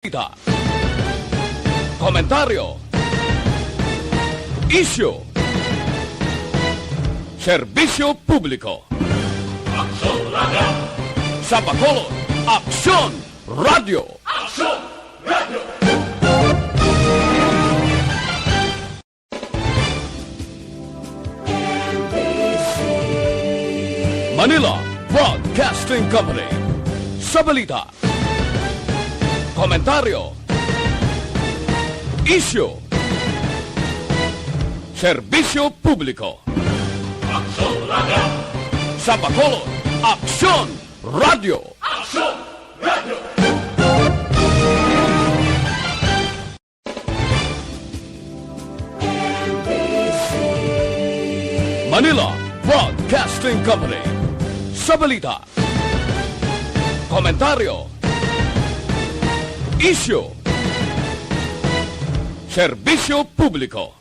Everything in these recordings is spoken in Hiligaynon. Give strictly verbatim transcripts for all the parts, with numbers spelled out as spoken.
Balita. Komentaryo. Isyu. Serbisyo publiko. Aksyon Radio. Sa Bacolod, Aksyon Radio. Aksyon Radio. Manila Broadcasting Company. Sa balita, komentaryo, isyu, serbisyo publiko. Aksyon Radio. Sa Bacolod, Aksyon Radio. Aksyon Radio. Manila Broadcasting Company. Sa balita, komentaryo, isyu, serbisyo publiko.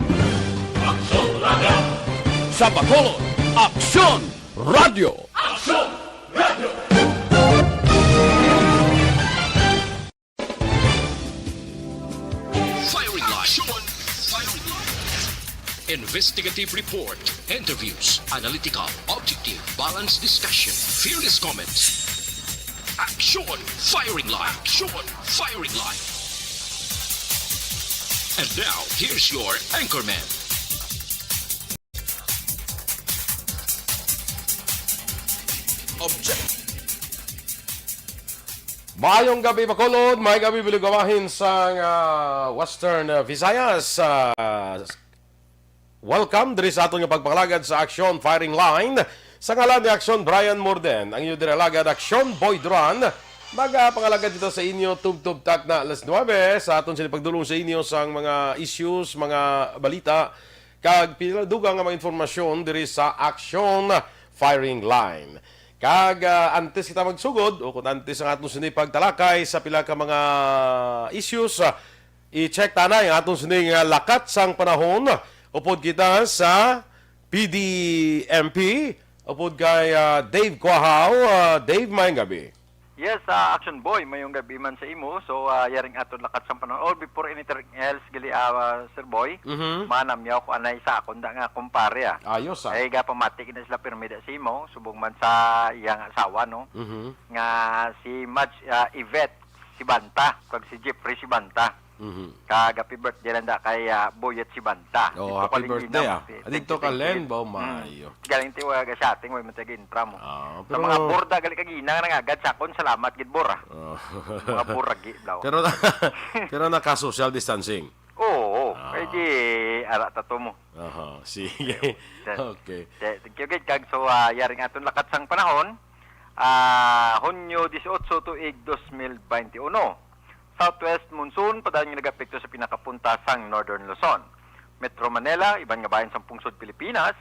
Aksyon Radio. Sa Bacolod, Aksyon Radio. Aksyon Radio. Firing Line. Firing Line. Investigative report, interviews, analytical, objective, balanced discussion, fearless comments. Action Firing Line. Action Firing Line. And now, here's your anchorman. Object. Maayong gabi, Bacolod. Maayong gabi, Bulog Bahin sang, ah, Western, ah, Visayas. Ah, welcome diri sa aton nga pagpangalagad sa Aksyon Firing Line. Sa ngalan ni Aksyon Brian Morden, ang inyo diri alagad, Aksyon Boy Duran, magapangalagad kita sa inyo tubtob takna alas nuebe sa aton sini pagdulong sa inyo sang mga issues, mga balita, kag pila dugang nga mga informasyon diri sa Aksyon Firing Line. Kag, ah, antes kita magsugod, o kung antes ang aton sini pagtalakay sa pila ka mga issues, ah, i-check tanay ang aton sini nga lakat sang panahon. Upod kita sa P D M P, upod kay, ah, Dave Quahaw. Ah, Dave, maayong gabi. Yes, ah, Action Boy, mayong gabi man sa imo. So, ah, yaring aton lakat sang panahon. Or before anything else, gali, ah, Sir Boy, Mhm. manamyaw ko anay sa akon da nga kumpare, ah. Ayos, ah. Ay, gapamati gid na sila pirmi da sa imo, subong man sa iyang asawa, no? Mhm. Nga si Madge, ah, Yvette Sibanta, kag si Jeffrey Sibanta. Mhm. Kag happy birthday lang da kay, ah, Boyet Sibanta. Oh, Dito happy Kalinggina birthday, mo, ah. si Dito ka, twenty twenty. Len, ba, Hmm. maayo. Galing ti, wala ka sa ating, way mo taga intra mo. Ah, Sa pero mga burda, gali ka gina nga nangagad sa akon, salamat gid, bor, ah. Oh. Mga buragi, blaw. Pero, pero naka-social distancing? Oo, Ah. kay di, ara, tato mo. Aha, sige. Ayun. Okay. Te-, thank you, gid. Kag so, ah, yaring aton lakat sang panahon, ah, Hunyo dieciocho, tuig dos mil bente uno. Southwest monsoon padayon nga nagapekto sa pinakapunta sang Northern Luzon. Metro Manila, iban nga bahin sang pungsod Pilipinas,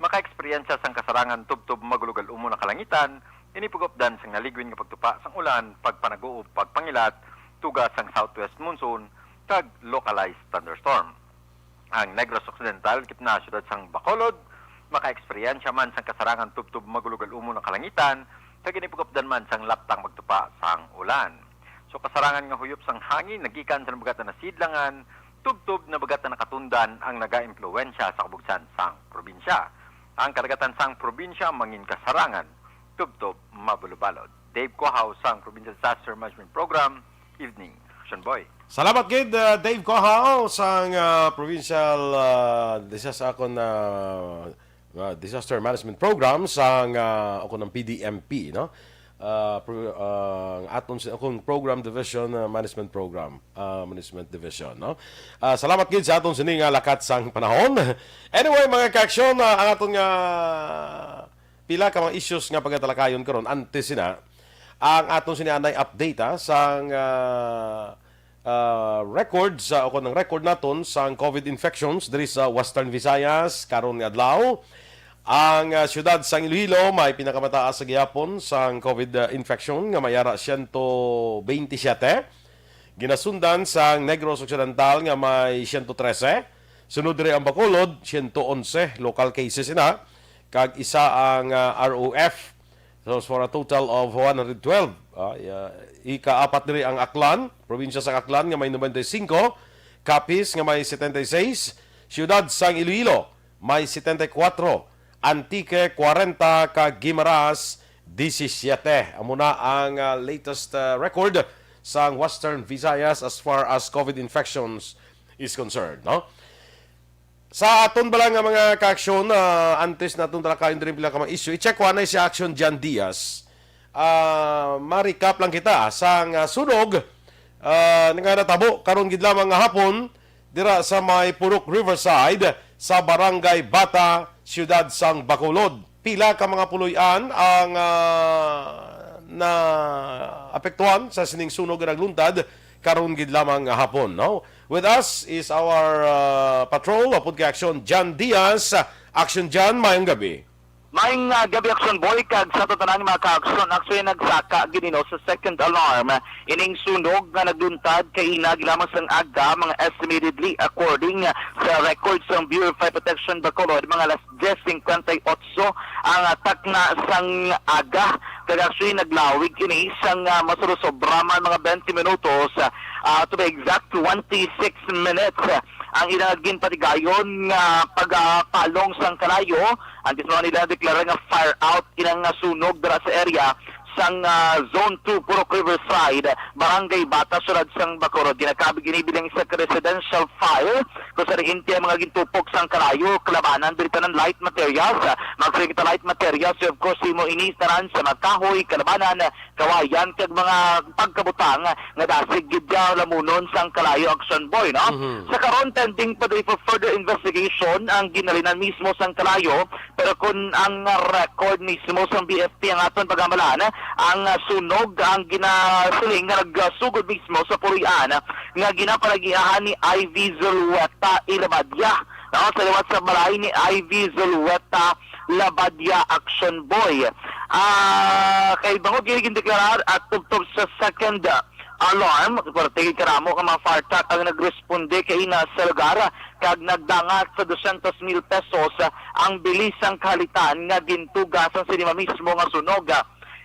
makaeksperyensya sang kasarangan tubtob magulogal-umon nga kalangitan, ini pag-updan sang naligwin nga pagtupa sang ulan, pagpanaguob, pagpangilat, tuga sang southwest monsoon, kag localized thunderstorm. Ang Negros Occidental, gitna sa siyudad sang Bacolod, makaeksperyensya man sang kasarangan tubtob magulogal-umon nga kalangitan, kag ini pag-updan man sang laptang pagtupa sang ulan. So, kasarangan nga huyop sang hangin nagikan sa nabagatan nga sidlangan, tubtob nabagatan nga katundan ang nagaimpluwensya sa kabugsan sang probinsya. Ang kadagatan sang probinsya mangin kasarangan tubtob mabalubalod. Dave Cohaw sang Provincial Disaster Management Program, evening, Action Boy. Salamat gid, uh, Dave Cohaw sang, uh, Provincial, uh, Disas-, akon, uh, uh, Disaster Management Program sang, uh, akon ng P D M P, no? Uh, pro-, uh, ang aton si-, akong Program Division, uh, Management Program, uh, Management Division, no? Uh, salamat gid sa aton sini nga lakat sang panahon. Anyway, mga ka-aksyon, uh, ang aton nga pila ka mga issues nga pagatalakayon karon. Antes sina, ang aton sini anay update, ha, sang, ah, ah, records, ah, o kung ang record naton sang COVID infections diri sa Western Visayas karon nga adlaw. Ang, ah, siyudad sang Iloilo may pinakamataas sa gihapon sang COVID, ah, infection nga may ara siyento bente siyete. Ginasundan sang Negros Occidental nga may siyento trese. Sunod diri ang Bacolod, siyento onse local cases ina. Kag isa ang, ah, R O F So, for a total of one hundred twelve. Ah, ya-, ikaapat diri ang Aklan, probinsya sang Aklan nga may ninety-five, Capiz nga may seventy-six, siyudad sang Iloilo may seventy-four, Antique forty, kag Guimaras disisyete. Amo na ang, ah, latest, ah, record sang Western Visayas as far as COVID infections is concerned, no? Sa aton bala nga mga ka-aksyon, ah, antes naton talakayon diri pila ka mga issue, i-check ko anay si Action John Diaz. Ah, ma-recap lang kita sang, ah, sunog, ah, nga natabo karon gid lamang nga hapon dira sa may Purok Riverside sa Barangay Bata, Siyudad sang Bacolod. Pila ka mga puloy-an ang, ah, naapektuhan sa sining sunog nga nagluntad karon gid lamang nga hapon, no? With us is our, ah, patrol, upod kay Action John Diaz. Action John, mayong gabi. Maayong, ah, gabi, Action Boy, kag sa tanan nga mga ka-aksyon. Actually, nagsaka gid, no, sa second alarm ining sunog nga nagluntad kaina gid lamang sang aga, mga estimatedly, according sa records sang Bureau of Fire Protection Bacolod, mga alas diyes cincuenta y ocho ang, ah, takna sang aga. Kag actually, naglawig ini sang, ah, masurosobra man mga twenty minutos, ah, to be exact, twenty-six minutes ang ilang ginpatigayon nga pagpalong sang kalayo. Ang mismo nila deklara nga fire out ilang, ah, sunog dira sa area sang, ah, Zone two, Purok Riverside, Barangay Bata, Siyudad sang Bacolod. Ginakabig ini bilang isa ka residential fire kung sa diin ang mga gintupok sang kalayo, kalabanan diri tanan light materials. Magpili kita light materials, of course, imo ini tanan sa mga kahoy, kalabanan, kawayan, kag mga pagkabutang nga dasig gid nga lamunon sang kalayo, Action Boy, no? Mhm. Sa karon, pending pa diri for further investigation ang ginhalinan mismo sang kalayo, pero kung ang record mismo sang B F P ang aton pag-amalan, ang, ah, sunog ang ginasiling nga nagsugod mismo sa puloy-an nga ginapalagiahan ni Ivy Zulueta Ilabadia, no? Sa liwat sa balay ni Ivy Zulueta Labadia, Action Boy. Ah, kay bangod kini gindeklarar at tubtob sa second, ah, alarm, parte karamo nga mga fire truck ang nagresponde kaina sa lugar, kag nagdangat sa dosyentos mil pesos ang bili sang kahalitan nga gintuga sang sini mismo nga sunog.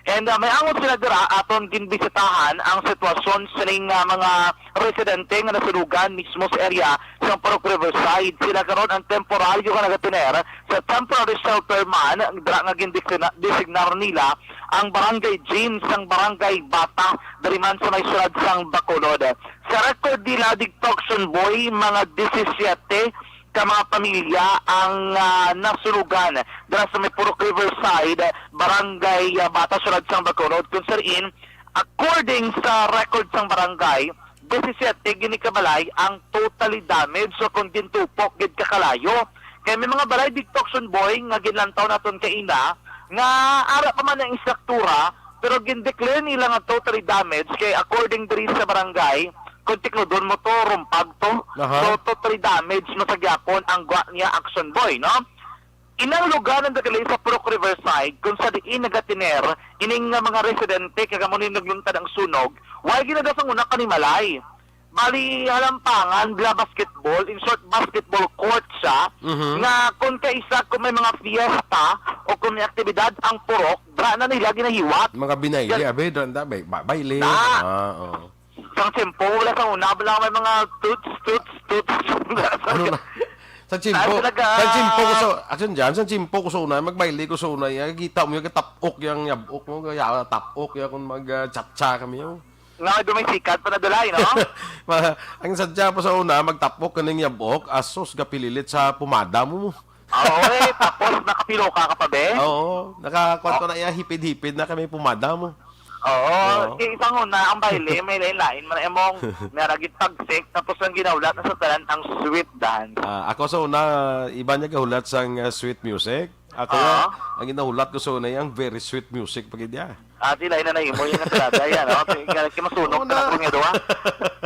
And, ah, may angot sila dira, aton ginbisitahan ang sitwasyon sining, ah, mga residente nga nasunugan mismo sa area sang Purok Riverside. Sila karon ang temporaryo nga nagatiner sa temporary shelter man, dira nga gindesigna-, designar nila ang barangay gym sang Barangay Bata, diri man sa may siyudad sang Bacolod. Sa record nila, digto, Action Boy, mga disisiete ka mga pamilya ang, ah, nasunugan dira sa may Purok Riverside, Barangay, ah, Bata, siyudad sang Bacolod, kung sa diin, according sa record sang barangay, disisiete gini ka balay ang totally damaged o kung gintupok gid ka kalayo. Kay may mga balay, digto, Action Boy, nga ginlantaw naton kaina nga ara pa man ang istruktura, pero gindeclare nila nga totally damaged, kay according diri sa barangay, kung tiknudon mo to, rumpag to. Aha. So, totally damaged na sa gyapon ang gwa niya, Action Boy, no? Inang lugar ang nagkalain sa Purok Riverside, kung sa diin nagatiner ining nga mga residente, kag amo ni nagluntad ang sunog, wala ginadasang una kanimalay. Bali, halampangan, bla basketball, in short, basketball court siya, Mhm. nga kung kaisa, kung may mga fiesta o kung may aktibidad ang purok, dra na nila ginahiwat. Mga binayli, Yan. abi, doon da, bay-, ba-, bayle. Na. Ah, oo. Sang tiyempo, wala sa una, wala may mga toots, toots, toots. Ano na? Sa tiyempo, Dahil talaga sa tiyempo ko sa, asan dyan? Sa tiyempo ko sa una, magbayle ko sa una, ya, kita mo yung katapok, yung yabok mo, kaya tapok, ya, kung mag, ah, cha-cha kami, oh. Nga, doon may sikat pa na dulay, no? Ma-, ang sadya po sa una, magtapok ka ng yabok, asos, gapililit sa pumada mo. Oo, eh, tapos nakapiloka ka pa, be? Oo, nakakuha ko na iya, hipid-hipid na kami pumada mo. Oo, Oo. Kay isang una, ang bayle, may lain-lain man, emong, may ragit pagsik, tapos ang ginahulat na sa tanan, ang sweet dance. Ah, ako sa una, iba niya gahulat sang, ah, sweet music. Ako, Oo. ang ginahulat ko sa una, ang very sweet music pa gid niya. Ah, di lain na nahimo yung nakalagay, ano? Kaya, kaya masunog Oo ka na na. Kung ito, ah.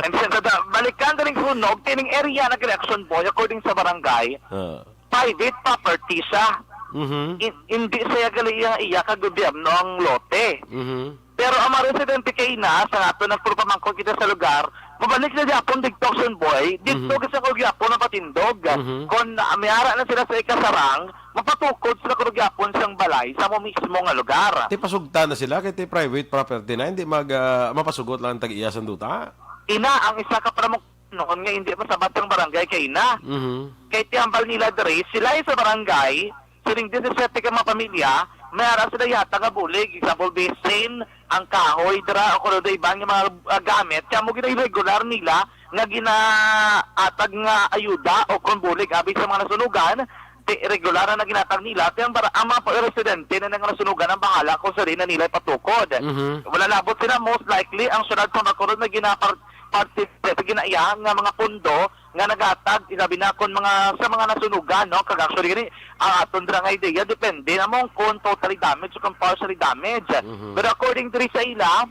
And then, sa da-, balikan ka rin sunog, tining area na kay Action Boy, according sa barangay, Ah. private property siya. Mhm. In-, hindi siya gali iya, iya ka gobyerno ang lote. Mhm. Pero ang mga residente kaina, sa ato nagpurupamangkot kita sa lugar, mabalik na gyapon didto, Action Boy, didto Mhm. sa kuno gyapon ang patindog. Mhm. Kung, ah, may ara na sila sa ikasarang, mapatukod sila kuno gyapon sang balay sa mo mismo nga lugar. Ti pasugta na sila kay ti private property na, hindi mag, ah, mapasugot lang ang tag-iya sang duta. Ina ang isa ka pramuk-, noon nga hindi masabat ang barangay kaina. Mhm. Kay ti hambal nila diri, sila sa barangay, sining disisete ka mga pamilya, may ara sila yata nga bulig, example, basin, ang kahoy dira, o kuno iban nga mga, ah, gamit, kaya mo gina-regular nila nga ginaatag nga ayuda o kon bulig abi sa mga nasunugan, ti regular na ginatag nila, ti ang bara-, ang mga residente na nga nasunugan ang bahala kung sa na nila ipatukod. Mhm. Wala labot sila, most likely, ang syudad sa Bacolod may ginapar-, parte sa ginaiyahan nga mga pondo nga nagatag, ilabi na kon mga, sa mga nasunugan, no? Kag actually, gani, ang aton dira nga ideya, depende na mo kung totally damage o kung partially damage. Mhm. Pero according diri sa ila,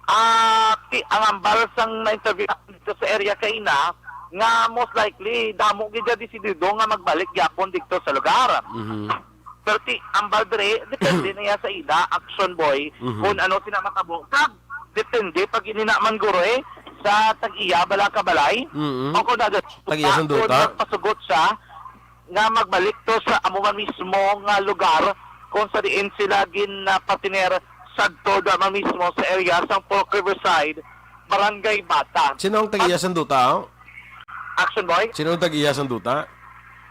ah, ti-, ang ambal sang na-interview dito sa area kaina, nga most likely, damo gid siya desidido nga magbalik gyapon dito sa lugar. Mhm. Pero ti, ambal diri, depende na yan sa ila, Action Boy, Mhm. kung ano sila matabo. Kag, depende pag ini na man guro eh, sa tag-iya bala ka balay, Mhm. o kung nag-, Tag-iya sang kung duta. nagpasugot siya, nga magbalik to sa amo man mismo nga lugar kung sa diin sila ginapatiner sadto da man mismo sa area sang Fork Riverside, Barangay Bata. Sino ang tag-iya sang duta, oh? Action Boy? Sino ang tag-iya sang duta?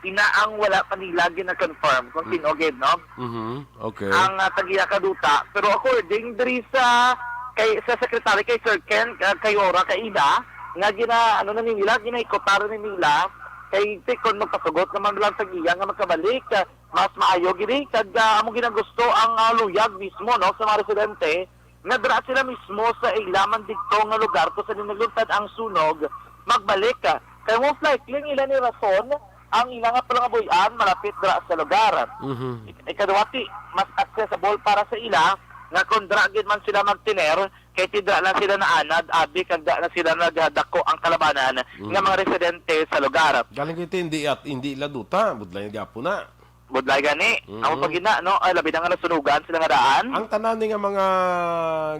Ina ang wala pa nila gina-confirm kung Mm. sino gid, no? Mhm. Okay. Ang, ah, tag-iya ka duta. Pero according diri sa kay, sa secretary kay Sir Ken, ah, Kayora kaina, nga gina-, ano na ni nila, ginaikutan ni nila, kay ti kon magpasugot naman lang sa iya nga makabalik, ah, mas maayo gid, eh. Kag, ah, amo ginagusto ang, ah, luyag mismo, no, sa mga residente, nga dira sila mismo sa ila man didto nga lugar kung saan nagluntad ang sunog, magbalik, ah. Kay most likely, ang ila ni rason, ang ila nga palangabuy-an malapit dira sa lugar. Mhm. Ik-, ikaduha, ti, mas accessible para sa ila nga kung dira gid man sila magtiner, kay ti dira lang sila naanad, abi kag dira na sila nagdako ang kalabanan nga Mm. mga residente sa lugar. Galing kay ti, hindi at, hindi ila duta, budlay na gyapon na. Budlay gani. Mhm. Amo pa gina, no? Ay, labi na nga nasunugan sila nga daan. Ang tanan ni nga mga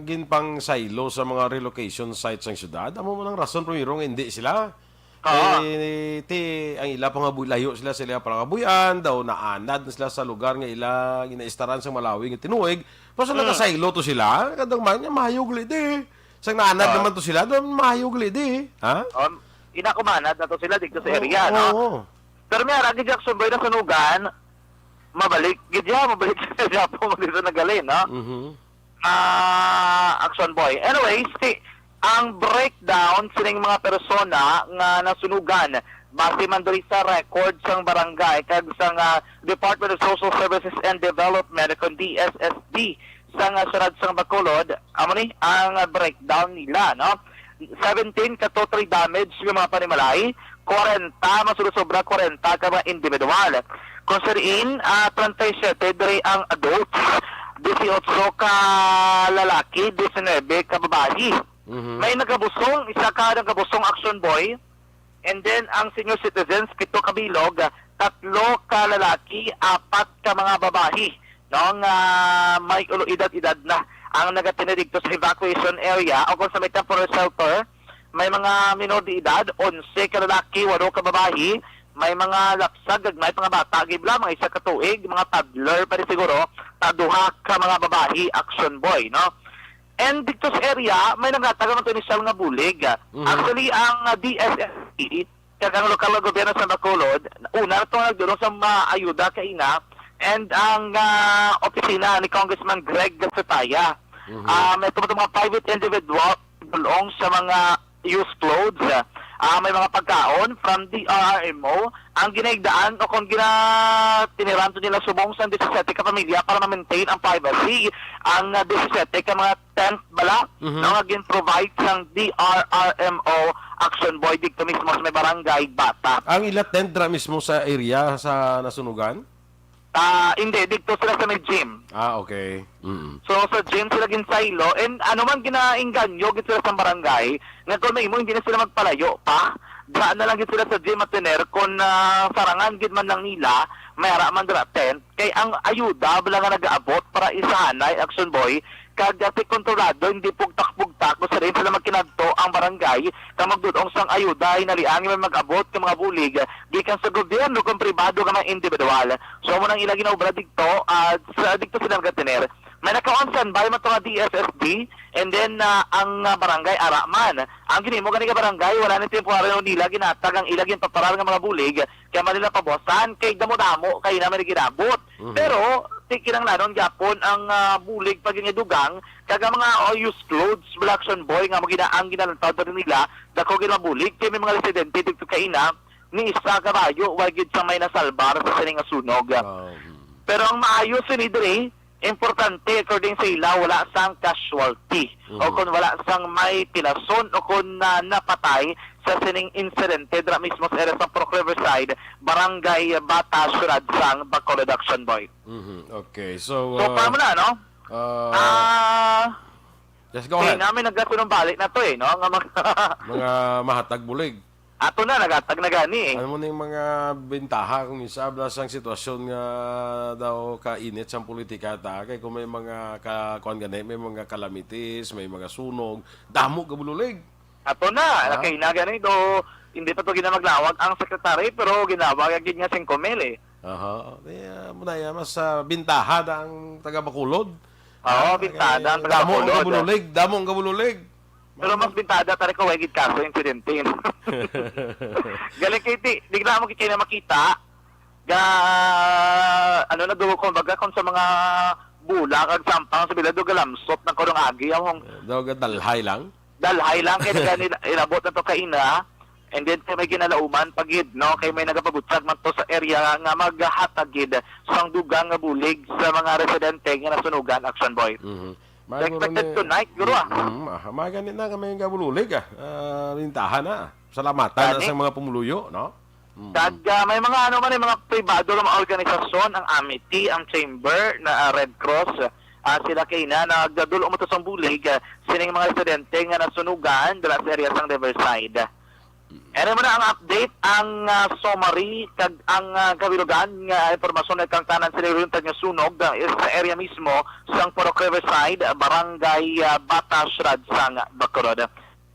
ginpangsaylo sa mga relocation sites sang syudad, amo man ang rason primero nga hindi sila. Oo. Eh, ti, ang ila pangabuy-, layo sila sa ila pangabuy-an, daw naanad na sila sa lugar nga ila ginaistaran sang malawi nga tinuig. Pero sa Mm. nagasaylo to sila, kadang man, nga mayo gali di. Sang naanad Oo. naman to sila, daw mayo gali di. Ha? Um, ina kumanad na to sila dito sa Oo, area, no? oo. Pero may ara gid, Jackson Boy, nasunugan, mabalik gid siya, mabalik siya sa Japan, dito na gali, no? Mhm. Ah, Action Boy. Anyways, ti, ang breakdown sining mga persona nga nasunugan, base man diri sa record sang barangay kag sang, ah, Department of Social Services and Development, kon D S S D, sang, ah, siyudad sang Bacolod, amo ni ang, ah, breakdown nila, no? Seventeen ka totally damage nga mga panimalay, kwarenta, mas sobra kwarenta ka mga individual. Kung sa diin, ah, treinta y siete diri ang adults, dieciocho ka lalaki, diecinuebe ka babayi. Mhm. May nagabusong, isa ka nagabusong, Action Boy. And then, ang senior citizens, pito ka bilog, tatlo ka lalaki, apat ka mga babayi, no, nga may ulo edad-edad na ang nagatini didto sa evacuation area o kung sa may temporary shelter. May mga minor de edad, onse ka lalaki, walo ka babayi, may mga lapsag, kag may mga bata, gibla, mga isa ka tuig, mga toddler pa rin siguro, ta duha ka mga babayi, Action Boy, no? And dito sa area, may naghatag man to inisyal nga bulig. Mhm. Actually, ang, ah, D S S P kag ang lokal nga gobyerno sa Bacolod, una na to nagdulong sa mga ayuda kaina, and ang, ah, opisina ni Congressman Greg Gatsetaya. Mhm. Ah, may tungod mga private individual, dulong sa mga used clothes. Ah, may mga pagkaon from D R R M O. Ang ginahigdaan o kung gina-, tiniran to nila subong sa disisete ka pamilya para ma-maintain ang privacy. Ang, ah, disisete ka mga tent bala, Mhm. no, nga gin-provide sang D R R M O Action Boy dito mismo sa may barangay Bata. Ang ila tent dira mismo sa area sa nasunugan? Ah, hindi, dito sila sa may gym. Ah, okay. Mm. So, sa gym sila ginsaylo, and ano man ginainganyo gid sila sa barangay, nga kung may imo, hindi na sila magpalayo pa. Daan na lang gid sila sa gym, Atener, kung, ah, sarangan gid man lang nila, may ara man dira tent, kay ang ayuda bala nga nagaabot para isahanay, Action Boy, kag, ah, ti kontrolado, hindi pugtak-pugtak, kung sa diin sila magkinadto ang barangay, kag magdul-ong sang ayuda, hinaliangi may mag-abot ka mga bulig, ah, gikan sa gobyerno kung pribado nga mga individual. So, amo nang ila ginaobra digto, ah, sa, digto sila nag-Atener. May naka-on standby man to nga D S S D, and then, ah, ang, ah, barangay ara man. Ang ginhimo gani nga barangay, wala ni temporaryo nila ginatag ang ila ginpaparar nga mga bulig, kaya man nila pabuwasan, kay damo-damo kay na may nagirabot. Mhm. Pero, ti kinahanglanon gyapon ang, ah, bulig pag nga dugang, kag ang mga, oh, used clothes, bala, Action Boy, nga mo gina-, ang ginalantaw diri nila, dako gid mabulig, kay may mga residente dito kaina, ni isa ka bayo, wa gid sa may nasalbar sa sining nga sunog. Oh, hmm. Pero ang maayo sini diri, importante, according sa ila, wala sang casualty Mhm. o kung wala sang may pilason o kung na napatay sa sining insidente dira mismo sa area sa Purok Riverside, Barangay Bata, Siyudad sang Bacolod, Action Boy. Mhm. Okay. So, So, uh, pa mo na, no? uh, Ah, yes, go kaya ahead. Namin nagkasunumbalik na to eh, no? Nga mga Mga mahatag bulig. Ato na, nagatag na gani eh. Ano mo na yung mga bentaha kung isa, bala sang sitwasyon nga daw kainit sang politika ta, kay kung may mga ka-, kuwan gani, may mga calamities, may mga sunog, damo ka bululig. Ato na, Ah? Kay na gani, do, hindi pa to ginamaglawag ang secretary, pero ginawag agad nga singko mil eh. Aha. Di, ah, muna yan, mas, ah, bintaha na ang taga Bacolod. Oo, Ah, bintaha na ang eh, taga damo ang Bacolod. Kabululig, damo ang kabululig. Pero mas bintada tari ko, way gid kaso insidente. Galing kay ti, di na mo kay na makita. Ga, ano na do, kumbaga, kung sa mga bula kag sampang sa bilad, do galamsot ng kurong agi, ang Daw gadalhay lang. Dalhay lang kay nila, ilabot na to kaina. And then kay may ginalauman pa gid, no, kay may nagapabutyag man to sa area nga maghatag gid sang dugang nga bulig sa mga residente nga nasunugan, Action Boy. Mhm. They're Maguro expected ni tonight, guro, ah. Mm, ah, magani na kami nga bululig, ah. Ah, bintahan na. Salamatan na Gani? Sa mga pumuluyo, no? Mm. Kag, ah, may mga ano man, may mga pribado nga mga organisasyon, ang Amity, ang Chamber, na, ah, Red Cross, ah, sila kay na nagdadul-ong mo to sang bulig, ah, sining mga residente nga nasunugan dira sa area sang Riverside. Ano man ang update, ang, ah, summary, kag ang, ah, kabilugan nga impormasyon kang tanan sila yung nga sunog, ah, is sa area mismo sang Purok Riverside, Barangay, ah, Bata, Siyudad sang Bacolod.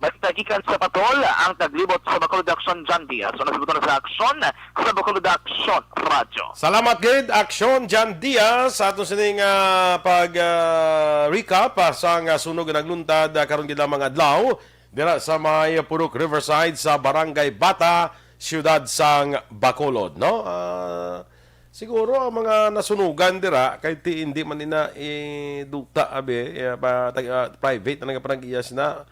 Basta gikan sa Patol, ang taglibot sa Bacolod Action, John Diaz. So, nasibutan na sa Action, sa Bacolod Action Radio. Salamat gid, Action, John Diaz, sa aton sining, ah, pag, ah, recap, ah, sa nga sunog nga nagluntad, ah, karon gid lamang adlaw. Dira sa may Purok Riverside sa Barangay Bata, Siyudad sang Bacolod, no? Ah, siguro ang mga nasunugan dira kay ti hindi man ina iduta abi, eh, pa, tag-, ah, private na nga parang iya sina.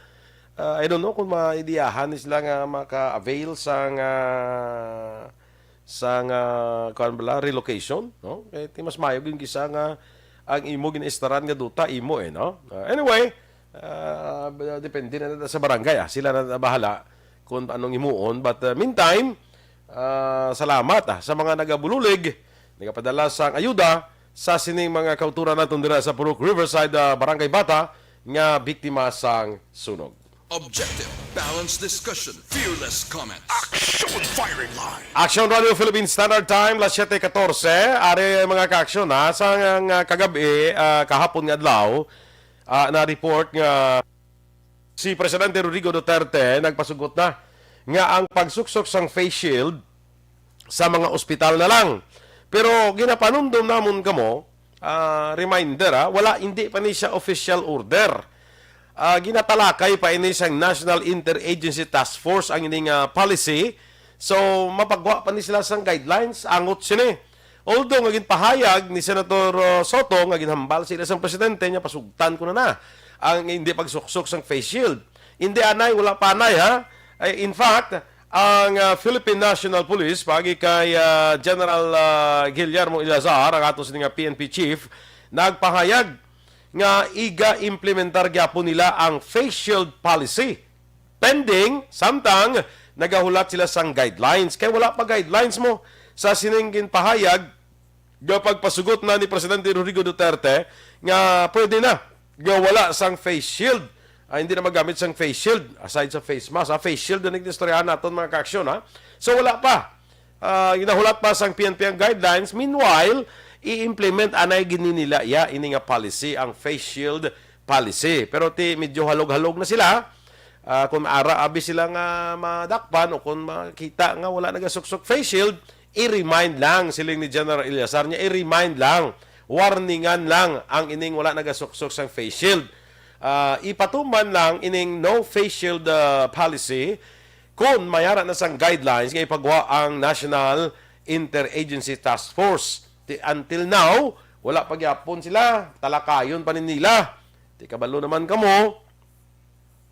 Ah, I don't know kung maidiyahan ni sila nga maka-avail sa nga sa nga, kuwan bala, relocation, no? Kay ti mas mayo gyud kisa nga ang imo ginaistaran nga duta imo eh, no? Ah, anyway, ah, depende na sa barangay, ah. Sila na bahala kung anong imuon. But, ah, meantime, ah, salamat, ah, sa mga nagabululig, nagapadala sang ayuda sa sining mga kauturan naton dira sa Purok Riverside, ah, Barangay Bata nga biktima sang sunog. Objective, balanced discussion, fearless comment. Action Firing Line. Action Radio Philippine Standard Time, las siete catorce. Ari, mga ka-action, ha, sa nga, nga kagabi, ah, kahapon nga adlaw, ah, na-report nga si Presidente Rodrigo Duterte nagpasugot na nga ang pagsuksok sang face shield sa mga ospital na lang. Pero ginapanumdom namon kamo, ah, reminder, ah, wala, hindi pa ni siya official order. Ah, ginatalakay pa ini sang National Interagency Task Force ang ining, ah, policy. So, mapagwa pa ni sila sang guidelines, angot sini. Although nga ginpahayag ni Senator, uh, Soto nga ginhambal sila sang presidente niya, pasugtan ko na na ang hindi pagsuksok sang face shield. Hindi anay, wala pa anay, ha? Ay, in fact, ang, uh, Philippine National Police, pagi kay, uh, General, uh, Guillermo Eleazar, ang ato sini nga P N P chief, nagpahayag nga iga-implementar gyapon nila ang face shield policy. Pending, samtang nagahulat sila sang guidelines. Kay wala pa guidelines mo sa sining ginpahayag nga pagpasugot na ni Presidente Rodrigo Duterte nga pwede na nga wala sang face shield Ah, hindi na magamit sang face shield, aside sa face mask, ha? Face shield na nagdistoryahan naton, mga ka-aksyon, ha? So, wala pa. Ah, ginahulat pa sang P N P ang guidelines. Meanwhile, i-implement anay gini nila, ya, ini nga policy, ang face shield policy. Pero ti medyo halog-halog na sila. Ah, kung ara abi sila nga madakpan o kung makita nga wala nagasuksok face shield, i-remind lang, siling ni General Eliasar niya, i-remind lang, warningan lang ang ining wala nagasuksok sang face shield. Ah, ipatuman lang ining no face shield, ah, policy kung mayara na sang guidelines nga ipagwa ang National Interagency Task Force. Ti, until now, wala pa gyapon sila, talakayon pa ni nila. Ti kabalo naman kamo,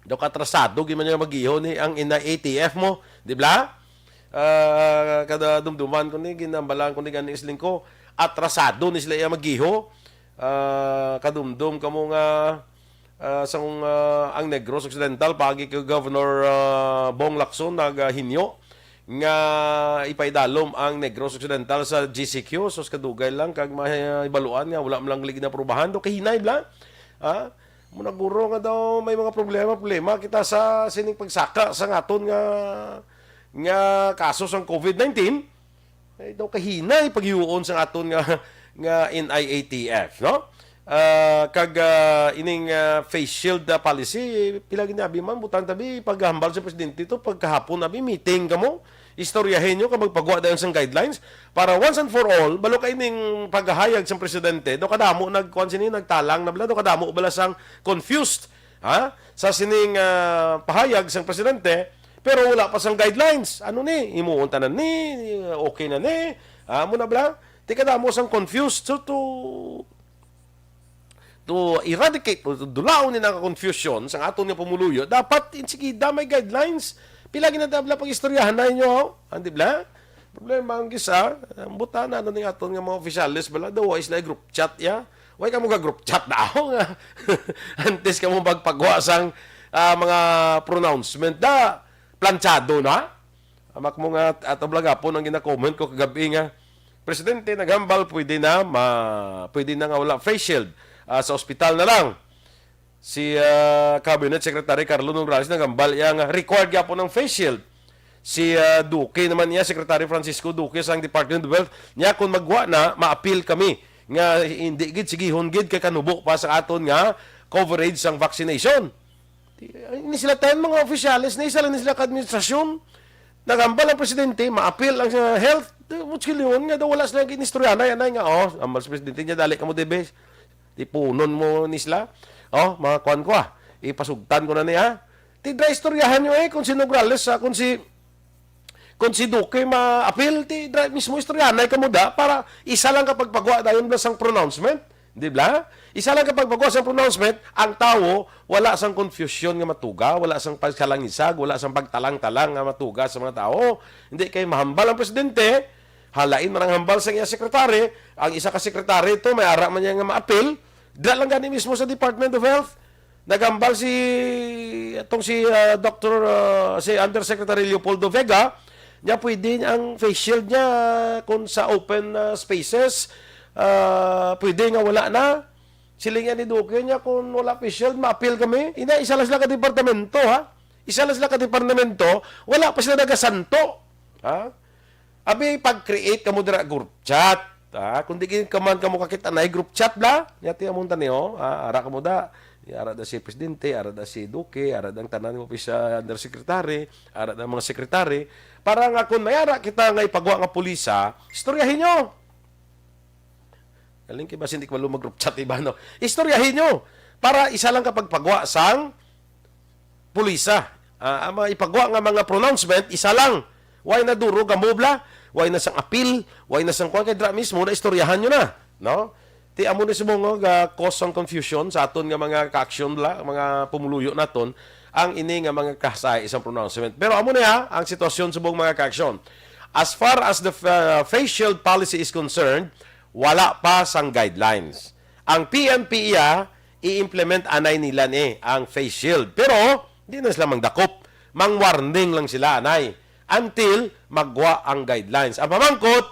daw katrasado gyud man nga mag-iho ni ang N I A T F mo, di ba? Ah, kada dumduman ko ni, ginambalan ko ni gani isling ko, atrasado ni sila iya mag-iho. Ah, kadumdum kamo nga, ah, sang, ah, ang Negros Occidental, pagi kay Governor, ah, Bong Lacson nagahinyo nga ipaidalom ang Negros Occidental sa G C Q. Sus, kadugay lang kag mahibaluan nga wala man lang gali ginaprubahan. Do kahinay bla? Ha? Muna guro nga daw may mga problema, problema kita sa sining pagsaka sa ngaton nga, nga kaso sang COVID nineteen. Ay, daw kahinay paghiuon sa aton nga, nga N I A T F, no? Ah, kag, ah, ining, ah, face shield, ah, policy, pila ginabi man, butang tabi, paghambal sa presidente to, pagkahapon, abi, meeting kamo, istoryahin nyo kag magpagwa dayon sang guidelines para once and for all, balo kay ning paghahayag sang presidente, daw kadamo nagkuan sini, nagtalang na bala, daw kadamo bala sang confused, ha? Sa sining, ah, pahayag sang presidente, pero wala pa sang guidelines. Ano ni? Himuon tanan ni? Okay na ni? Ah, amo na bala? Ti kadamo sang confused. So, to, to eradicate, to dulaon ni nga confusion sa aton nga pumuluyo, dapat insigida may guidelines. Pila ginatabla pag-istoryahan na inyo, oh? Ang di bala? Problema ang gisa, ang butana na ning aton nga mga opisyales bala, daw wala sila group chat, ya. Why kamo ga group chat na ako nga? Antes kamo magpagwa sang, ah, mga pronouncement da, planchado na. Amak mo nga, ato bala gapon ang gina-comment ko kagabi nga, Presidente naghambal, pwede na, ma, pwede na nga wala face shield, ah, sa ospital na lang. Si, ah, Cabinet Secretary Carlo Nograles naghambal iya nga required gyapon ang face shield. Si, ah, Duque naman niya, Secretary Francisco Duque sang Department of Health, niya, kung magwa na, maapil kami nga hindi gid, sigihon gid kay kanubo pa sa aton nga coverage sang vaccination. Di, ay, ni sila tayo mga opisyales, ni isa lang ni sila ka administrasyon. Naghambal ang presidente, maapil ang, ah, health. Di, mutsilyon nga daw wala sila ginistoryahan. Ay, anay nga, oh, ambal sa presidente niya, dali ka mo, Debes. Tipunon mo ni sila. Oh, mga kuan ko, ah. Ipasugtan ko na niya. Ti dra istoryahan nyo, eh, kung si Nograles, ah, kung si, kung si Duque maapil, ti dra mismo istoryahan na ikaw mo da para isa lang ka pagpagwa dayon na sang pronouncement. Di ba? Isa lang ka pagpagwa sang pronouncement, ang tawo wala sang confusion nga matuga, wala sang pagkalangisag, wala sang pagtalang-talang nga matuga sa mga tawo. Hindi kay mahambal ang presidente, halain man ang hambal sa iya secretary, ang isa ka secretary to, may ara man niya nga maapil, dira lang gani mismo sa Department of Health. Naghambal si, itong si, ah, Doctor, ah, si Undersecretary Leopoldo Vega, niya pwede ang face shield niya kung sa open, ah, spaces, ah, pwede nga wala na. Siling ni Duque niya, kung wala face shield, maapil kami. Ina, isa lang sila ka departamento, ha? Isa lang sila ka departamento, wala pa sila nagasanto. Ha? Abi, pag-create kamo dira group chat. Ah, kung di gid ka man kamo kakita na group chat bla, nya ti among tani, oh. Ah, ara kamo da. Ara da si presidente, ara da si Duque, ara da ang tanan nga office, ah, undersecretary, ara da ang mga secretary. Para nga kung may ara kita nga ipagwa nga pulisa, istoryahin nyo. Galing kay basin di ko malo mag-group chat iba, no? Istoryahin nyo. Para isa lang ka pagpagwa sang pulisa. Ah, ang mga ipagwa nga mga pronouncement, isa lang. Way na duro gamobla, way na sang apil, way na sang kuwan kay dra mismo na istoryahan nyo na, no? Ti amo ni subong nga cause sang confusion sa aton nga mga ka-aksyon bla, mga pumuluyo naton, ang ini nga mga kasahi isang pronouncement. Pero amo na ya, ang sitwasyon subong mga ka-aksyon. As far as the, uh, face shield policy is concerned, wala pa sang guidelines. Ang P N P iya, i-implement anay nila ni ang face shield. Pero, di na sila mangdakop. Mang warning lang sila anay. Until magwa ang guidelines. Ang pamangkot,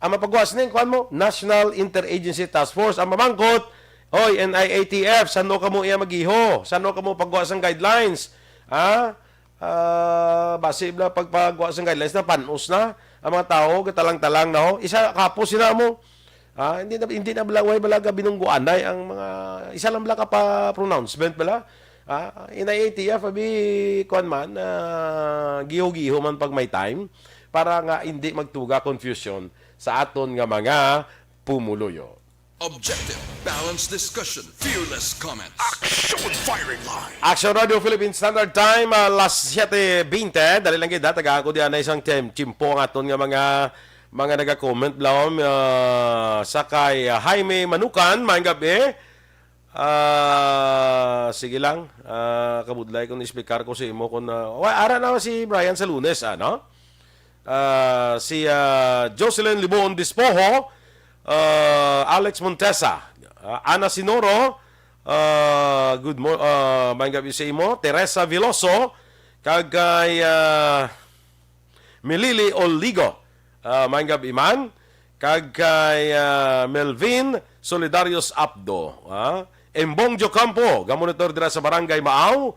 ang mapagwa sining, kuwan mo, National Interagency Task Force. Ang pamangkot, Hoy, N I A T F, sano kamo iya magiho? Sano kamo pagwa sang guidelines? Ha? Ah, basi bala pagpagwa sang guidelines na panos na ang mga tao, gatalang-talang na, oh. Isa kapos sila mo. Ah, hindi na, hindi na bala, way bala ga binungguanay ang mga, isa lang bala ka pa pronouncement bala. Ah, N I A T F, abi, kuwan man, ah, giho-giho man pag may time para nga hindi magtuga confusion sa aton nga mga pumuluyo. Objective, balanced discussion, fearless comments. Action Firing Line. Action Radio Philippine Standard Time, ah, las siete veinte. Dali lang gid, ha, tagaan ko diyan na isang tem-, tiyempo ang aton nga mga, mga naga-comment, blawom, ah, sa kay, ah, Jaime Manukan, maayong gabi. Ah, sige lang, ah, kabudlay kung explicar ko sa imo kung, ah, wa-, ara na si Brian sa Lunes, ano? Ah, si, ah, Jocelyn Libon Dispoho, ah, Alex Montesa, ah, Ana Sinoro, ah, good mo-, ah, maayong gabi sa imo, Teresa Veloso, kag kay, ah, Milili Oligo, ah, maayong gabi man, kag kay, ah, Melvin Solidarios Apdo, ah, Embong Jocampo, gamonitor dira sa Barangay Maaw,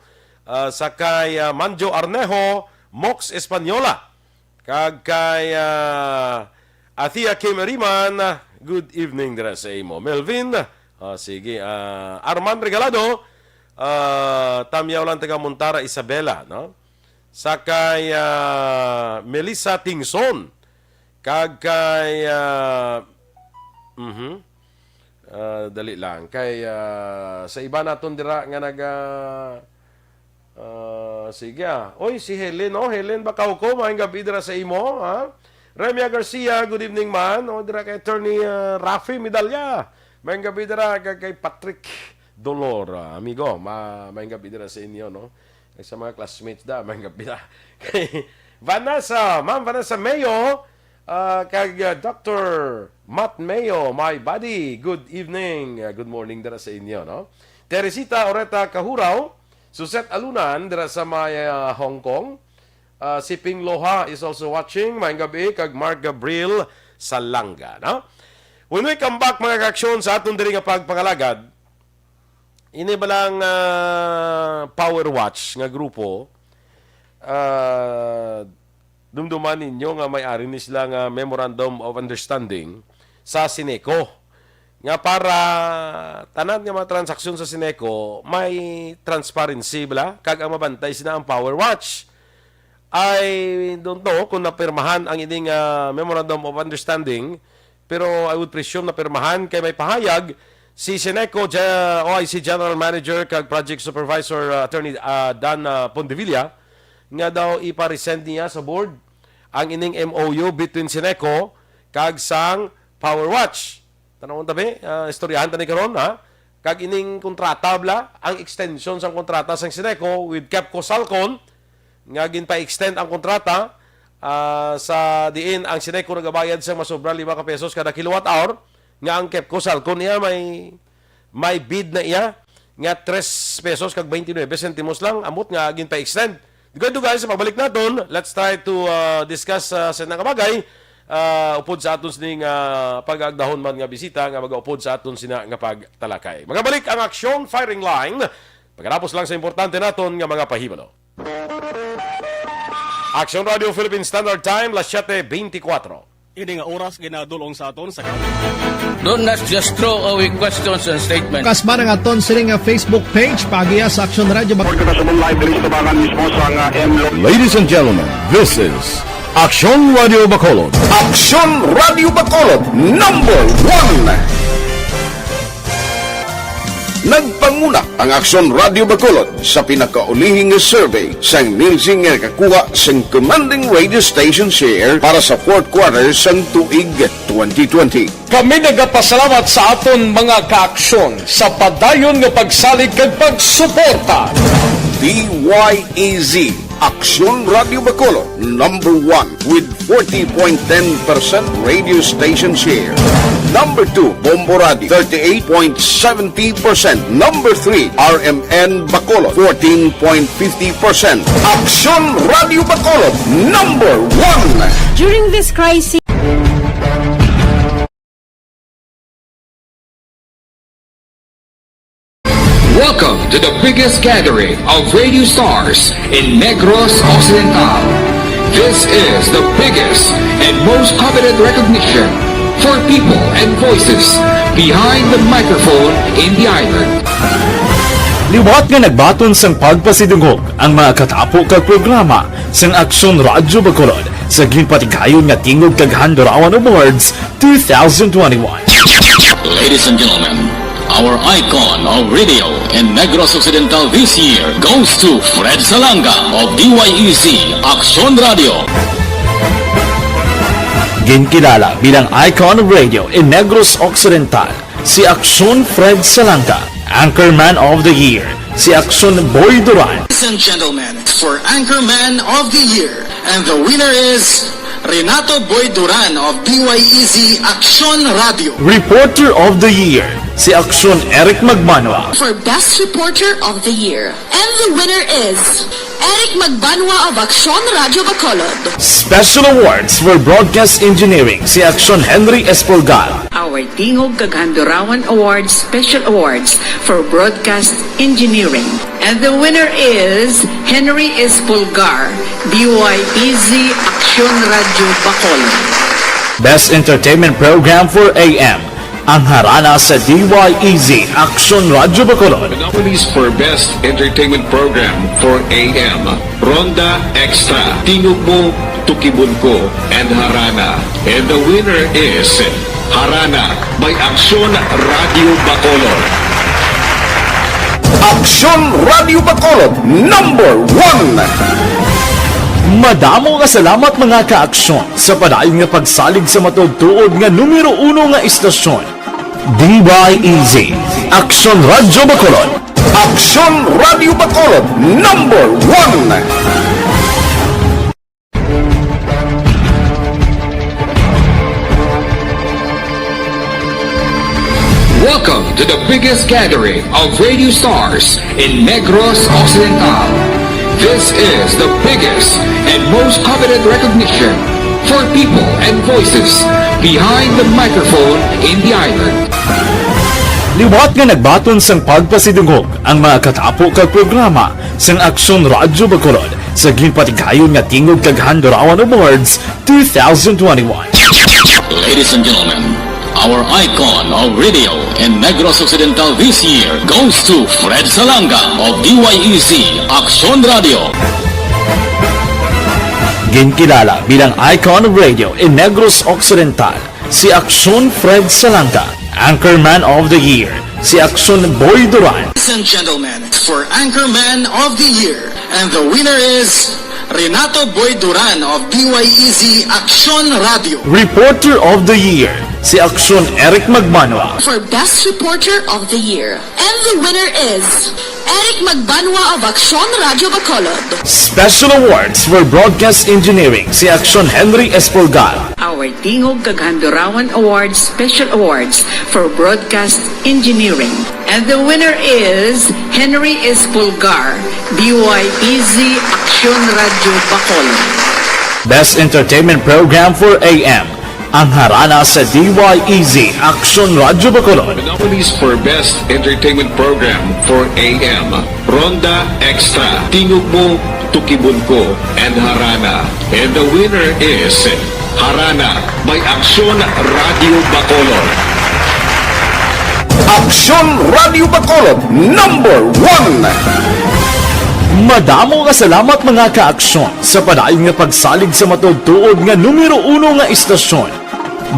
ah, sa kay, ah, Manjo Arnejo, Mox Española, kag kay, ah, Athea Kim Eriman, good evening dira sa imo. Melvin, ah, sige, ah, Arman Regalado, ah, Tamyaw lang taga Montara, Isabela, no? Sa kay, ah, Melissa Tingson, kag kay, ah, mhm. Ah, dali lang. Kay, ah, sa iba naton dira nga naga, ah, sige, ah. Oy, si Helen, oh, Helen Bacauco, maayong gabi dira sa imo, ha? Remia Garcia, good evening man. Oh, dira kay Attorney, ah, Rafi Medalla. Maayong gabi dira kay, kay Patrick Dolor, ah, amigo. Ma-, maayong gabi dira sa inyo, no? Kag sa mga classmates da, maayong gabi da. Kay Vanessa, Ma'am Vanessa Mayo, ah, kag, ah, Doctor Matt Mayo, my buddy. Good evening, ah, good morning dira sa inyo, no? Teresita Oreta Kahuraw, Suset Alunan dira sa may, ah, Hong Kong. Ah, si Ping Loha is also watching. Maayong gabi kag Mark Gabriel Salanga, no? When we come back, mga kaaksyon, sa aton diri nga pagpangalagad, ini ba lang, ah, Power Watch nga grupo, ah, dumduman ninyo nga may ari ni sila nga Memorandum of Understanding sa Sineco, nga para tanan nga mga transaksyon sa Sineco may transparency bala, kag ang mabantay sina ang Power Watch. I don't know kung napirmahan ang ining, ah, Memorandum of Understanding, pero I would presume napirmahan kay may pahayag si Sineco Ge-, O I C General Manager kag Project Supervisor, ah, Attorney, ah, Dan, ah, Pondevilla, nga daw ipa-resend niya sa board ang ining M O U between Sineco kag sang Power Watch. Tanawon tabi, ah, istoryahan tani karon, ha? Kag ining kontrata bala, ang extension sang kontrata sang Sineco with Kepco Salcon, nga ginpa-extend ang kontrata, ah, sa diin ang Sineco nagabayad sang masobra lima ka pesos kada kilowatt hour, nga ang Kepco Salcon niya may, may bid na iya nga tres pesos kag twenty-nine sentimos lang, ambot nga ginpa-extend. Dugay-dugay sa pagbalik naton, let's try to, uh, discuss, uh, sa nga bagay, uh, upod sa aton sining, uh, pag-aagdahon man nga bisita nga magaupod sa aton sina nga pagtalakay. Magabalik ang Aksyon Firing Line pagkatapos lang sa importante naton nga mga pahibalo. Aksyon Radio Philippine Standard Time, las siete veinticuatro. Ini nga oras ginadul-ong sa aton sa Do not just throw away questions and statements. Kasma ang aton sini nga Facebook page, paagiya sa Aksyon Radio Bacolod. Report kita sa live diri sa tubangan mismo sa nga M Lo- Ladies and gentlemen, this is Aksyon Radio Bacolod. Aksyon Radio Bacolod, number one. Nagpanguna ang Aksyon Radio Bacolod sa pinakaulihi nga survey sang Nielsen nga nakakuha sang commanding radio station share para sa fourth quarter sang tuig twenty twenty. Kami nagapasalamat sa aton mga kaaksyon sa padayon nga pagsalig kag pagsuporta. D Y E Z, Aksyon Radio Bacolod, number one with forty point ten percent radio station share. Number two, Bombo Radio, thirty-eight point seventy percent. Number three, R M N Bacolod, fourteen point fifty percent. Aksyon Radio Bacolod, number one. During this crisis, Welcome to the biggest gathering of radio stars in Negros Occidental. This is the biggest and most coveted recognition for people and voices behind the microphone in the island. Liwat nga nagbaton sang pagpasidungog ang mga katapo kag programa sang Aksyon Radyo Bacolod sa ginpatigayon nga Tingog kag Handurawan Awards two thousand twenty-one. Ladies and gentlemen, our icon of radio in Negros Occidental this year goes to Fred Salanga of D Y E Z Aksyon Radio. Ginkilala bilang icon of radio in Negros Occidental, si Aksyon Fred Salanga. Anchorman of the Year, si Aksyon Boy Duran. Ladies and gentlemen, for Anchorman of the Year, and the winner is Renato Boy Duran of D Y E Z Aksyon Radio. Reporter of the Year, si Aksyon Eric Magbanwa. For Best Reporter of the Year, and the winner is Eric Magbanwa of Aksyon Radio Bacolod. Special Awards for Broadcast Engineering, si Aksyon Henry Espolgar. Our Tingog kag Handurawan Awards Special Awards for Broadcast Engineering. And the winner is Henry Espolgar, D Y E Z Aksyon Radio Bacolod. Best Entertainment Program for A M, ang Harana sa D Y E Z Aksyon Radio Bacolod. The nominees for Best Entertainment Program for A M, Ronda Extra, Tingog Mo, Tukibon Ko, and Harana. And the winner is Harana by Aksyon Radio Bacolod. Aksyon Radio Bacolod, number one. Madamo nga salamat, mga ka-aksyon, sa padayon nga pagsalig sa matuod-tuod nga numero uno nga istasyon. D Y E Z, Aksyon Radyo Bacolod. Aksyon Radyo Bacolod, number one. Welcome to the biggest gathering of radio stars in Negros Occidental. This is the biggest and most coveted recognition for people and voices behind the microphone in the island. Liwat nga nagbaton sang pagpasidungog ang mga katapo kag programa sang Aksyon Radyo Bacolod sa ginpatigayon nga Tingog kag Handurawan Awards two thousand twenty-one. Ladies and gentlemen, our icon of radio in Negros Occidental this year goes to Fred Salanga of D Y E Z Aksyon Radio. Ginkilala bilang icon of radio in Negros Occidental, si Aksyon Fred Salanga. Anchorman of the Year, si Aksyon Boy Duran. Ladies and gentlemen, for Anchorman of the Year, and the winner is Renato Boy Duran of D Y E Z Aksyon Radio. Reporter of the Year, si Aksyon Eric Magbanwa. For Best Reporter of the Year, and the winner is Eric Magbanwa of Aksyon Radio Bacolod. Special Awards for Broadcast Engineering, si Aksyon Henry Espolgar. Our Tingog kag Handurawan Awards Special Awards for Broadcast Engineering. And the winner is Henry Espolgar, D Y E Z Aksyon Radio Bacolod. Best Entertainment Program for A M, ang Harana sa D Y E Z Aksyon Radyo Bacolod. The nominees for Best Entertainment Program for A M, Ronda Extra, Tingog Mo, Tukibon Ko, and Harana. And the winner is Harana by Aksyon Radio Bacolod. Aksyon Radio Bacolod, number one. Madamo nga salamat, mga ka-aksyon, sa padayon nga pagsalig sa matuod-tuod nga numero uno nga istasyon.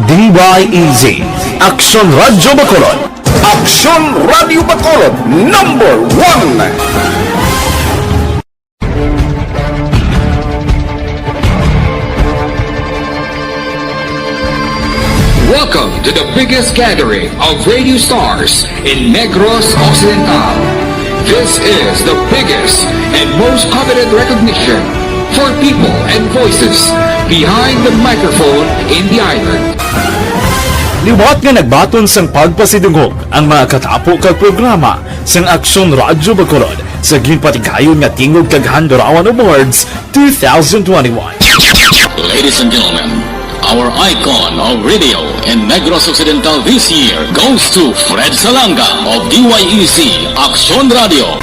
D Y E Z, Aksyon Radyo Bacolod. Aksyon Radyo Bacolod, number one. Welcome to the biggest gathering of radio stars in Negros Occidental. This is the biggest and most coveted recognition for people and voices behind the microphone in the island. Liwat nga nagbaton sang pagpasidungog ang mga katapo kag programa sang Aksyon Radyo Bacolod sa ginpatigayon nga Tingog kag Handurawan Awards two thousand twenty-one. Ladies and gentlemen, Our icon of radio in Negros Occidental this year goes to Fred Salanga of D Y E Z Aksyon Radio.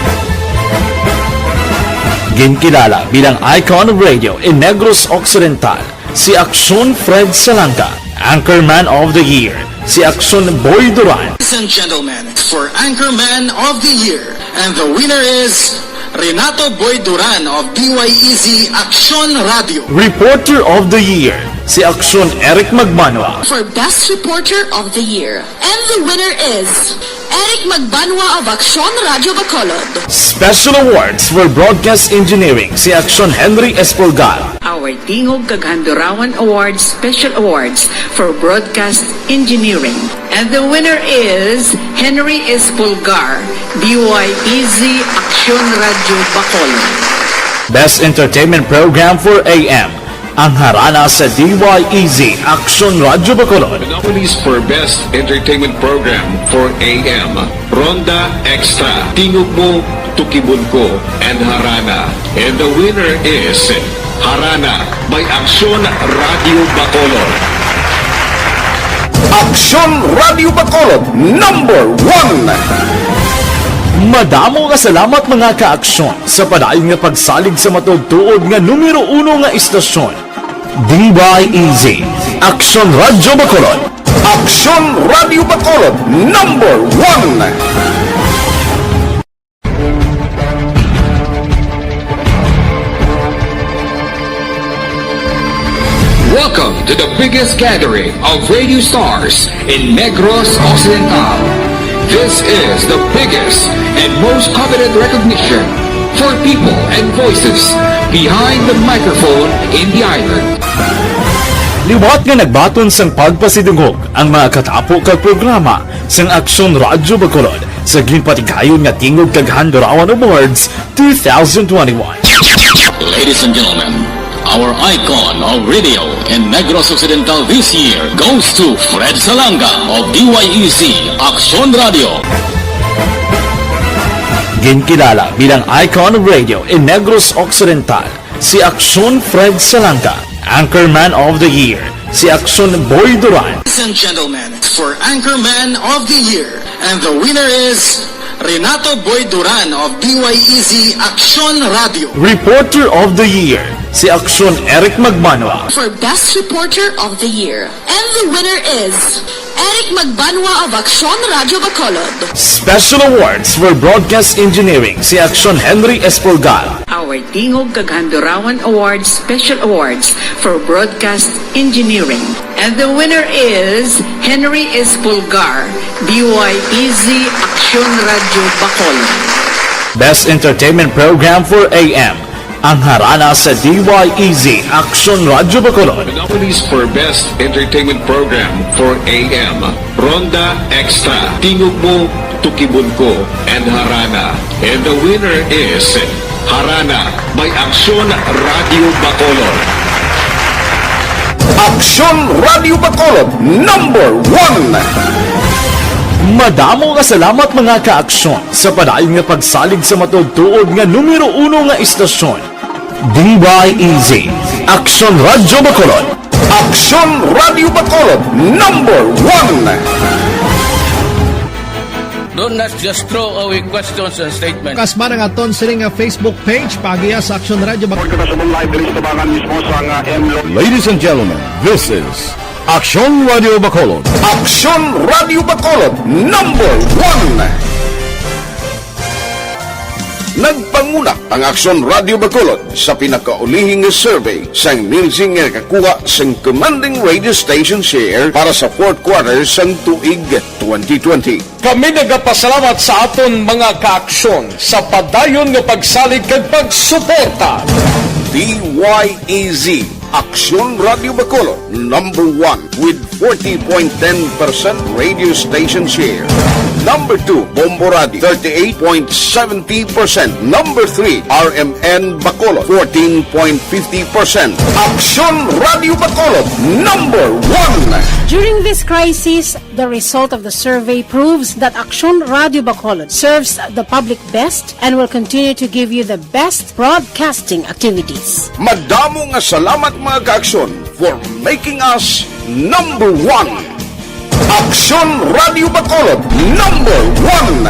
Ginkilala bilang icon of radio in Negros Occidental si Aksyon Fred Salanga, Anchorman of the Year si Aksyon Boy Duran. Ladies and gentlemen, for Anchorman of the Year, and the winner is Renato Boy Duran of D Y E Z Aksyon Radio. Reporter of the Year si Aksyon Eric Magbanwa. For Best Reporter of the Year, and the winner is Eric Magbanwa of Aksyon Radio Bacolod. Special Awards for Broadcast Engineering si Aksyon Henry Espolgar. Our Tingog kag Handurawan Awards Special Awards for Broadcast Engineering. And the winner is Henry Espolgar, D Y E Z Aksyon Radio Bacolod. Best Entertainment Program for A M, ang harana sa D Y E Z Aksyon Radio Bacolod. The nominees for Best Entertainment Program for A M, Ronda Extra, Tingog Mo, Tukibon Ko, and Harana. And the winner is Harana by Aksyon Radio Bacolod. Aksyon Radio Bacolod, number one. Madamo nga salamat, mga ka-aksyon, sa padayon nga pagsalig sa matuod-tuod nga numero uno nga istasyon, D Y E Z, Aksyon Radio Bacolod. Aksyon Radio Bacolod, number one. Welcome to the biggest gathering of radio stars in Negros Occidental. This is the biggest and most coveted recognition for people and voices behind the microphone in the island. Liwat nga nagbaton sang pagpasidungog ang mga katapo kag programa sang Aksyon Radyo Bacolod sa ginpatigayon nga Tingog kag Handurawan Awards two thousand twenty-one. Ladies and gentlemen, our icon of radio in Negros Occidental this year goes to Fred Salanga of D Y E Z Aksyon Radio. Ginkilala bilang icon of radio in Negros Occidental si Aksyon Fred Salanga, Anchorman of the Year si Aksyon Boy Duran. Ladies and gentlemen, for Anchorman of the Year, and the winner is Renato Boy Duran of D Y E Z Aksyon Radio. Reporter of the Year si Aksyon Eric Magbanwa. For Best Reporter of the Year, and the winner is Eric Magbanwa of Aksyon Radio Bacolod. Special Awards for Broadcast Engineering si Aksyon Henry Espolgar. Our Tingog kag Handurawan Awards Special Awards for Broadcast Engineering. And the winner is Henry Espolgar, D Y E Z Aksyon Radio Bacolod. Best Entertainment Program for A M, ang harana sa D Y E Z Aksyon Radio Bacolod. The nominees for Best Entertainment Program for A M, Ronda Extra, Tingog Mo, Tukibon Ko, and Harana. And the winner is Harana by Aksyon Radio Bacolod. Aksyon Radio Bacolod, number one. Madamo nga salamat, mga ka-aksyon, sa padayon nga pagsalig sa matuod-tuod nga numero uno nga istasyon, D Y E Z, Aksyon Radio Bacolod. Aksyon Radio Bacolod, number one. Don't not just throw away questions and statements. Kasma ang aton sini nga Facebook page, paagiha sa Aksyon Radio Bacolod. Kita sa live diri sa tabangan mismo sa nga M Lo- Ladies and gentlemen, this is Aksyon Radio Bacolod. Aksyon Radio Bacolod, number one. Nagpanguna ang Aksyon Radio Bacolod sa pinakaulihing survey sang Nielsen nga nakakuha sang commanding radio station share para sa fourth quarter sang tuig twenty twenty. Kami nagapasalamat sa aton mga kaaksyon sa padayon nga pagsalig kag pagsuporta. D Y E Z, Aksyon Radio Bacolod, number one with forty point ten percent radio station share. Number two, Bombo Radio, thirty-eight point seventy percent. Number three, R M N Bacolod, fourteen point fifty percent. Aksyon Radio Bacolod, number one. During this crisis, the result of the survey proves that Aksyon Radio Bacolod serves the public best and will continue to give you the best broadcasting activities. Madamo nga salamat, mga kaaksyon, for making us number one. Aksyon Radio Bacolod, number one.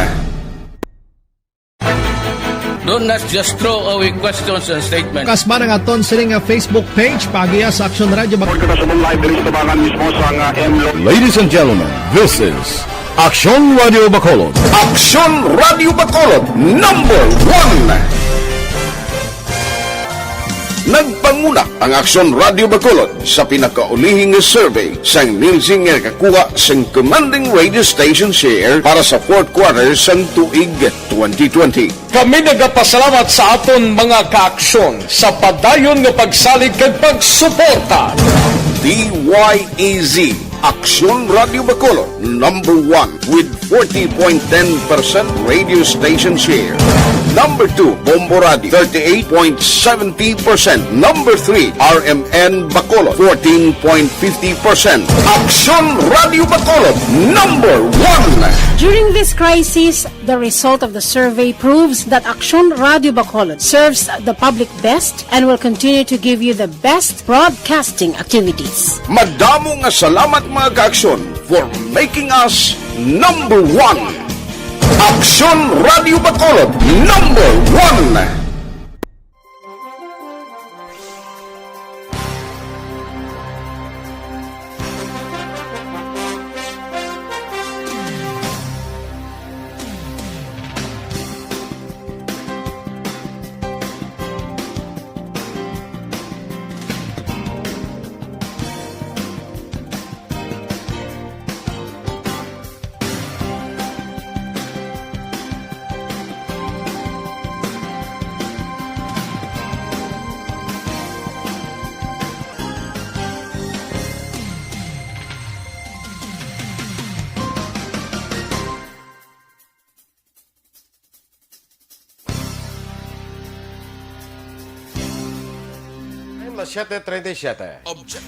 Do not just throw away questions and statements. Kasman ang aton sini nga Facebook page, paagiha sa Aksyon Radio Bacolod. Kita sa live diri sa tabangan mismo sa nga M Lo. Ladies and gentlemen, this is Aksyon Radio Bacolod. Aksyon Radio Bacolod, number one. Nagpanguna ang Aksyon Radio Bacolod sa pinakaulihing survey sang Nielsen nga nakakuha sang commanding radio station share para sa fourth quarter sang tuig twenty twenty. Kami nagapasalamat sa aton mga kaaksyon sa padayon nga pagsalig kag pagsuporta. D Y E Z, Aksyon Radio Bacolod, number one with forty point ten percent radio station share. Number two, Bombo Radio, thirty-eight point seventy percent. Number three, R M N Bacolod, fourteen point fifty percent. Aksyon Radio Bacolod, number one. During this crisis, the result of the survey proves that Aksyon Radio Bacolod serves the public best and will continue to give you the best broadcasting activities. Madamo nga salamat, mga kaaksyon, for making us number one. Aksyon Radio Bacolod, number one. Las siete treinta y siete. Object.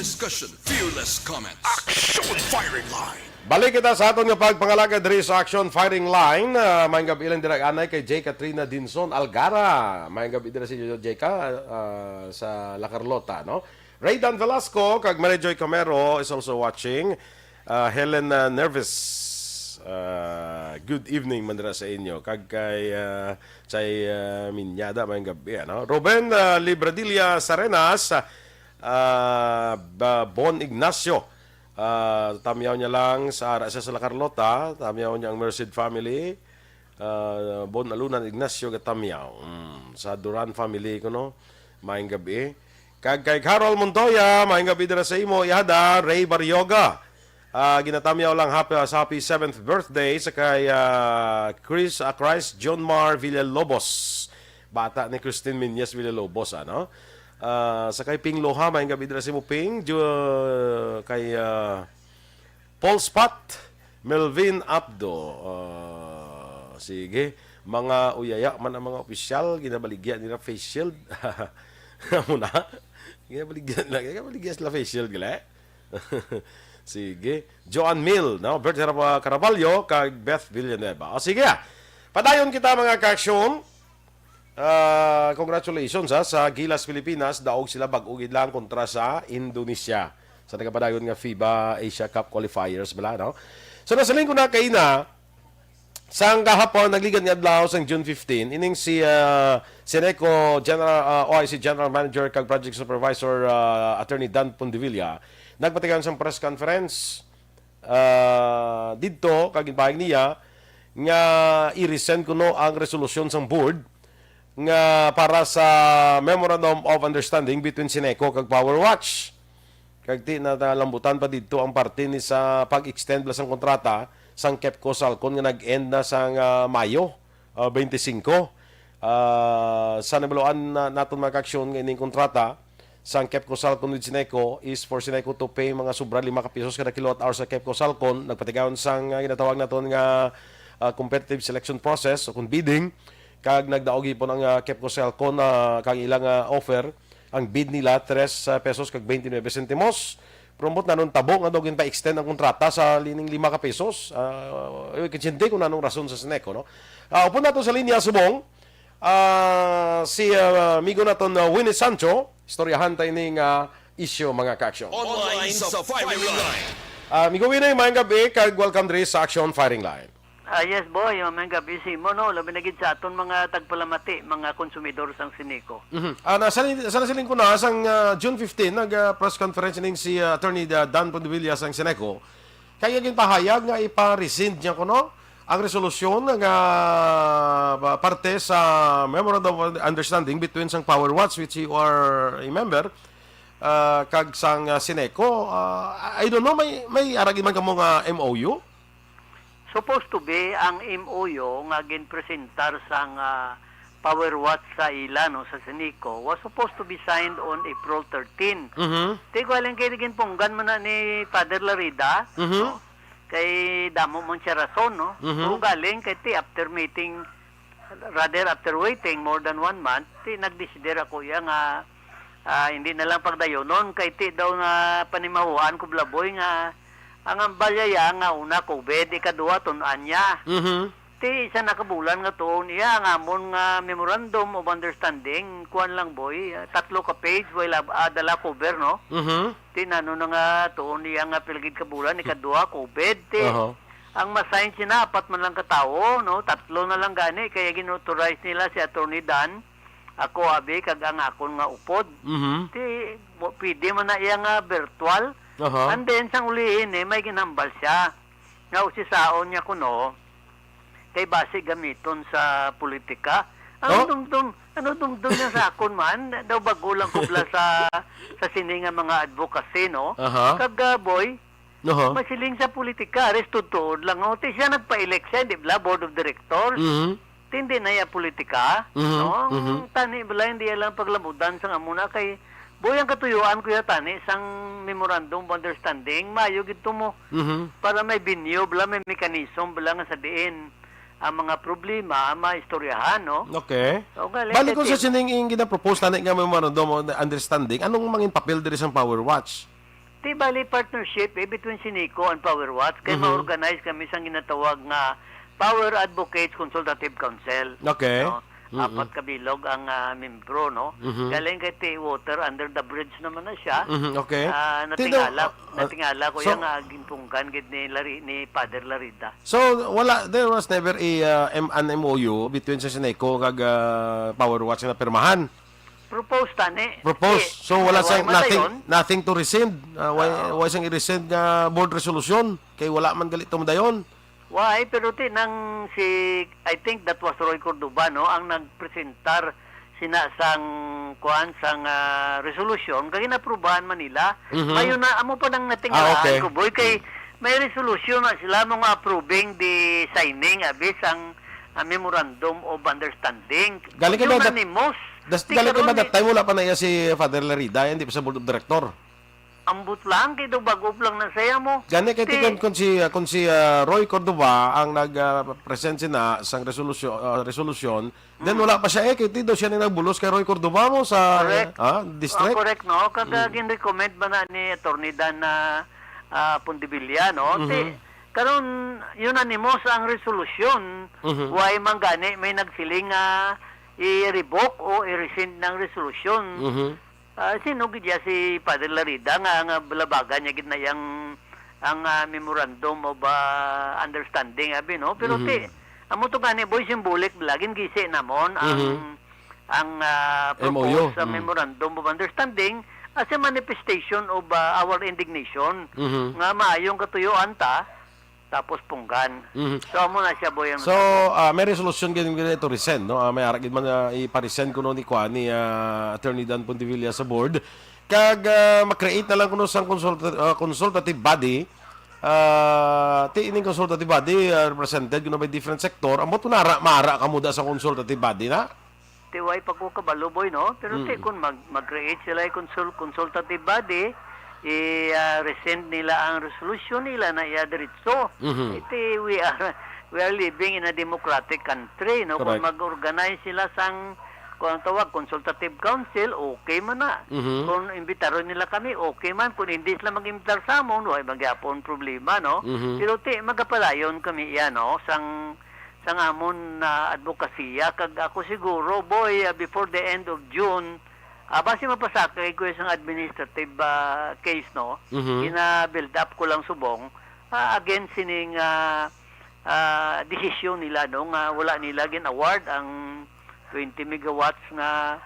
Discussion. Fearless comment. Action firing line. Balik kita sa aton nga pagpangalagad diri sa Action Firing Line. Uh, maayong gabi lang dira anay kay J. Katrina Dinson Algara. Maayong gabi dira sa inyo, J. Ka, uh, sa La Carlota, no? Raydan Velasco kag Mary Joy Camero is also watching. Uh, Helen uh, Nervis, uh, good evening man dira sa inyo. Kag kay uh, Chay uh, Minyada, maayong gabi, ano? Ruben uh, Libradilla Sarenas, uh, Bon Ignacio, uh, tamyaw niya lang sa ara siya sa La Carlota, tamyaw niya ang Merced family, uh, Bon Alunan Ignacio gatamyaw. Mm, sa Duran family ko, no? Maayong gabi. Kag kay Carol Montoya, maayong gabi dira sa imo, ihada, Ray Barrioga. Ah, ginatamyaw lang happy, sa happy seventh birthday sa kay ah, Chris ah, Christ John Mar Villalobos. Bata ni Christine Minyes Villalobos, ano? Ah, sa kay Ping Loha, maayong gabi dira sa imo, Ping. Ju- kay ah, Paul Spot, Melvin Abdo. Ah, sige, mga uyaya man ang mga opisyal, ginabaligya nila face shield. Amo na. Ginabaligya nila, ginabaligya sila face shield, gali. Sige. Joan Mill, no? Bert Carab- Caraballo, kag Beth Villanueva. O sige, ah. Padayon kita, mga kaaksyon. Ah, congratulations, ha, sa Gilas Pilipinas, daog sila bag-o gid lang kontra sa Indonesia sa nagapadayon nga FIBA Asia Cup qualifiers bala, no? So nasiling ko na kaina, sang kahapon, nagligad nga adlaw sang June fifteen, ining si ah, Seneco General ah, O I C General Manager kag Project Supervisor ah, Attorney Dan Pondevilla nagpatigayon sang press conference ah, didto, kag ginpahayag niya nga i-resend kuno ang resolusyon sang board nga para sa Memorandum of Understanding between Seneco kag Power Watch. Kag ti na nalambutan pa didto ang parte ni sa pag-extend bala sang kontrata sang Kepco Salcon nga nag-end na sang ah, Mayo ah, twenty-five. Ah, sa nabaluan na, naton, mga kaaksyon, nga ining kontrata sang Kepco Salcon with Seneco is for Seneco to pay mga sobra lima ka pesos kada kilowatt hour sa Kepco Salcon. Nagpatigayon sang ah, ginatawag naton nga ah, competitive selection process o kung bidding, kag nagdaog gihapon ang ah, Kepco Salcon ah, kang ilang ah, offer. Ang bid nila, tres ah, pesos kag twenty-nine centimos. Pero ambot na nun tabo nga daw ginpa-extend ang kontrata sa lining lima ka pesos. Ah, eh, kutsindi kung anong rason sa Seneco, no? Ah, upod nato sa linya subong, ah, si ah, amigo naton ah, Winnie Sancho, istoryahan ta ini nga isyu, mga ka-aksyon. Online sa firing line. Ah, Amigo Winnie, maayong gabi, kag welcome diri sa Aksyon Firing Line. Ah, yes, boy. Yung mga gabi, Simo, no? Labi na gid sa aton mga tagpalamati, mga konsumidor sang Sineco. Mhm. Ah, nasa, sa nasiling ko na, sang ah, June fifteen, nag-press conference ning si ah, Attorney Da- Dan Pondevilla sang Sineco. Kaya ginpahayag nga ipa-rescind niya kuno ang resolusyon nga ah, parte sa Memorandum of Understanding between sang Power Watch, which you are a member, ah, kag sang ah, Sineco. Ah, I don't know, may may aragi man kamo nga M O U? Supposed to be ang M O U nga ginpresentar sang ah, Power Watch sa ila, no, sa Sineco, was supposed to be signed on April thirteen. Mhm. Ti galing kay ginpunggan man na ni Father Larida, Mhm. no? Kay damo man siya rason, no? Mhm. So galing kay ti after meeting, rather after waiting more than one month, ti nagdesider ako iya nga ah, hindi na lang pagdayonon kay ti daw na panimahuan ko, Blaboy, nga ang ambalya ya nga una COVID, ikaduha tun-an niya. Mhm. Ti isa na ka bulan nga tuon iya ang amon nga memorandum of understanding, kuan lang, boy, ah, tatlo ka page, wala ah, dala cover, no? Mhm. Ti nano na nga tuon iya nga pilgid ka bulan, ikaduha COVID. Ti Aha. ang masign sina apat man lang ka tawo, no? Tatlo na lang gani kaya gin-authorize nila si Attorney Dan, ako abi, kag ang akon nga upod. Mhm. Ti mo- pwede man na iya nga virtual. Aha. And then sang ulihin eh may ginhambal siya nga usisaon niya kuno kay basi gamiton sa politika. Ano Oh? dumdum, ano dumdum niya sa akon man? Daw bago lang ko bala sa sa sini nga mga advocacy, no? Aha. Kag ah, boy, Aha. masiling sa politika, aris tuod lang, oh. Ti siya nagpa-elect siya, di bala, board of directors. Mhm. Ti hindi na iya politika, Mhm, no? Ang mhm. tani bala, hindi iya lang paglamudan sa amuna kay boy ang katuyuan ko ya tani sang memorandum of understanding, maayo gid to mo Mhm. para may venue bala, may mechanism bala nga sa diin ang mga problema maistoryahan, no? Okay. O, gali, Bali kung kay sa sining ing ginapropose tani nga memorandum of understanding, anong mangin papel diri sang Power Watch? Ti bali partnership eh, between Sineco and Power Watch kay Mhm. ma-organize kami sang ginatawag nga Power Advocates Consultative Council. Okay. No? Mm-mm. Apat ka bilog ang ah, membro, no? Mhm. Galing kay ti water under the bridge naman na siya. Mhm, okay. Ah, Ti daw, natingala, ah, natingala ko so- yung ah, ginpunggan gid ni Lari, ni Father Larida. So wala, there was never a uh, M- an M O U between sa Sineco kag uh, Power Watch nga pirmahan. Propose tani. Propose. Ti, So wala why sang man nothing dayon? nothing to rescind. Uh, why Ah. why sang i-rescind nga board resolution kay wala man gali to madayon. Why? Pero ti nang si, I think that was Roy Cordova, no, ang nagpresentar sina sang kuan sang ah, resolution kag ginaprubahan man nila. Mhm. Mayo na amo pa nang natingalahan Ah, okay. ko, boy, kay may resolution na sila mo nga approving the signing abi sang ah, memorandum of understanding. Galing kay ba that- Unanimous. Das, Ti galing kay karon ba that ni- time wala pa na iya si Father Larida, hindi pa sa board of director. Ambot lang kay daw bag-o lang na saya mo. Gani kay Ti- tikon kun si ah, kun si ah, Roy Cordova ang nag ah, present sina sang resolusyon ah, resolusyon, then wala pa siya eh kay ti daw siya ni nagbulos kay Roy Cordova mo sa Correct. ah, Ah, district. correct, no? Kag ah, gin-recommend ba na ni Attorney Dan na ah, Pondevilla, no? Ti, Mhm. karon unanimous ang resolusyon. Mhm. Why man gani may nagsiling nga i-revoke o i-rescind ng resolusyon? Mhm. Ah, sino gid ya si Father Larida nga nga balabagan niya gid na yang ang ah, memorandum of ah, understanding abi, no? Pero Mhm. ti amo to gani, boy, symbolic, lagin gisi namon ang Mhm. ang ah, M O U, propose sa mm. memorandum of understanding as a manifestation of ah, our indignation Mhm. nga maayong katuyuan ta tapos punggan. Mhm. So amo na siya, boy, ang So, ah, may resolution gid gid to rescind, no? Ah, may ara gid man ah, ipa-rescind kuno ni kuan ni ah, Attorney Dan Pondevilla sa board. Kag ah, ma-create na lang kuno sang consulta- ah, consultative body. Ah, ti ining consultative body ah, represented kuno by different sector. Amo to nara mara kamo da sa consultative body na? Ti way pa ko kabalo, boy, no? Pero Mm. ti kun mag mag-create sila yung consul- consultative body, i ah, rescind nila ang resolution nila na iya diretso. Mhm. Iti we are we are living in a democratic country, no? Kung Correct. Mag-organize sila sang kung ang tawag consultative council, okay man na. Mhm. Kung imbitaron nila kami, okay man. Kung hindi sila mag-imbitar sa amon, way magyapon problema, no? Mhm. Pero ti magapadayon kami iya, no? Sang sang amon na advokasya kag ako siguro, boy, ah, before the end of June, Ah, base mapasakay ko sa administrative, ah, case, no? Mhm. Gina-build up ko lang subong, ah, against sining, ah, ah, desisyon nila, no, nga wala nila gin-award ang twenty megawatts nga,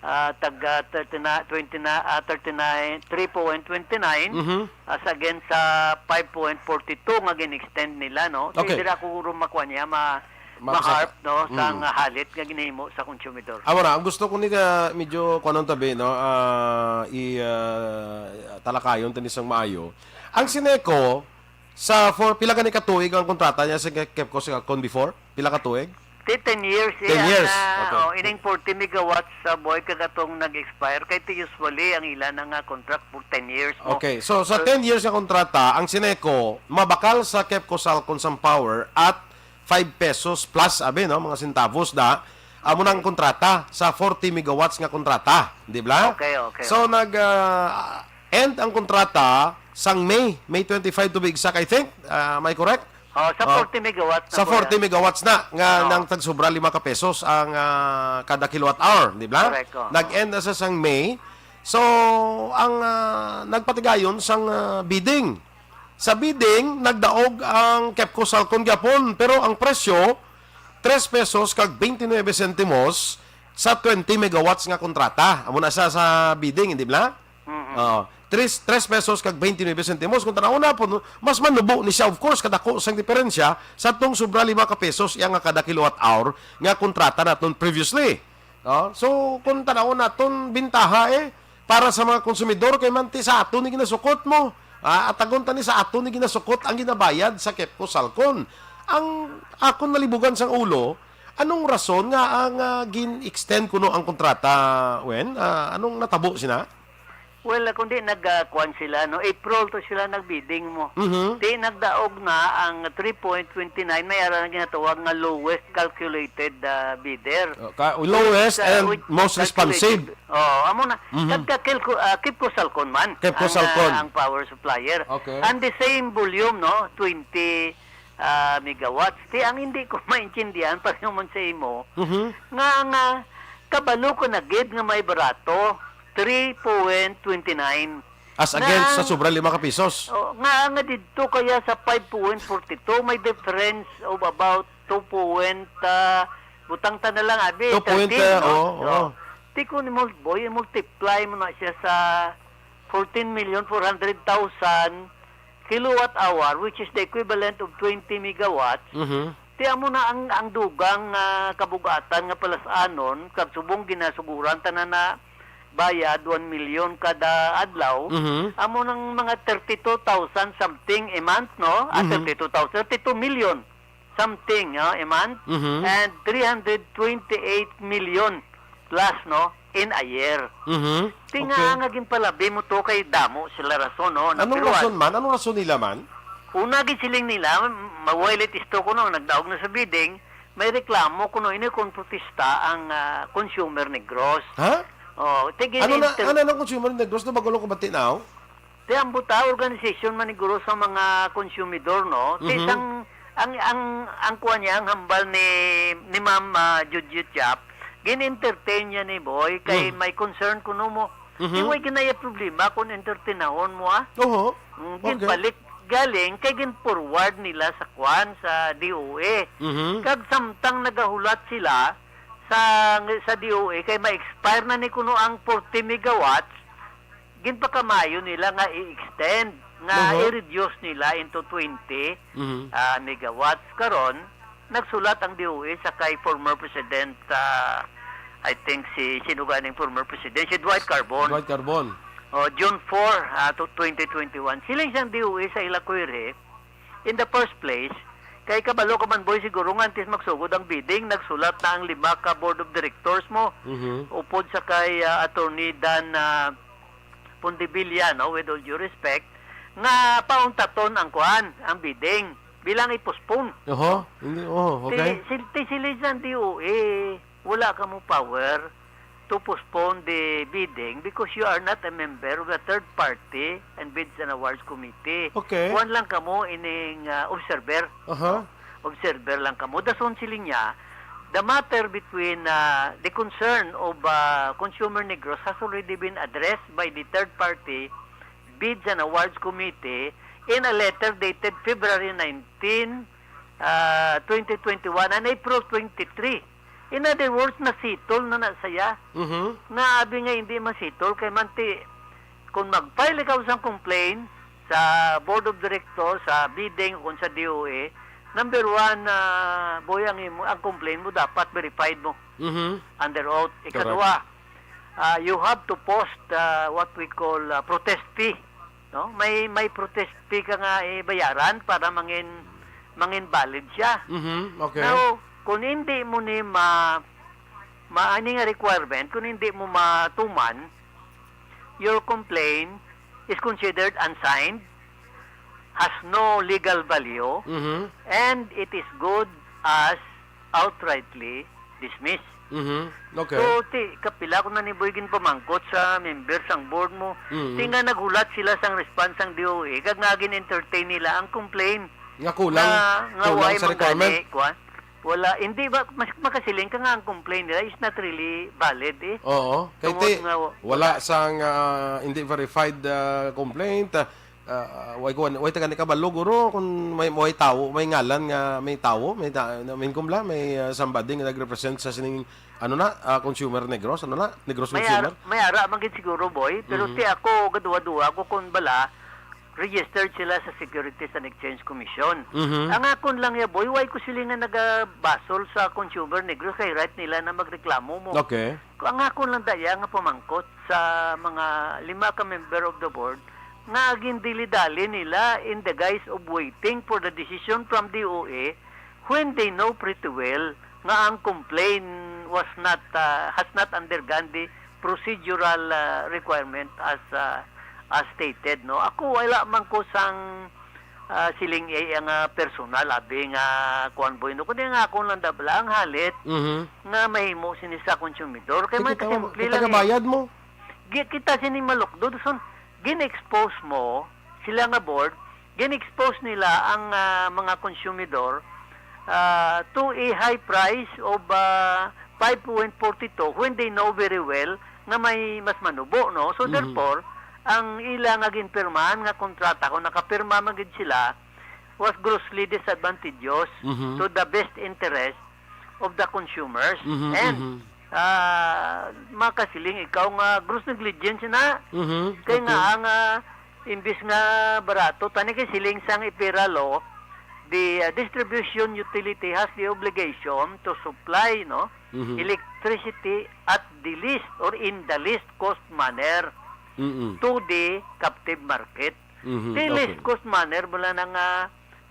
ah, taga thirty na, twenty na, ah, thirty-nine, three point twenty-nine Mhm. as against sa five point forty-two nga gin-extend nila, no? Kay Okay. dira ko guro makuha niya, ma-, Mapasaka. ma-harp, no, sa Mm. nga halit nga ginahimo sa konsumidor. Amo na, ang gusto ko ni ka medyo kuanon tabi, no, ah, i, ah, talakayon tani sang maayo. Ang Sineco, sa for, pila gani ka tuig ang kontrata niya sa Ke-, Kepco Salcon before? Pila ka tuig? Ti ten years, eh, Ten ang, years. ah, Okay. oh, ining forty megawatts sa Boy kagatong nag-expire. Kay ti usually ang ila na nga contract for ten years, no? Okay. So, sa So, ten years nga kontrata, ang Sineco mabakal sa Kepco Salcon sang power at five pesos plus, abi, no, mga centavos da. Amo na ang kontrata sa forty megawatts nga kontrata, di ba? Okay, okay, So, okay. nag, ah, end ang kontrata sang May, May twenty-five to be exact, I think. Ah, am I correct? Oh, sa Oh. forty megawatts na Sa po forty yan. megawatts na nga Oo. nang tagsubra lima ka pesos ang, ah, kada kilowatt hour, di ba? Correct, oo. Nag-end na sa sang May. So, ang, ah, nagpatigayon sang, ah, bidding. Sa bidding, nagdaog ang Kepco Salcon gyapon, pero ang presyo, tres pesos kag twenty-nine sentimos sa twenty megawatts nga kontrata. Amo na sa, sa bidding, di ba? Mhm. Oh, tres, tres pesos kag twenty-nine sentimos. Kung tanaw na po, no, mas manubo ni siya, of course, kadako sang diferensya sa tong sobra lima ka pesos iya nga kada kilowatt hour nga kontrata naton previously. Oh, so, kung tanaw naton, bintaha, eh, para sa mga konsumidor, kay man ti sa aton ni ginasukot mo. Ah, atagon ta ni sa aton ni ginasukot ang ginabayad sa Kepco Salcon. Ang akon nalibugan sang ulo, anong rason nga ang, ah, gin-extend kuno ang kontrata, Wen? Ah, anong natabo sina? Well, ah, kundi nag, ah, kuwan sila, no? April to sila nagbidding mo. Mhm. Di nagdaog na ang three point twenty-nine, may ara na ginatawag nga lowest calculated, ah, bidder. Oh, ka-, Which, lowest ah, and which most calculated responsive. Oo, amo na. Mhm. Kag ka Kilco-, ah, Kepco Salcon man Kepco ang, ah, Salcon. ang power supplier. Okay. And the same volume, no, twenty, ah, megawatts. Ti ang hindi ko maintindihan, pareho man sa imo, Mhm. nga, nga kabalo ko na gid nga may barato, three point twenty-nine. As against Nga sa sobra lima ka pisos. Oh, nga, nga didto kaya sa five point forty-two, may difference of about two point, ah, butang ta na lang, abi, Two point, thirteen, ah, no? oo, So, oo. Ti kun mo, boy, multiply mo na siya sa fourteen million four hundred thousand kilowatt hour, which is the equivalent of twenty megawatts, Mhm. ti amo na ang, ang dugang nga kabugatan nga palas-anon, kag subong ginasuguran tanan na bayad, one million kada adlaw, Mhm. amo nang mga thirty-two thousand something a month, no? Ah, Mhm. thirty-two thousand, thirty-two million something, ah, a month, Mhm. and three hundred twenty-eight million plus, no, in a year. Mhm. Ti nga Okay. nga ginpalabi mo to kay damo sila rason, no? Anong Number one. rason man? Anong rason nila man? Una, gisiling nila, ma-, mawailit isto kuno, nagdaog na sa bidding, may reklamo kuno, ini kon protesta ang, ah, consumer Negros. Ha? Oh, ti Ano na, gin-inter- ano na consumer Negros na bago ko bati now? Ti ang buta, organisasyon man ni guro sa mga konsumidor, no? Ti Mhm. sang, ang, ang, ang kuwan niya, ang hambal ni, ni Ma'am, ah, Judith Yap, gin-entertain niya ni Boy, kay Mm. may concern kuno mo. Mhm. Di way ginaya problema kung entertainahon mo, ah. Oho. Mm, Okay. ginpalit galing, kay gin-forward nila sa kuwan, sa D O A. Mhm. Kag samtang nagahulat sila sa, sa D O A, kay ma-expire na ni kuno ang forty megawatts, ginpakamayo nila nga i-extend, nga Mhm. i-reduce nila into twenty, Mhm. ah, megawatts. Karon, nagsulat ang D O A sa kay former President, ah, I think si, sino ganing former President? Si Dwight Carbon. Dwight Carbon. Oh, June four, ah, to twenty twenty-one. Siling siyang D O A sa ila query, in the first place, kay kabalo ka man, Boy, siguro nga antes magsugod ang bidding, nagsulat na ang lima ka board of directors mo. Mhm. Upod sa kay, ah, Attorney Dan, ah, Pondevilla, no, with all due respect, nga pauntaton ang kuan, ang bidding, bilang i-postpone. Oho, hindi, oh, Ti, okay. sil-, ti sila sa D O A, wala ka mo power to postpone the bidding because you are not a member of the third party and bids and awards committee. Okay. Kuwan lang kamo ining, ah, observer. Aha. Observer lang kamo. Dason sila niya, The matter between, uh, the concern of, uh, Consumer Negros has already been addressed by the third party bids and awards committee in a letter dated February nineteen, uh, twenty twenty-one and April twenty-three. In other words, nasitol na na saya. Mhm. Nga abi nga hindi masitol kay manti kung mag-file ikaw sang complaint sa Board of Directors, sa bidding o sa D O A, number one, ah, boy, ang imo, ang complaint mo dapat verified mo Mhm. under oath. Correct. Ikadua, ah, you have to post, ah, what we call, ah, protest fee, no? May, may protest fee ka nga ibayaran para mangin, mangin valid siya. Mhm. Okay. Now, kung hindi mo ni ma-, ma-, ani nga requirement, kung hindi mo matuman, your complaint is considered unsigned, has no legal value, Mhm. and it is good as outrightly dismissed. Mhm. Okay. So, ti, kapila ko na ni Boy ginpamangkot sa member sang board mo. Mhm. Ti nga naghulat sila sang response sang D O A, kag nga gin-entertain nila ang complaint Nga kulang, nga, nga kulang way sa requirement. Kuwan. Wala, hindi ba, mas, makasiling ka nga ang complaint nila is not really valid, eh. Oo. Kay Tungod ti, nga wa-, wala wala. sang, ah, hindi verified, ah, complaint, ah, ah, way kuwan, way taga ni kabalo, guro, kung may, may tawo, may ngalan nga may tawo, may ta-, I mean, kumla, may, ah, somebody nga nag-represent sa sining, ano na, ah, Consumer Negros, ano na, Negros May Consumer? Ar-, may ara man gid siguro, boy, pero Mhm. ti ako, gaduwa-duwa ko kung bala, registered sila sa Securities and Exchange Commission. Mhm. Ang akon lang ya, boy, why ko sila nga nagabasol sa Consumer Negros kay right nila na magreklamo mo. Okay. Ang akon lang daya nga pamangkot sa mga lima ka member of the board nga gindili-dali nila in the guise of waiting for the decision from D O A when they know pretty well nga ang complaint was not, ah, has not undergone the procedural, ah, requirement as, ah, as stated, no? Ako, wala man ko sang, ah, siling A ang, ah, personal, abi nga, kuwan, boy, no? Kundi nga akon lang dabla ang halit Mhm. nga mahimo sini sa konsumidor. Kay Kay may kita, kasimple kita lang, eh. Kabayad mo. Gi-, kita sini malukdod, son, gin-expose mo sila nga board, gin-expose nila ang, ah, mga konsumidor, ah, to a high price of, ah, five point forty two when they know very well nga may mas manubo, no? So, Mhm. therefore, ang ila nga ginpirmahan nga kontrata, kung nakapirma man gid sila, was grossly disadvantageous Mhm. to the best interest of the consumers. Mhm, And, mhm. ah, makasiling ikaw nga gross negligence na. Mhm, Kay okay. nga ang, ah, imbis nga barato, tani kay siling sang EPIRA law, the, ah, distribution utility has the obligation to supply, no, Mhm. electricity at the least or in the least cost manner Mm-mm. to the captive market. Mhm, The okay. least cost manner mula na nga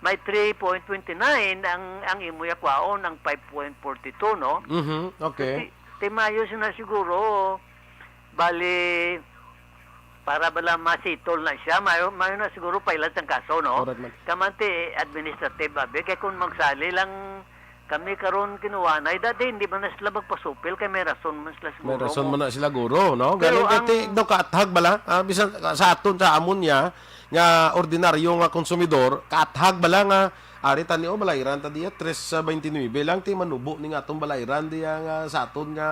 may three point twenty nine ang, ang imo yakwaon, ang five point forty two, no? Mhm, okay. Ti, ti mayo sina siguro, bali, para bala masitol na siya, mayo, mayo na siguro pailan sang kaso, no? Correct, man. Kamanti, eh, administrative, abi, kay kung magsali lang kami karon kinuwanay, dati hindi man na sila magpasupil kay may rason man sila siguro May rason mo. man na sila, guro, no? Pero Galing kay ang ti-, daw kaathag bala, ah, bisan sa aton, sa amon niya, nga ordinaryo nga konsumidor, kaathag bala nga, ari tani, oh, balayran ta diya, tres sa twenty-nine lang, ti manubo ni nga atong balayran diya nga sa aton nga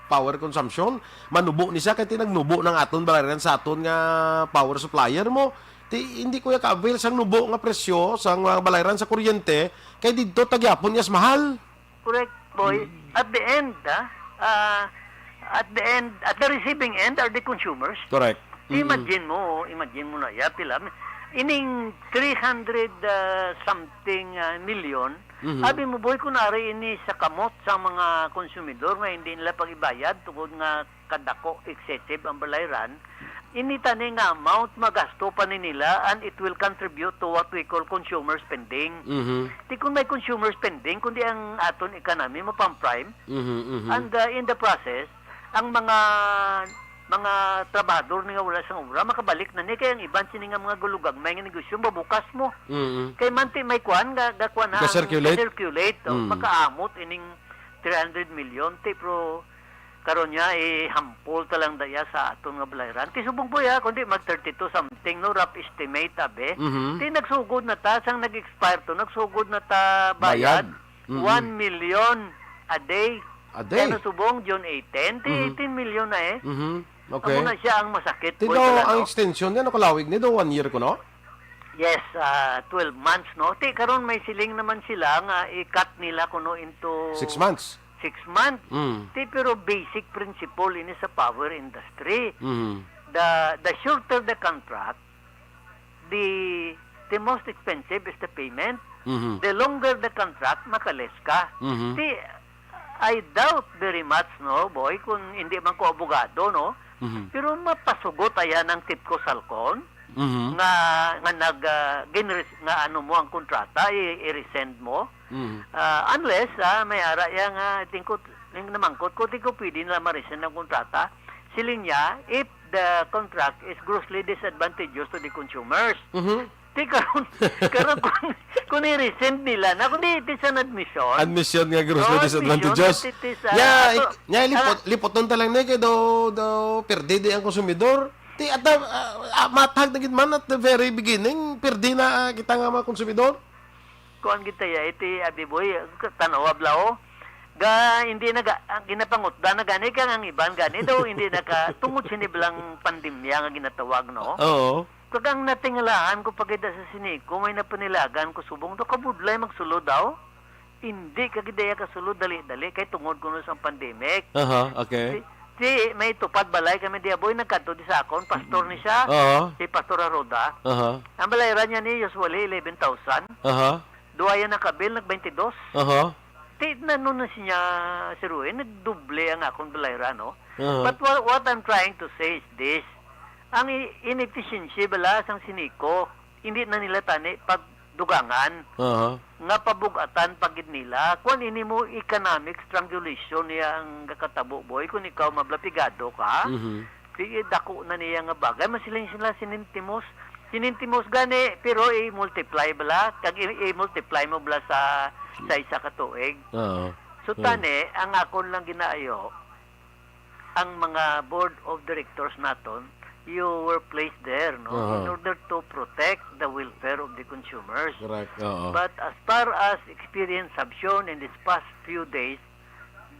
power consumption. Manubo ni siya, kay ti nagnubo ng aton balayran sa aton nga power supplier mo. Ti, hindi ko ya ka-avail sang nubo nga presyo sang mga balayran sa kuryente, kay didto ta gyapon yes mahal. Correct, boy. Mm. At the end, ah, ah, at the end, at the receiving end are the consumers. Correct. Mm-mm. Imagine mo, imagine mo na, ya, pila, ining three hundred, ah, something, ah, million, Mhm. abi mo, boy, kung ari ini sa kamot sa mga konsumidor nga hindi nila pag-ibayad tungod nga kadako, excessive ang balayran, ini tani nga amount magasto pa ni nila and it will contribute to what we call consumer spending. Mhm. Di kung may consumer spending, kundi ang aton economy mapamprime, Mhm, mhm. and, uh, in the process, ang mga, mga trabahador ni nga wala sang obra, makabalik na ni, kaya ang iban sini nga mga gulugagmay nga negosyo, mabukas mo. Mhm. Kay manti may kwan, ga, ga kwan na ang Ga-circulate? ga-circulate, oh, Mm. makaamot ining three hundred million, ti, pero karon niya, ihampol ta lang daya sa aton nga balayran. Ti subong po ya, kundi mag thirty-two something, no, rough estimate, abi. Mhm. Ti nagsugod na ta, sang nag-expire to, nagsugod na ta bayad, Bayad. Mhm. one million A day. A day? Kaya nasubong, June eighteen, ti Mhm. eighteen million na eh. Mhm. Okay. Amo na siya ang masakit, Ti boy, daw, pala, ang no? extension niya, nakalawig ni daw one year ko, no? Yes, ah, twelve months, no? Ti karon may siling naman sila nga i-cut nila kuno into Six months. six months. Mm. Ti pero basic principle ini sa power industry. Mhm. The, the shorter the contract, the, the most expensive is the payment. Mhm. The longer the contract, makaless ka. Mhm. Ti, I doubt very much, no, boy, kung hindi man ko abogado, no? Mhm. Pero mapasugot aya ng Kepco Salcon Mhm. nga, nga nag, ah, ginres-, nga ano mo ang kontrata, i-, i-rescind mo. Mhm. Ah, unless, ah, may ara iya nga, tingkot, yung namangkot ko, di ko pwede nila ma-rescind ang kontrata. Siling niya, if the contract is grossly disadvantageous to the consumers. Mhm. Di karon, karon kung, kung i-rescind nila na, kung di, it is an admission. Admission nga grossly Oh, admission disadvantageous. that it is, ah, Nya, ato, ik-, nya, lipot, ah, lipoton ta lang ni kay daw, daw, perdi di ang konsumidor. Ti, at, ah, ah, matag na gid man at the very beginning, perdi na, ah, kita nga mga konsumidor. Kuan kita ya, iti, abi boy, tanawa bla, oh. Ga, hindi na ga, ang ginapangutda na gani kang ang iban gani daw, hindi na ka, tungod sini blang pandemya nga ginatawag, no? Oo. Kag ang natingalahan ko pagida sa sini ko, may napanilagan ko subong daw, kabudlay magsulod daw. Hindi ka gidaya kasulod dali-dali kay tungod kuno sa pandemic. Aha, okay. Si, si, may tupad balay kami diya, boy, nagkadto di sa akon, pastor ni siya, Oo. si Pastor Aroda. Aha. Ang balayran niya ni usually eleven thousand. Aha. Duha yan nakabil, nag twenty-two. Aha. Ti, nano na siya, Sir Ruin, nagdoble ang akon balayran, no? Aha. But what, what I'm trying to say is this, ang i-, inefficiency bala sang siniko, hindi na nila tani pagdugangan Aha. nga pabugatan pa gid nila. Kung ini mo economic strangulation niya ang kakatabo, boy, kung ikaw mablapigado ka, Mhm. sige, dako na niya nga bagay. Masiling sila sinintimos. Sinintimos gani, pero i-multiply bala, kag i-, i-multiply mo bala sa, sa isa ka tuig. Oo. So, Oo. tani, ang akon lang ginaayo, ang mga board of directors naton, you were placed there, no, Aha. in order to protect the welfare of the consumers. Correct, oo. But as far as experience have shown in these past few days,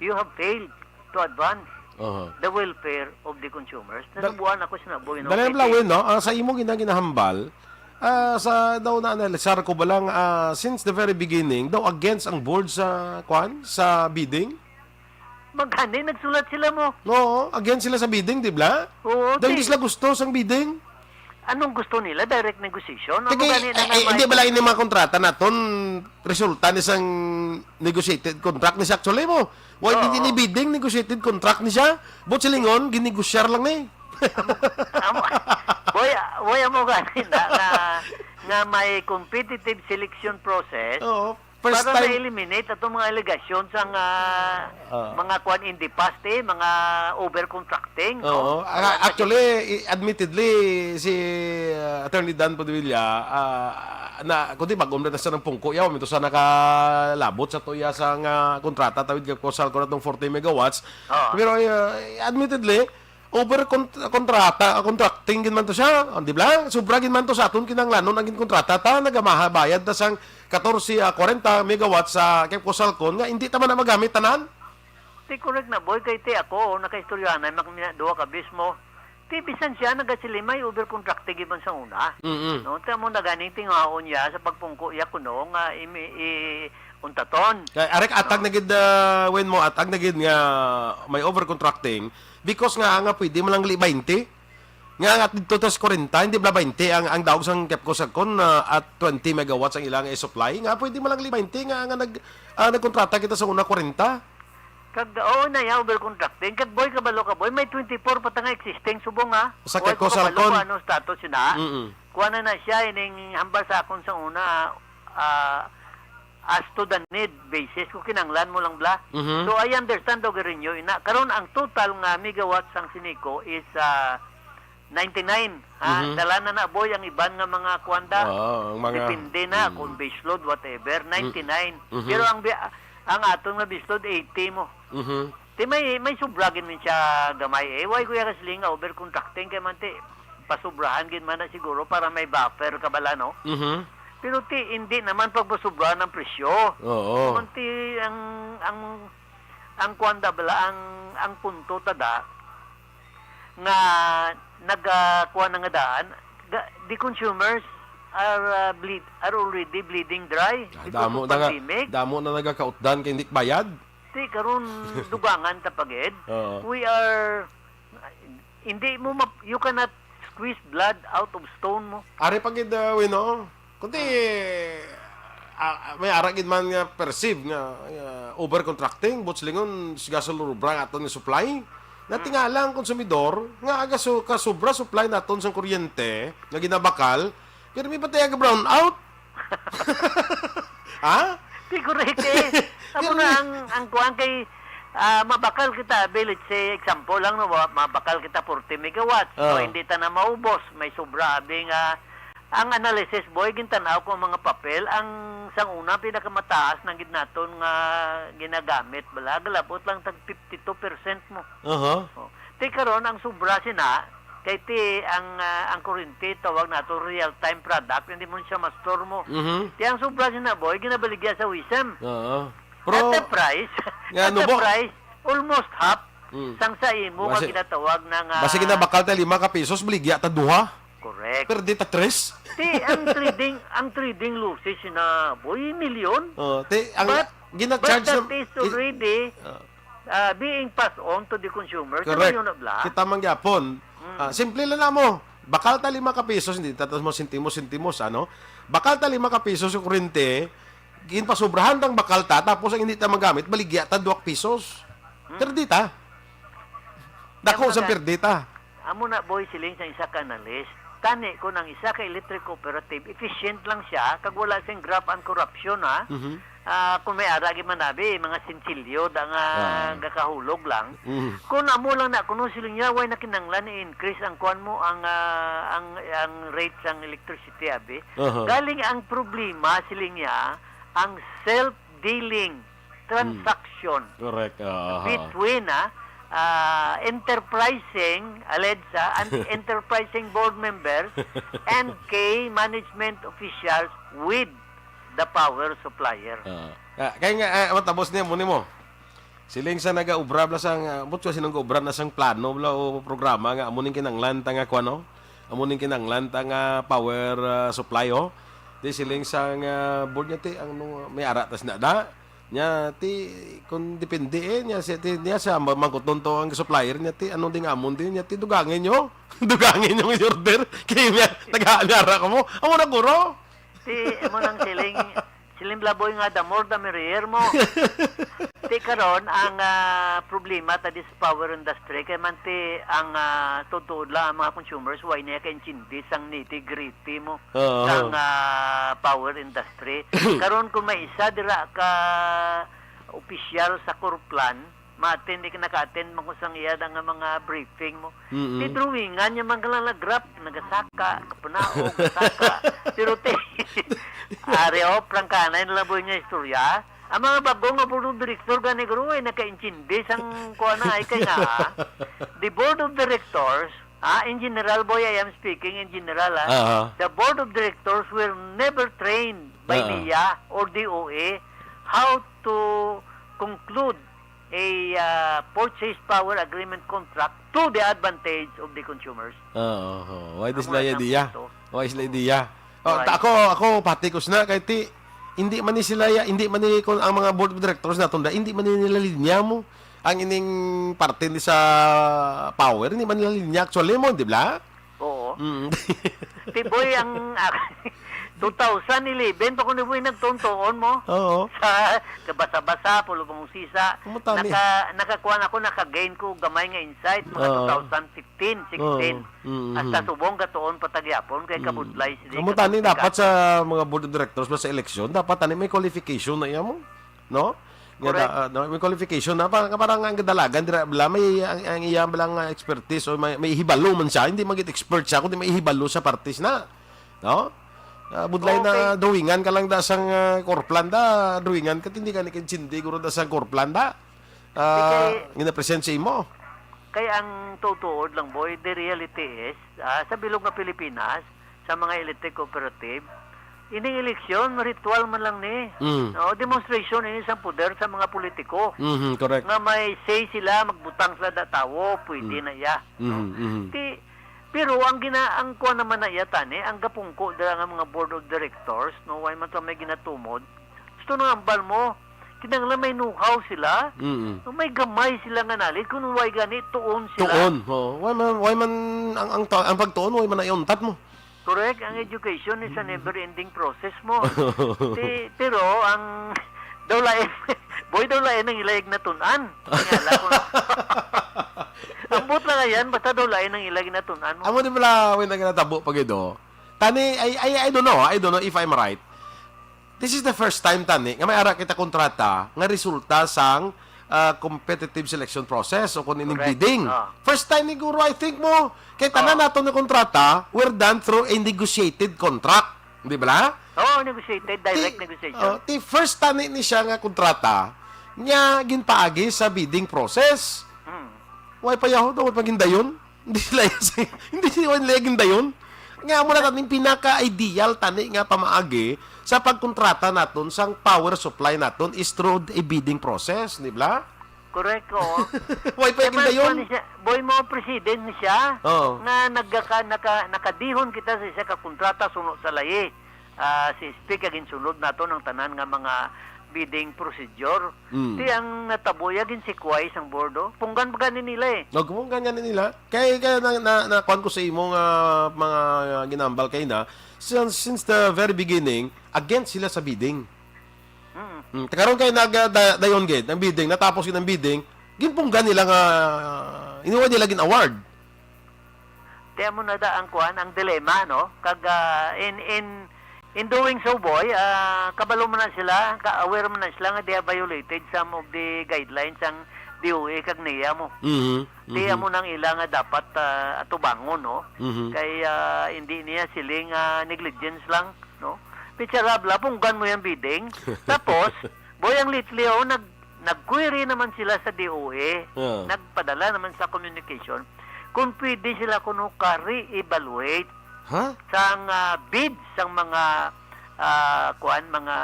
you have failed to advance Aha. the welfare of the consumors. Dal-, Nasubuan ako sinaboy, no, Dali ang kay lawin, no? Ang sa imo gina-, ginahambal, ah, sa daw na analisar ko ba lang, ah, since the very beginning, daw against ang board sa, kwan, sa bidding? Magani, nagsulat sila mo. Oo, against sila sa bidding, di ba? Oo, Dahil di ti- sila gusto sang bidding. Anong gusto nila? Direct negotiation? Amo Kay, gani na eh, nga eh, may hindi ba lang ini mga kontrata naton resulta ni sang negotiated contract ni sa actually mo? Why Oo. hindi ni bidding, negotiated contract ni siya? But silingon, ginegosyar lang ni. Amo, boy, boy, amo gani na, nga, nga may competitive selection process Oo. First para time. ma-eliminate atong mga alegasyon sa nga Ah. mga kwan in the past, eh, mga overcontracting, Oo. no? Ah, Wala na actually, i-, admittedly, si, ah, Attorney Dan Padilla, ah, na, kundi bag-o na sa nang pungko, yaw, minto sa nakalabot sa tuya sa nga kontrata, tawid ka kusal ko na tong forty megawatts. Oo. Pero, ah, admittedly, over con-, kontrata, ah, contracting gid man to siya, oh, di ba? Sobra gid man to sa aton kinahanglanon ang ginkontrata ta, nagamaha bayad ta sang katorse, ah, kwarenta megawatts sa Kepco Salcon nga hindi ta man na magamit tanan. Ti correct na, boy, kay ti ako, oh, nakaistoryahan na mak-, mina-, duha ka bis mo. Ti bisan siya nagasilimay over contracting gid man sa una. Mm-mm. No, ti amo na ganing tingaon niya sa pagpungko iya kuno nga imi-, i-, untaton. Kay arek atag No. na gid, ah, when mo atag na gid nga may overcontracting because nga, nga pwede man lang gali twenty. Nga, nga dito tas kwarenta, hindi bala twenty ang, ang daog sang Kepco Salcon, ah, at twenty megawatts ang ilang i-supply. Nga pwede man lang gali twenty nga, nga nag, ah, nagkontrata kita sa una kwarenta. Kag, oo na, ya, overcontracting. Kag, boy, kabalo ka, boy, may twenty-four pa ta nga existing subong, ha? Sa Kepco Salcon. Kuha na na siya, ining hambal sa akon sa una, ah, as to the need basis, kung kinanglan mo lang bla. Mhm. So, I understand daw renew ina. Karon ang total nga megawatts sang Sinico is, ah, ninety-nine, ha? Mhm. Dala na na, boy, ang iban nga mga kwanda. Oo, ang mga Depende na Mm. kung baseload, whatever, Mm. ninety-nine. Mhm. Pero ang bi-, ang aton nga baseload, eighty mo. Mhm. Ti may, may sobra gid man siya gamay eh. Why, Kuya Kasling, nga overcontracting kay man ti, pasobrahan gid man na siguro para may buffer ka bala, no? Mhm. Pero ti, hindi naman pagpasobrahan ang presyo. Oo. Naman ti, ang, ang, ang kuwan da bala, ang, ang punto ta da, nga nagakuha na nga daan, ga-, the consumers are, ah, bleed-, are already bleeding dry Ah, because damo of na nga, pandemic. Damo na nagakautdan kay hindi bayad. Ti, karon, dugangan ta pa gid. Oo. We are, hindi mo map-, you cannot squeeze blood out of stone mo. Ari pa gid, uh, we know. Kundi, ah, may ara gid man nga perceive nga, ah, overcontracting, buot silingon, siga sa lurubra ang aton nga supply. Natingala ang konsumidor nga aga su-, kasubra supply naton sang kuryente nga ginabakal, pero may patay aga brown out. Ha? Di correct eh. Amo Pero na may ang, ang kuwan kay, ah, mabakal kita, abi, let's say, example lang, no, wa-, mabakal kita forty megawatts, no, Ah. hindi ta na maubos, may sobra, abi, nga ang analysis, boy, gintan-aw ko ang mga papel, ang sang una, pinakamataas na gid naton nga ginagamit, bala, galabot lang tag fifty-two percent mo. Aha. Oh. Ti karon, ang sobra sina, kay ti ang, ah, ang kuryente, tawag nato real-time product, hindi mo siya ma-store mo. Mhm. Ti ang sobra sina, boy, ginabaligya sa WISM. Oo. Pero, At the price, nga at ano the bo? price, almost half Mm. sang sa imo nga Basi, ginatawag na nga basi ginabakal ta lima ka pisos, baligya ta duha. Correct. Pero di ta tres. Ti, ang trading, ang trading losses na, boy, milyon. Oh, ti, ang But, gina-charge but that na is i-, already, ah. ah, being passed on to the consumer. Correct. Sa ngayon na bla. Kita man gyapon. Mm. Ah, simple lang na mo. Bakal ta lima ka pisos, hindi ta mo sentimo-sentimo sa, ano? Bakal ta lima ka pisos sa kurente, ginpasobrahan tang bakal ta, tapos ang hindi ta magamit, baligya ta duha ka pisos. Hmm. Perdita. Dako Tama sa ka. perdita. Amo na, boy, siling sa isa ka analyst. Tani, kung ang isa ka electric cooperative, efficient lang siya, kag wala sing graft and corruption, ha? Mhm. Ah, kung may ara gid man abi, mga sinsilyo da nga Ah. gakahulog lang. Mhm. Kung amo lang na, kuno siling niya, way na kinanglan i-increase ang kuwan mo, ang, ah, ang, ang rate sang electricity, abi. Aha. Galing ang problema, siling niya, ang self-dealing Hmm. transaction Correct. Ah, aha. between, ah, ah, enterprising, alleged, ah, and enterprising board members and key management officials with the power supplier. Ah. Ah, kay nga, ah, matapos niya, muni mo. Siling sa nagaobra bla sang, ah, ambot ko sinong gaobra na sang plano bla o programa nga amo ning kinanglan ta nga kuwan, no? Amo ning kinanglan ta nga power, ah, supply, oh. Di siling sang, ah, board niya, ti, ang nung may ara tas na da. Nya, ti, kung depende, eh, nya, si, ti, nya, sa ma-, mangkuton to ang supplier niya, ti, ano ding amon din niya, ti, dugangin nyo. Dugangin nyo ang order. Kaya niya, taga-, niya ara ko mo. Amo na, guro. Ti, amo nang siling, siling bla, boy, nga the more the merrier mo. Ti karon, ang, ah, problema ta dis power industry, kay man ti ang, ah, tuod-tuod lang ang mga consumers, way niya kaintindi sang nitty-gritty mo Oo. sang, ah, power industry. Karon, kung may isa dira ka opisyal sa Corplan, ma-attend, di ka naka-attend man ko sang iya da nga mga briefing mo. Mm-mm. Ti drawingan niya man ka lang na graph, nagasaka, kapunaog, gasaka. Pero ti, ari, oh, prangkanay na lang, boy, nga istorya. Ang mga bag-o nga board of director gani, guro, ay nakaintindi sang kuwan na, ay kay nga, ah, the board of directors, ah, in general, boy, I am speaking in general, ah, Aha. the board of directors were never trained by Ah. NEA or D O A how to conclude a, ah, purchase power agreement contract to the advantage of the consumers. Ah, oho. Why this Amo na idea? Why is the idea? Oh, Why? ta-, ako, ako, pati ko sina, kay ti, hindi man ni sila, ya-, hindi man ni, kung ang mga board of directors naton da, hindi man ni nila linya mo. Ang ining parte ni sa power, hindi man nila linya actually mo, di ba? Oo. Mm. Ti, boy, ang, ah, two thousand eleven pa ko ni, boy, nagtuon-tuon mo. Oo. Sa kabasa-basa, pulo mong sisa. Amo tani. Naka-, nakakuha na ako, naka-gain ko gamay nga insight, mga Oo. two thousand fifteen, sixteen. Oo. Mm, Hasta mm. subong gatuon pa ta gyapon, kay Mm. kabudlay sila Amo tani, kakomplika. dapat sa mga board of directors ba sa eleksyon, dapat tani may qualification na iya mo, no? Nga Correct. da-, ah, no, may qualification na, para, para nga ang kadalagan, dira, bala, may, ang, ang iya bala nga expertise o may, may hibalo man siya, hindi magit expert siya, kundi may hibalo sa parties na. No? Ah, budlay na Okay. drawingan ka lang da sang, ah, Corplan da, drawingan ka, hindi ka ni kaintindi guro da sang Corplan da. Ah, Di kay ginapresent sa imo. Kay ang tutuod lang, boy, the reality is, ah, sa bilog nga Pilipinas, sa mga electric cooperative, Ining eleksyon, ritual man lang ni. Mm. No, demonstration ini sa poder sa mga politiko. Mhm, correct. Nga may say sila, magbutang sila da tawo, pwede Mm. na iya, no? Mhm, mhm. Ti, pero ang gina-, ang kuwan naman na iya, tani, ang gapungko dira nga mga board of directors, no, way man to may ginatumod. Gusto nang ambal mo, kinahanglan may know-how sila, Mm. no, may gamay sila nga knowledge, kung way gani, tuon sila. Tuon, oo. Way man, way man, ang, ang, ta-, ang pagtuon, way man naiuntat mo. Correct, ang education is a never-ending process mo. Ti-, pero ang daw lain, boy, daw lain ang ila ig natun-an. Nga lang ko. Ambot lang ayan, basta daw lain ang ila ig natun-an mo. Amo di pala, when nagkatabo pa gid, oh. Tani, I, I, I don't know, I don't know if I'm right. This is the first time, tani, nga may ara kita kontrata nga resulta sang, ah, competitive selection process o kung ining Correct. bidding. Ah. First time ni Guro, I think mo, kay tanan Ah. nato nga kontrata were done through a negotiated contract. Di ba? Oo, negotiated, direct Ti-, negotiation. oh, ti first tani ni siya nga kontrata nga ginpaagi sa bidding process. Hmm. Way pa yaho, daw, way pa gindayon. Hindi sila, hindi sila nila gindayon. Nga, amo na taning pinaka-ideal tani nga pamaagi sa pagkontrata naton sang power supply naton is through a bidding process, di ba? Correct, oo. Way pa Kaya gindayon. man, kuwan siya, boy mo, president ni siya, Oo. nga nagka-, naka-, nakadihon kita sa isa ka kontrata suno sa layi. Ah, si S P kag ginsunod nato ng tanan nga mga bidding procedure. Mm. Ti ang natabo ya ginsikway sang board, oh. Punggan pa gani nila, eh. Nagpunggan gani nila. Kay, kay na, na, na kuwan ko sa imo nga mga ginambal kay na, since, since the very beginning, against sila sa bidding. Mm. Mm. Karon kay nag, ah, da-, dayon gid ang bidding, natapos gid ang bidding, ginpunggan nila nga, inuwa nila gin-award. Ti amo na da ang kuan, ang dilemma, no? Kag, ah, in, in, in doing so, boy, ah, kabalo man na sila, ka-aware man na sila nga they have violated some of the guidelines sang D O A kag nia mo. Mhm, Ti mhm. amo nang ila nga dapat, ah, atubangon, no? Mhm. Kay, ah, hindi niya siling, ah, negligence lang, no? Picharab la, punggan mo yang bidding. Tapos, boy, ang lately, oh, nag-, nag-query naman sila sa D O A. Ah. Nagpadala naman sa communication kung pwede sila kuno ka re-evaluate Ha? sang, ah, bid sang mga, ah, kuan, mga,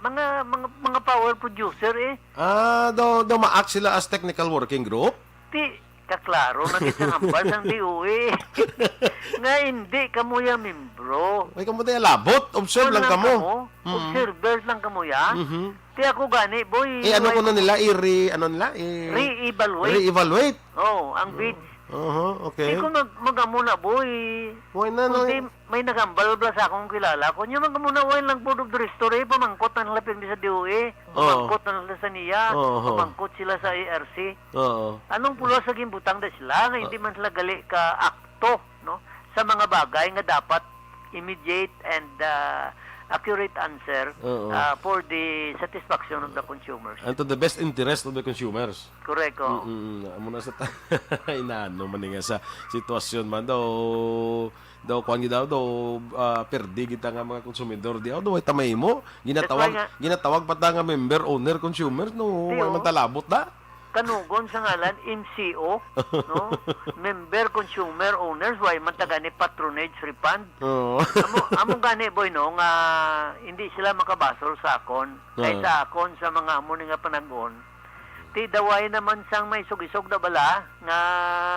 mga, mga, mga power producer, eh. Ah, daw, daw ma-act sila as technical working group? Ti, kaklaro na gid sang hambal sang D O A nga hindi kamo ya membro. Ay, kamo tayo labot. Observe Kuwan lang lang kamo. kamo. Mm. Observers lang kamo ya. Mhm. Ti ako gani, boy, Eh, ano why ko na ko nila? I-re-, ano nila? I- Re-evaluate. Re-evaluate. Oh, ang bids. Aha, okay. Di ko mag-, mag-amo na, boy. Why na, Kundi no? may nagambal bala sa akong kilala ko. Nya mag-amo na, why lang board of director, eh, pamangkot na nila pirmi sa D O A. Oo. Pamangkot na nila sa nia. Oo. Pamangkot sila sa A R C. Oo. Anong pulos sa gimbutang da sila nga hindi Ah. man sila gali ka akto, no? Sa mga bagay nga dapat immediate and, ah, accurate answer, Oo. ah, for the satisfaction of the consumers. And to the best interest of the consumers. Correct, oo. Mm, mm, amo na sa ta-, inaano man ni nga sa sitwasyon man daw, daw kuwan gid daw, daw, ah, perdi kita nga mga konsumidor di, daw, way ta mahimo. That's why Ginatawag, nga ginatawag pa ta nga member, owner, consumer, no, Ti, way man oh. ta labot da. Kanugon sa ngalan, M C O, no? Member Consumer Owners, way man ta gani patronage refund. Oo. Amo, amo gani, boy, no, nga hindi sila makabasol sa akon. Kay Oo. sa akon, sa mga amo ni nga panag-on, ti daway naman sang may isog-isog na bala nga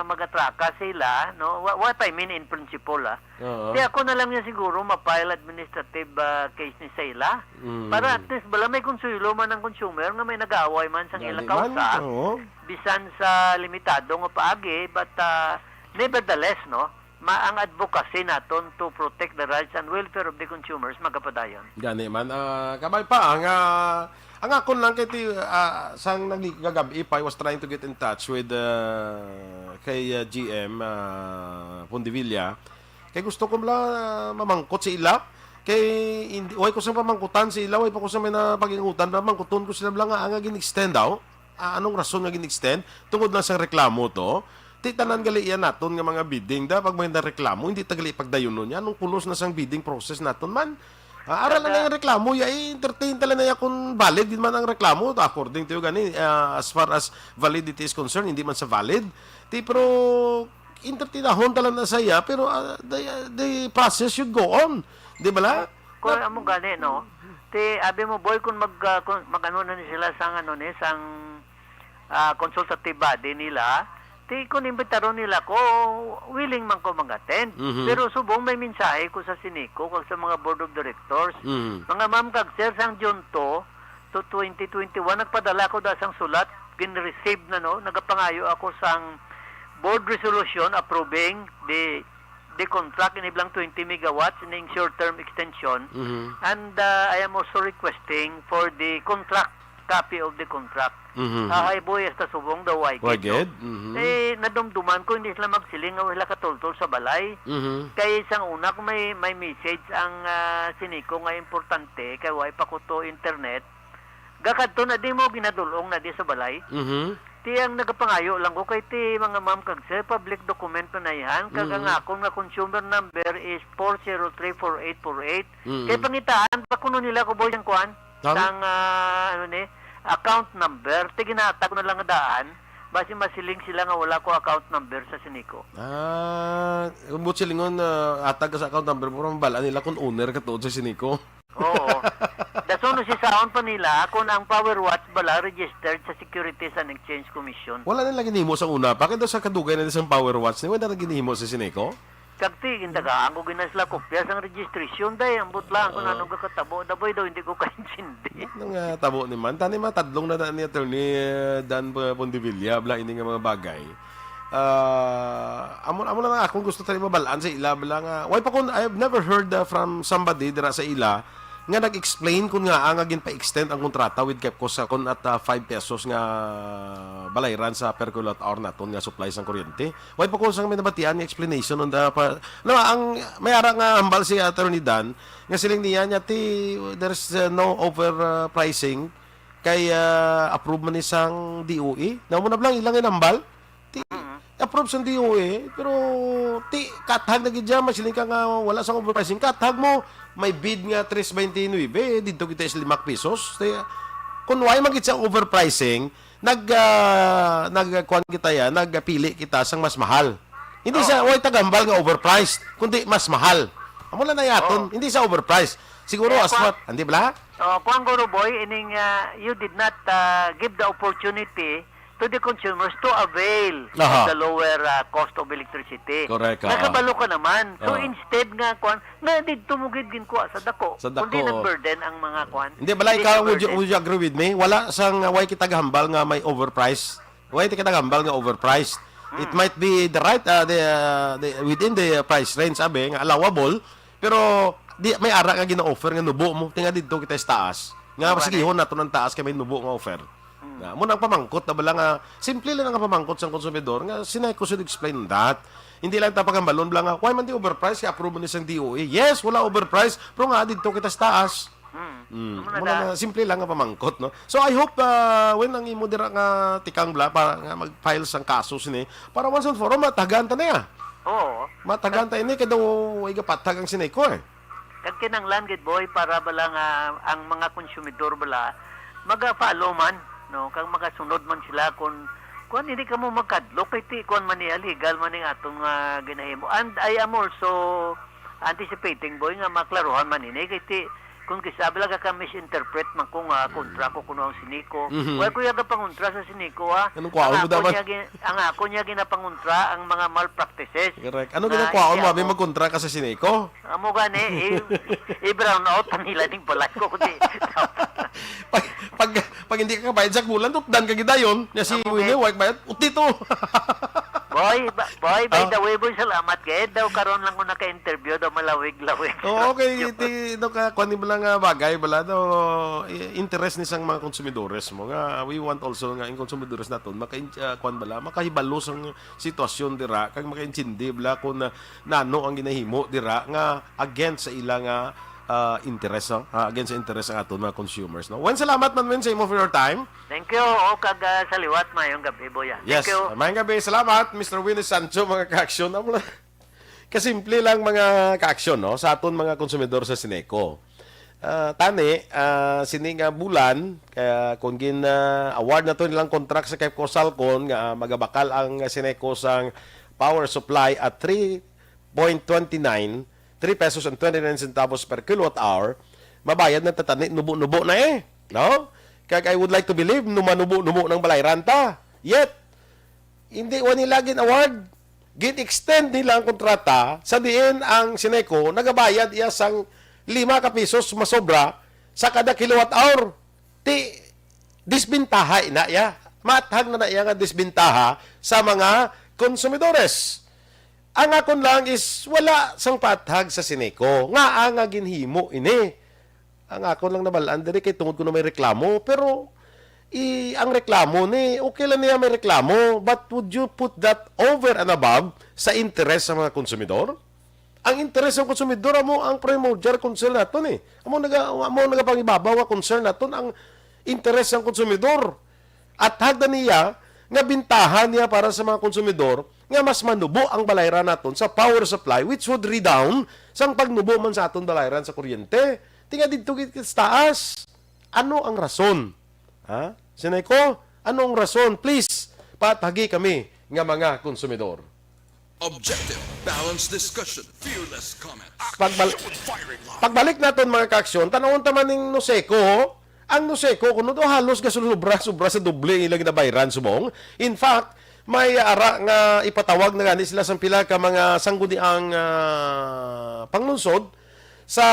magatraka sila, no? Wha-, what I mean in principle, ah. Oo. Di ako na lang niya siguro ma-file administrative, ah, case ni sa ila. Mm. Para at least bala may konsuelo man ang consumer nga may nag-aaway man sang ila Gani man, kausa, oo. bisan sa limitado nga paagi, but, ah, nevertheless, no, ma-, ang advocacy naton to protect the rights and welfare of the consumers magapadayon. Gani man, ah, kabay pa ang, ah, ang akon lang kay ti-, ah, sang nagli-, kagab-i pa, I was trying to get in touch with, ah, kay, ah, G M, ah, Pondevilla. Kay gusto ko lang, ah, mamangkot sa ila. Kay hindi, way ko sa pamangkutan sa ila, way pa ko sa may napag-ingutan, pamangkuton ko sila lang nga, nga gin-extend daw. Ah, anong rason nga gin-extend? Tungod lang sa reklamo to. Ti tanan gali iya naton nga mga bidding da, pag may nareklamo, hindi ta gali pagdayunon niya. Anong pulos na sang bidding process naton man? Ah, ara lang Kada- nga reklamo, ya, i-entertain ta lang na ya kung valid din man ang reklamo. According to you, gani, ah, as far as validity is concerned, hindi man sa valid. Ti, pero entertainahon ta lang na saya, pero, ah, the, the process should go on. Di ba la? Kung amo gani, no? Ti, abi mo, boy, kung mag, ah, kung mag-ano na ni sila sang, ano ni, sang, ah, consultative body nila, ti, kung imbitaron nila ko, willing man ko mag-attend. Mhm. Pero subong may mensahe ko sa Sineco kag sa mga board of directors. Mhm. Mga ma'am kag sir, sang June two to twenty twenty-one, nagpadala ko da sang sulat, gin-receive na, no? Nagapangayo ako sang board resolution approving the the contract ini bala nga twenty megawatts ning short-term extension. Mhm. And, uh, I am also requesting for the contract, copy of the contract. Mhm. Ah, ay, boy, hasta subong daw, ay, Wa gid, no? Gid? Mhm. Eh, nadumduman ko, hindi sila magsiling nga wala katultol sa balay. Mhm. Kay sang una, kung may, may message ang, ah, Sineco nga importante, kay way pa ko to internet, gakadto na di mo, ginadulong na di sa balay. Mhm. Ti ang nagapangayo lang ko kay ti mga ma'am kag sir, public document na na yan. Kag ang Mm. akon nga consumer number is four zero three four eight four eight. Mm. Kay pangitaan pa kuno nila ko, boy, ang kuan. Tama. Sang, ah, ano ni, account number. Ti ginatag ko na lang nga daan. Basi masiling sila nga wala ko account number sa Sineco. Ah, kung buot silingon, ah, atag ka sa account number, pero mabal-an nila kung owner ka tuod sa Sineco. Oo. Dason no si saon pa nila kung ang Power Watch bala registered sa Securities and Exchange Commission. Wala na lagi nimo sa una pa. Kaya daw sa kadugay na sa Power Watch, wala na lagi nimo sa Sineco? Kag ti, gintagaan ko gina sila kopya sang registration, day. Ambot lang kung Ah. anong kakatabo. Daboy daw, hindi ko kaintindi. Nang, ah, tabo ni man. Tani matadlong na, na ni Attorney, eh, Dan P-, Pondevilla, bla, ini nga mga bagay. Ah, amo, amo lang akong gusto tani mabalaan sa ila, bla, nga, why pa kun, I have never heard, ah, from somebody dira sa ila nga nag-explain kun nga, ah, nga ginpa-extend ang kontrata with Kepcos sa kun at, ah, five pesos nga balayran sa per kilowatt hour naton nga supply sang kuryente. Why pa kun sang may nabatian nga explanation on the pa, no, ang may ara nga hambal si Attorney Dan nga siling niya niya ti there's, uh, no overpricing kay, uh, approve man ni sang D O E. Na mo na lang ilang inambal. Ti Mm. approve sang D O E, pero ti kathag na gid siya, masiling ka nga wala sang overpricing. Kathag mo, may bid nga tres twenty-nine, dito kita is lima pesos. Ti, kung why man gid sang overpricing, nag, ah, nag, kuwan kita ya, nagpili kita sang mas mahal. Hindi sa, Oo. way tagambal nga overpriced, kundi mas mahal. Amo lang na yaton, Oo. hindi sa overpriced. Siguro Kaya as kwa- what, hindi bala? Oh, kuwan, Guru Boy, ining, ah, you did not, ah, give the opportunity to the consumers to avail Aha. of the lower, ah, cost of electricity. Correct, ah. Nakabalo ka naman. So, Ah. instead nga, kuwan, nga didto mo gid ginkuha sa dako. Sa dako. Kundi nag-burden ang mga kuwan. Hindi, bala, Hindi ikaw, would you, nag-burden. would you agree with me? Wala sang, uh, way kita gahambal nga may overpriced. Way kita gahambal nga overpriced. It Hmm. might be the right, uh, the, uh, the, within the price range, abi, nga allowable, pero di, may ara nga gina-offer nga nubo mo. Tinga didto kita sa taas. Nga Wala masigihon na. nato ng taas kay may nubo nga offer. Hmm. Na, mo nang pamangkot na bala nga, simple lang ang pamangkot sa konsumidor nga, Sineco should explain that. Hindi lang ta pagambalon bala nga, why man di overpriced kay approve man ni sang D O E? Yes, wala overpriced, pero nga didto kita sa taas. Hmm. Hmm. Amo na Amo da. na, simple lang nga pamangkot, no? So, I hope, uh, when ang imo dira nga tikang bala, para nga mag-file sang kaso sini, para once and for all, matagan ta na ya. Oo. Matagan ta ini, kay daw, way gapathag ang Sineco, eh. Kag kinahanglan gid, boy, para bala nga ang mga konsumidor bala maga-follow man, no? Kag magasunod man sila kung, kung hindi ka mo magkadlok, kay ti, kung man niya, legal man ning atong, ah, ginahimo. And I am also anticipating, boy, nga maklaruhan man ini, kay ti, kung kisa bala ka misinterpret man ko nga kontra ko kuno ang Sineco. Mhm. Wala ko yaga pangontra sa Sineco, ha? Anong kwaon Ang mo ako dapat? niya gin-, ang ako niya ginapangontra ang mga malpractices Correct. Ano na ginakwaon mo, abi, iyako. magkontra ka sa Sineco? Amo gani, i-, i-brown out ang nila ning balay ko, kundi Pag, pag, pag hindi ka kabayad sa bulan, tutdan ka gidayon. Nya si Amo Winnie, gani. White bayad, uti to. Boy, ba-, boy, by Ah. the way, boy, salamat kay daw karon lang ko naka-interview daw malawig-lawig. Oo, okay, Yun. Ti, daw ka, kuwan ni bala nga bagay, bala daw, i-, interest ni sang mga konsumidores mo nga, we want also nga ang konsumidores naton, maka-, ah, kuwan bala, makahibalo sang sitwasyon dira, kag makaintindi bala kung na, nano ang ginahimo dira nga against sa ila nga, ah, interest, no? Ah, against sa interest ang aton mga consumers, no? Wen, salamat man, Wen, sa imo for your time. Thank you. O, kag, ah, sa liwat, mayong gabi, Boya. Yes, Thank you. mayong gabi. Salamat, Mister Winnie Sancho, mga ka-aksyon. Amo lang. Kasimple lang, mga ka-aksyon, no? Sa aton mga konsumidor sa Sineco. Ah, tani, ah, sini nga bulan, kaya kung gin, ah, award na to nilang contract sa Kepcos Salcon nga, ah, magabakal ang Sineco sang power supply at three point twenty nine, three pesos and twenty-nine centavos per kilowatt hour, mabayad na ta tani, nubo-nubo na eh, no? Kag I would like to believe, numanubo-nubo ng balayran ta. Yet, hindi wa nila gin-award, gin-extend nila ang kontrata sa diin ang Sineco nagabayad iya sang lima ka pisos masobra sa kada kilowatt hour. Ti, disbentaha ina iya. Maathag na na iya nga disbentaha sa mga konsumidores. Ang akon lang is wala sang paathag sa Sineco. Ngaa nga ginhimo ini? Ang akon lang nabalaan diri kay tungod kuno may reklamo, pero i-, ang reklamo ni, okay lang niya may reklamo, but would you put that over and above sa interes sa mga konsumidor? Ang interes sa konsumidor amo ang primordial concern naton eh. Amo naga, amo nagapangibabaw nga concern naton ang interes sa konsumidor. At hagda niya nga bintahan niya para sa mga konsumidor nga mas manubo ang balayran naton sa power supply, which would redound sang pagnubo man sa aton balayran sa kuryente. Tinga didto gid sa taas. Ano ang rason? Ha? Sineco, ano ang rason? Please, patagi kami nga mga konsumidor. Objective, balanced discussion, fearless comment. Pagbal- Action with firing line. Pagbalik naton, mga kaaksyon, tanawon ta man ning Nuseco. Ang Nuseco kuno do halos gasulubra-sobra sa doble ang ilang ginabayran subong. In fact, may ara nga ipatawag na gani sila sang pila ka mga sangguniang, ah, panglungsod sa,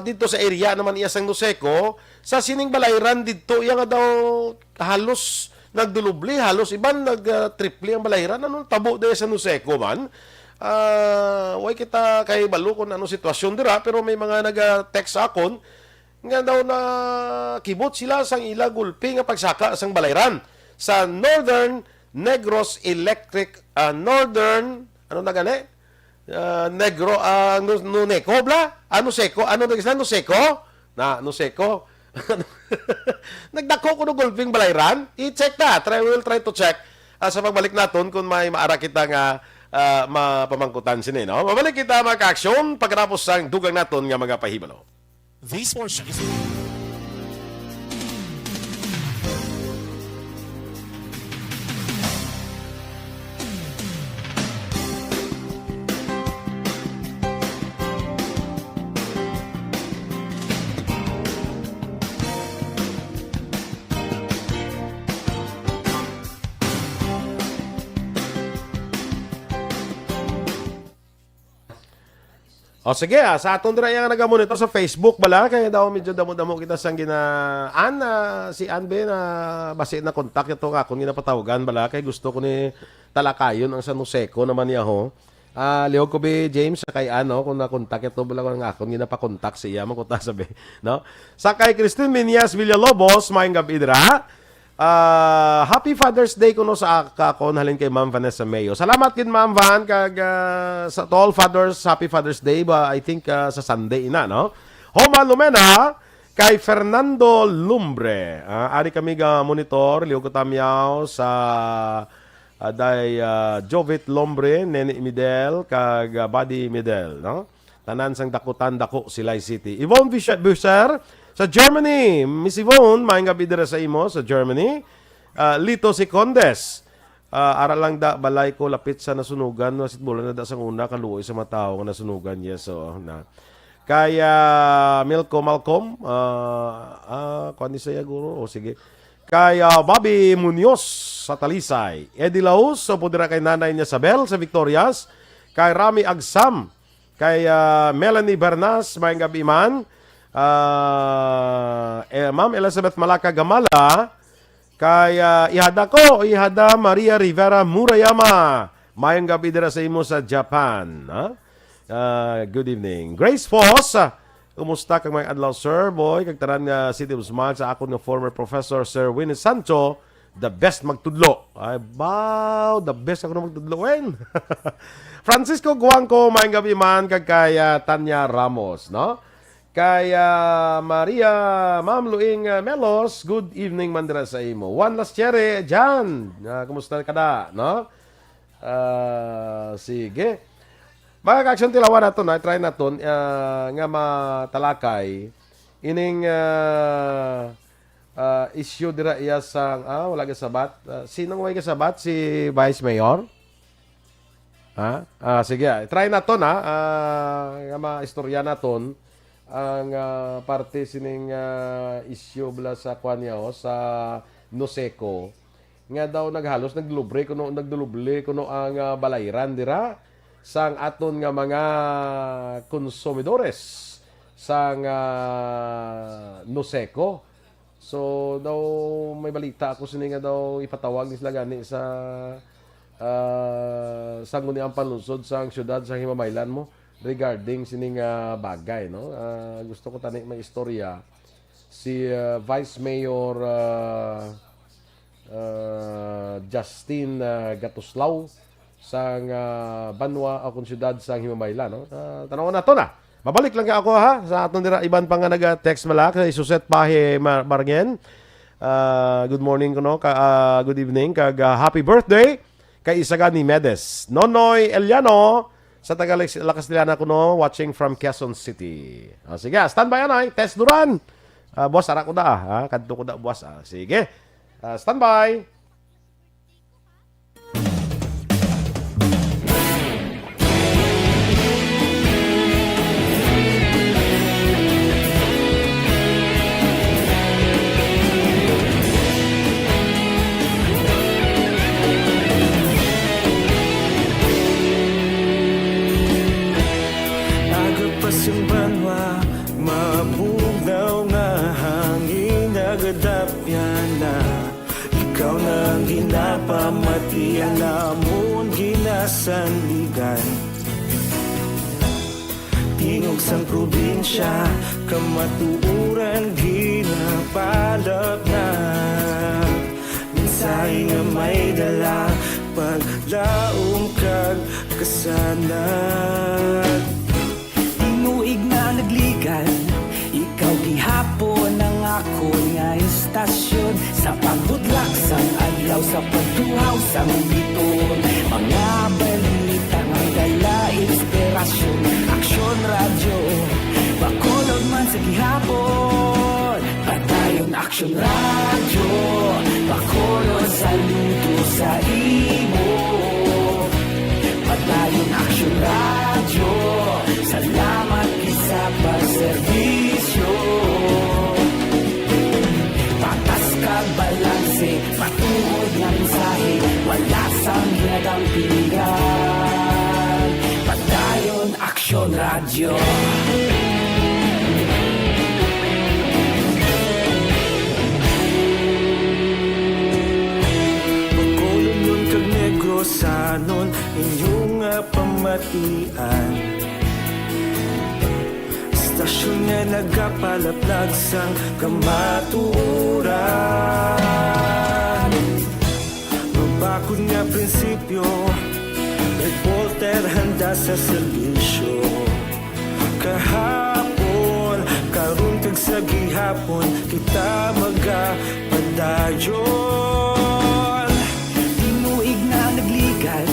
didto sa area naman iya sang Nuseco, sa sining balayran didto iya nga daw halos nagdulubli, halos iban nag, ah, triple ang balayran. Ano tabo diri sa Nuseco man? Ah, way kita kay balo kung ano sitwasyon dira, pero may mga naga-text sa akon nga daw nakibot sila sang ila gulpi nga pagsaka sang balayran sa Northern Negros Electric, ah, Northern, ano na gani? Ah, Negro, ah, Nu-, Nuneco, bla? Ah, Nuseco? Ano na isa? Nuseco? Na, Nuseco? Nagdako ko ng gulping balayran? I-check ta. Try, we'll try to check. Ah, sa pagbalik naton, kung may maara kita nga, ah, mapamangkutan sini, no? Mabalik kita, mga ka-aksyon, pagkatapos sang dugang naton nga mga pahibalo. This portion is O sige, ah, sa aton dira yang nagamonitor sa Facebook bala, kay daw medyo damo-damo kita sang ginaan, ah, si Ann, be, na basi na kontak ito nga akon ginapatawagan bala, kay gusto ko ni talakayon ang San Joseco naman niya ho. Ah, lihog ko, be, James, sa kay ano, kung nakontak ito bala, kung akon ginapakontak siya, makuta sabi, no? Sa kay Christine Minyas Villalobos, maayong gab-i dira. Ah, happy Father's Day kuno sa ak-, akon halin kay Ma'am Vanessa Mayo. Salamat gid, Ma'am Van, kag, ah, sa, to all fathers, happy Father's Day ba, I think, ah, sa Sunday ina, no? Homa Lumena, kay Fernando Lumbre. Ah, ari kami ga monitor, liog ko tamyaw sa, ah, day, ah, Jovit Lumbre, Neni Midel, kag, ah, Buddy Midel, no? Tanan sang dakutan dako, Silay City. Yvonne Fisher, Busher, sa Germany. Miss Yvonne, maayong gabi dira sa imo sa Germany. Ah, Lito Secondes. Ah, ara lang da, balay ko lapit sa nasunugan, nasitbulan na da sang una, kaluoy sa mga tawo nga nasunugan. Yes, oo, na. Kay, ah, Milko Malcolm, ah, ah, kuwan ni saya, guro? O, sige. Kay, ah, Bobby Munoz sa Talisay. Eddie Laus, sa pudira kay Nanay niya Sabel sa Victorias. Kay Rami Agsam, kay, ah, Melanie Bernas, maayong gabi man. Ah, eh, Ma'am Elizabeth Malaka Gamala, kay, ah, ihada ko, ihada Maria Rivera Murayama. Maayong gabi dira sa imo sa Japan, ha? Ah, good evening. Grace Foss, ah, kumusta kag maayong adlaw, sir, boy, kag tanan nga City of Smile sa akon nga former professor, Sir Winnie Sancho, the best magtudlo. Ay, wow, the best ako na magtudlo, Wen. Francisco Guangco, maayong gabi man, kag kay, ah, Tanya Ramos, no? Kay, ah, Maria, Ma'am Luing, ah, Melos, good evening man dira sa imo. Juan Lastiere, Jan, ah, kumusta ka da, no? Ah, sige. Mga ka-action, tilawan naton, ah, try naton, ah, nga matalakay ining, ah, ah, issue dira iya sang, ah, wala gasabat. Ah, sinong way gasabat? Si Vice Mayor? Ha? Ah, sige, ah, try naton, ha? Ah, nga maistorya naton ang, ah, parte sining, ah, issue bala sa kuan niya, oh, sa Noseco. Nga daw naghalos nagduluble kuno, nagduluble kuno ang, ah, balayran dira sang aton nga mga konsumidores sang, ah, Noseco. So, daw may balita ako sini nga daw ipatawag ni sila gani sa, ah, Sangguniang Panlungsod sang Siyudad sang Himamaylan mo regarding sini nga bagay, no? Ah, gusto ko tani may istorya si, ah, Vice Mayor, ah, ah, Justin, ah, Gatuslao sang, ah, banwa o kon siyudad sang Himamaylan, no? Ah, tan-awon nato na. Mabalik lang ako, ha, sa aton dira iban pa nga naga-text malak, si Suset Pahe Mar-, Marngen. Ah, good morning kuno, ka, ah, good evening, kag, ah, happy birthday kay isa gani Medes. Nonoy Eliano sa taga Lex-, La Castellana kuno, watching from Quezon City. Ah, sige, standby anay, Tess Duran. Ah, boss, ara ko da, ah. Kadto ko da, boss, ah. Sige. Ah, standby. Aga pa sing banwa, mabugnaw nga hangin nagadapyan na. Ikaw na ang ginapamati, ang amon ginasandigan. Tingog sang probinsya, kamatuoran ginapalapnag. Mensahe nga may dala, paglaom kag kasanag. Tinuig na nagligan, ikaw gihapon ang akon nga istasyon. Sa pagbutlak sang adlaw, sa pagtuhaw sang bituon, mga balita nga dala inspirasyon. Aksyon Radyo, Bacolod man sa gihapon. Padayon Aksyon Radyo, Bacolod, saludo sa imo. Padayon Aksyon Radyo, salamat gid sa pagserbisyo. Patas kag balanse, matuod nga mensahe, wala sang ginadampigan. Padayon Aksyon Radyo. Bacolodnon kag Negrosanon, inyo nga pamatian. Istasyon nga nagapalaplag sang kamatuoran. Mabakod nga prinsipyo, reporter handa sa serbisyo. Kahapon, karon kag sa gihapon, kita magapadayon. Tinuig na nagligan,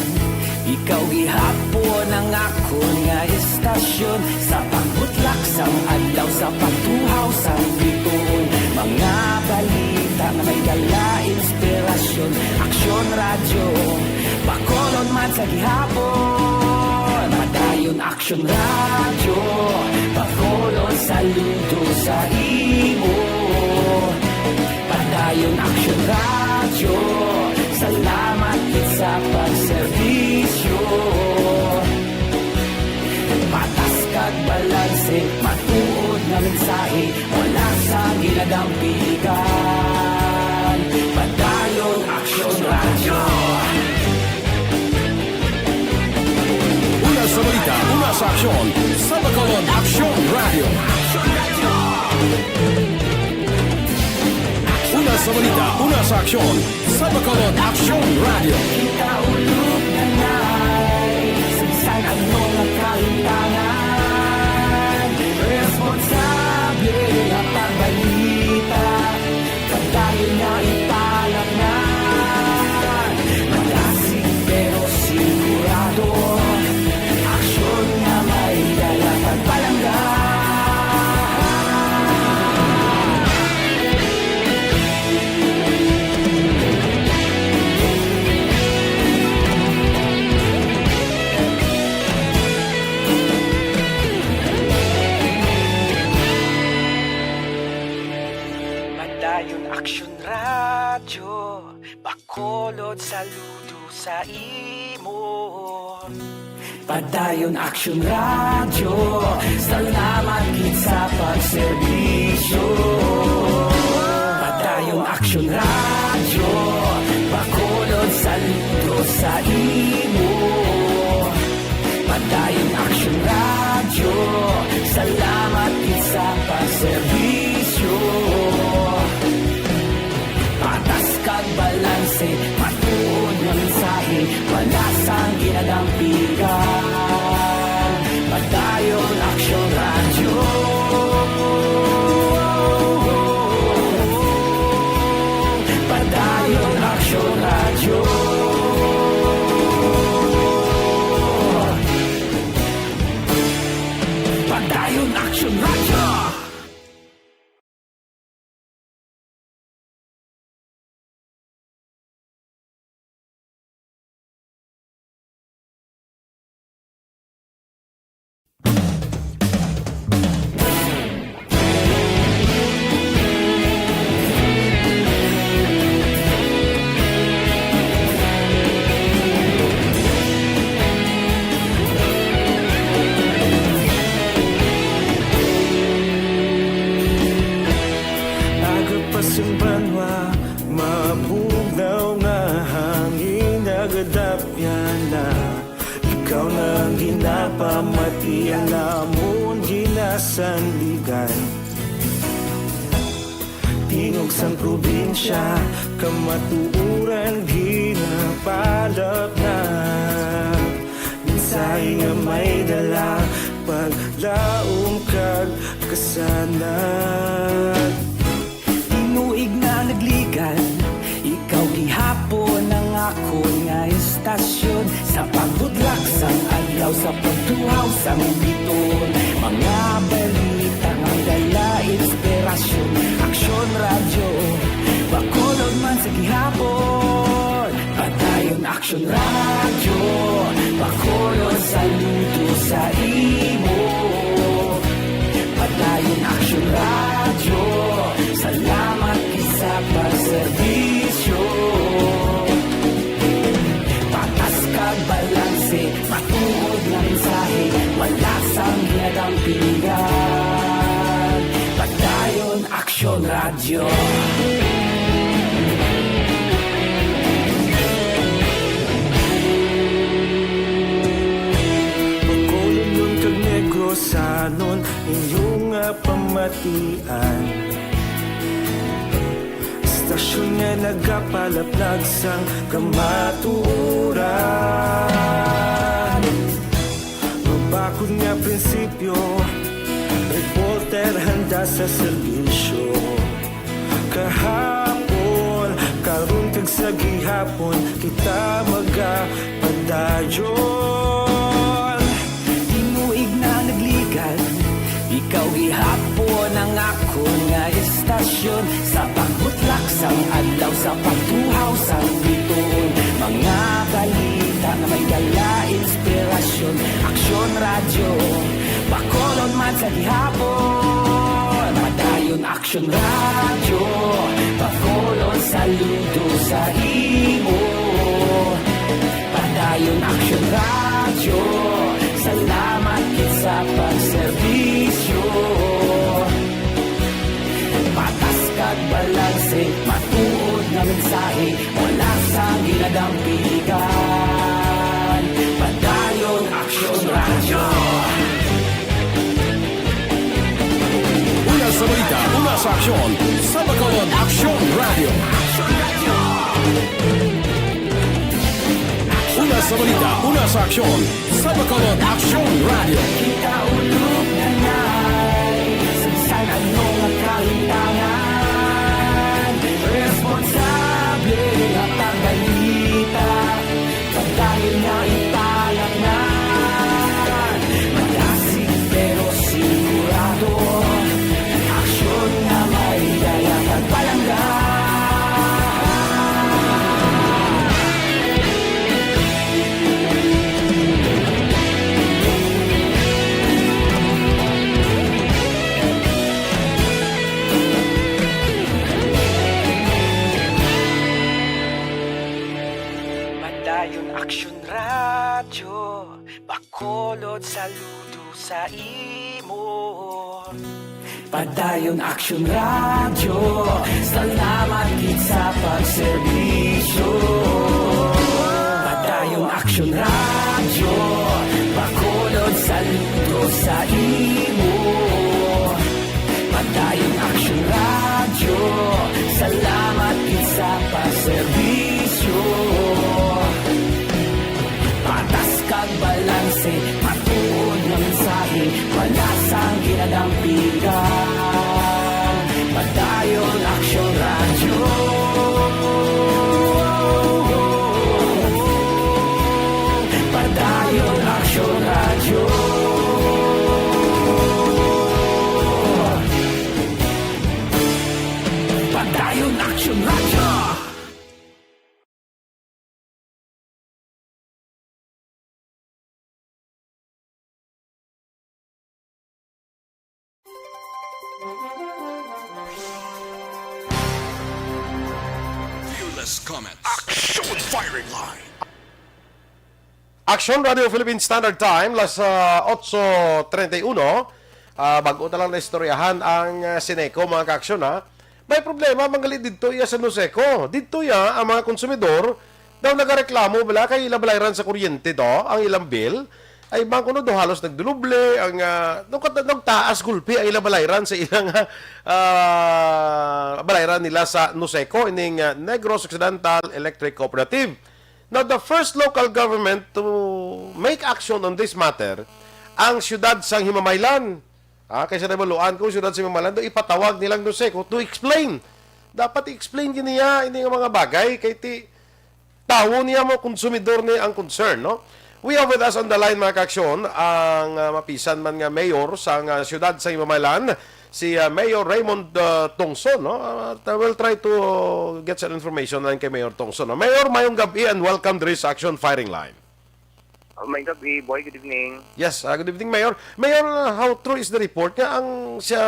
ikaw gihapon ang akon nga istasyon. Sa pagbutlak sang adlaw, sa pagtuhaw sang bituon, mga balita nga may dala inspirasyon. Aksyon Radyo, Bacolod man sa gihapon. Padayon Aksyon Radyo, Bacolod, saludo sa imo. Padayon Aksyon Radyo, salamat gid sa pagserbisyo. Patas kag balanse, matuod nga mensahe, wala sa ginadampigan. Padayon Aksyon Radyo. Una sa balita, una sa aksyon, sa Bacolod Aksyon Radyo. Una sa balita, una sa aksyon, sa Bacolod Aksyon Radyo. Kita ulog na na'y sa bisan ano nga kahimtangan. Responsable nga pagbalita, padayon nga ipalapngan. Malasig pero sigurado, aksyon nga may dala pagpalangga. Action Radyo, Bacolod, saludo sa imo. Padayon Action Radyo, salamat gid sa pagserbisyo. Padayon Action Radyo, Bacolod, saludo sa imo. Padayon Action Radyo, salamat gid sa pagserbisyo. Patas kag balanse, matuod nga mensahe, wala sang ginadampigan. Padayon Action Radyo. Padayon Action Radyo. Padayon Action Radyo. Aga pa sang banwa, mabugnaw nga hangin nagadapyan na. Ikaw na ang ginapamati, ang amon ginasandigan. Tingog sang probinsya, kamatuoran ginapalapnap. Mensahe nga may dala, paglaom kag kasanag. Tinuig na nagligad, ikaw gihapon ang akon nga istasyon. Sa pagbudlak sang adlaw, sa pagtuhaw sang biton, mga balita nga may dala inspirasyon. Aksyon Radyo, Bacolod man sa gihapon. Padayon Aksyon Radyo, Bacolod, saludo sa imo. Padayon Aksyon Radyo, salamat gid sa pagserbisyo. Patas kag balanse, matuod nga mensahe, wala sang ginadampigan. Padayon Aksyon Radyo. Bacolod kag Negros, sa anon inyo nga pamatian. Istasyon nga nagapalaplag sang kamatuoran. Mabakod nga prinsipyo, reporter handa sa serbisyo. Kahapon, karon kag sa gihapon, kita magapadayon. Tinuig na nagligad, ikaw gihapon ang akon nga istasyon. Sa pagbutlak sang adlaw, sa pagtuhaw sang bituon, mga balita nga may dala inspirasyon. Aksyon Radyo, Bacolod man sa gihapon. Padayon Aksyon Radyo, Bacolod, saludo sa imo. Padayon Aksyon Radyo, salamat gid sa pagserbisyo. Patas kag balanse, matuod nga mensahe, wala sang ginadampigan. Padayon Aksyon Radyo. Una sa balita, una sa aksyon, sa Bacolod Aksyon Radyo. Una sa balita, una sa aksyon, sa Bacolod Aksyon Radyo. Kita ulog na nay, sa ano nga kahitangan, responsable nga pagbalita. Padayon nga ipalaknad, malasig pero sigurado, aksyon nga may dala kag palangga. Saludo sa imo. Padayon Action Radio, salamat gid sa pagserbisyo. Padayon Action Radio, Bacolod, saludo sa imo. Padayon Action Radio, salamat gid sa pagserbisyo. Patas kag balanse, matuod nga mensahe, wala sang ginadampigan. Padayon Action Radio. Padayon Action Radio. Padayon Action Radio. Fearless Comments. Action Firing Line. Action Radio Philippine Standard Time, las, ah, otso treinta y uno. Ah, bago ta lang naistoryahan ang, ah, Sineco, mga ka-aksyon, ha. May problema, manggali didto iya sa Nuseco. Didto iya ang mga konsumidor daw nagareklamo bala kay ila balayran sa kuryente to, ang ilang bill. Ay, bang kuno daw halos nagduloble ang, ah, nagkat-, nagtaas gulpi ang ila balayran sa ilang, ah, balayran nila sa Nuseco, ining, ah, Negros Occidental Electric Cooperative. Now, the first local government to make action on this matter, ang siyudad sang Himamaylan. Ah, kay sa nabaluan ko, siyudad sang Himamaylan, daw ipatawag nilang Nuseco to explain. Dapat i-explain gid niya ini nga mga bagay kay ti tawo niya mo, konsumidor ni ang concern, no? We have with us on the line, mga ka-aksyon, ang, ah, mapisan man nga mayor sang, ah, siyudad sang Himamaylan, si, ah, Mayor Raymond, ah, Tongson, no? Ah, at, ah, we'll try to get some information lang kay Mayor Tongson, no? Mayor, mayong gab-i and welcome diri sa Action Firing Line. Uh, mayong gab-i, Boy. Good evening. Yes, ah, good evening, Mayor. Mayor, ah, how true is the report nga ang sa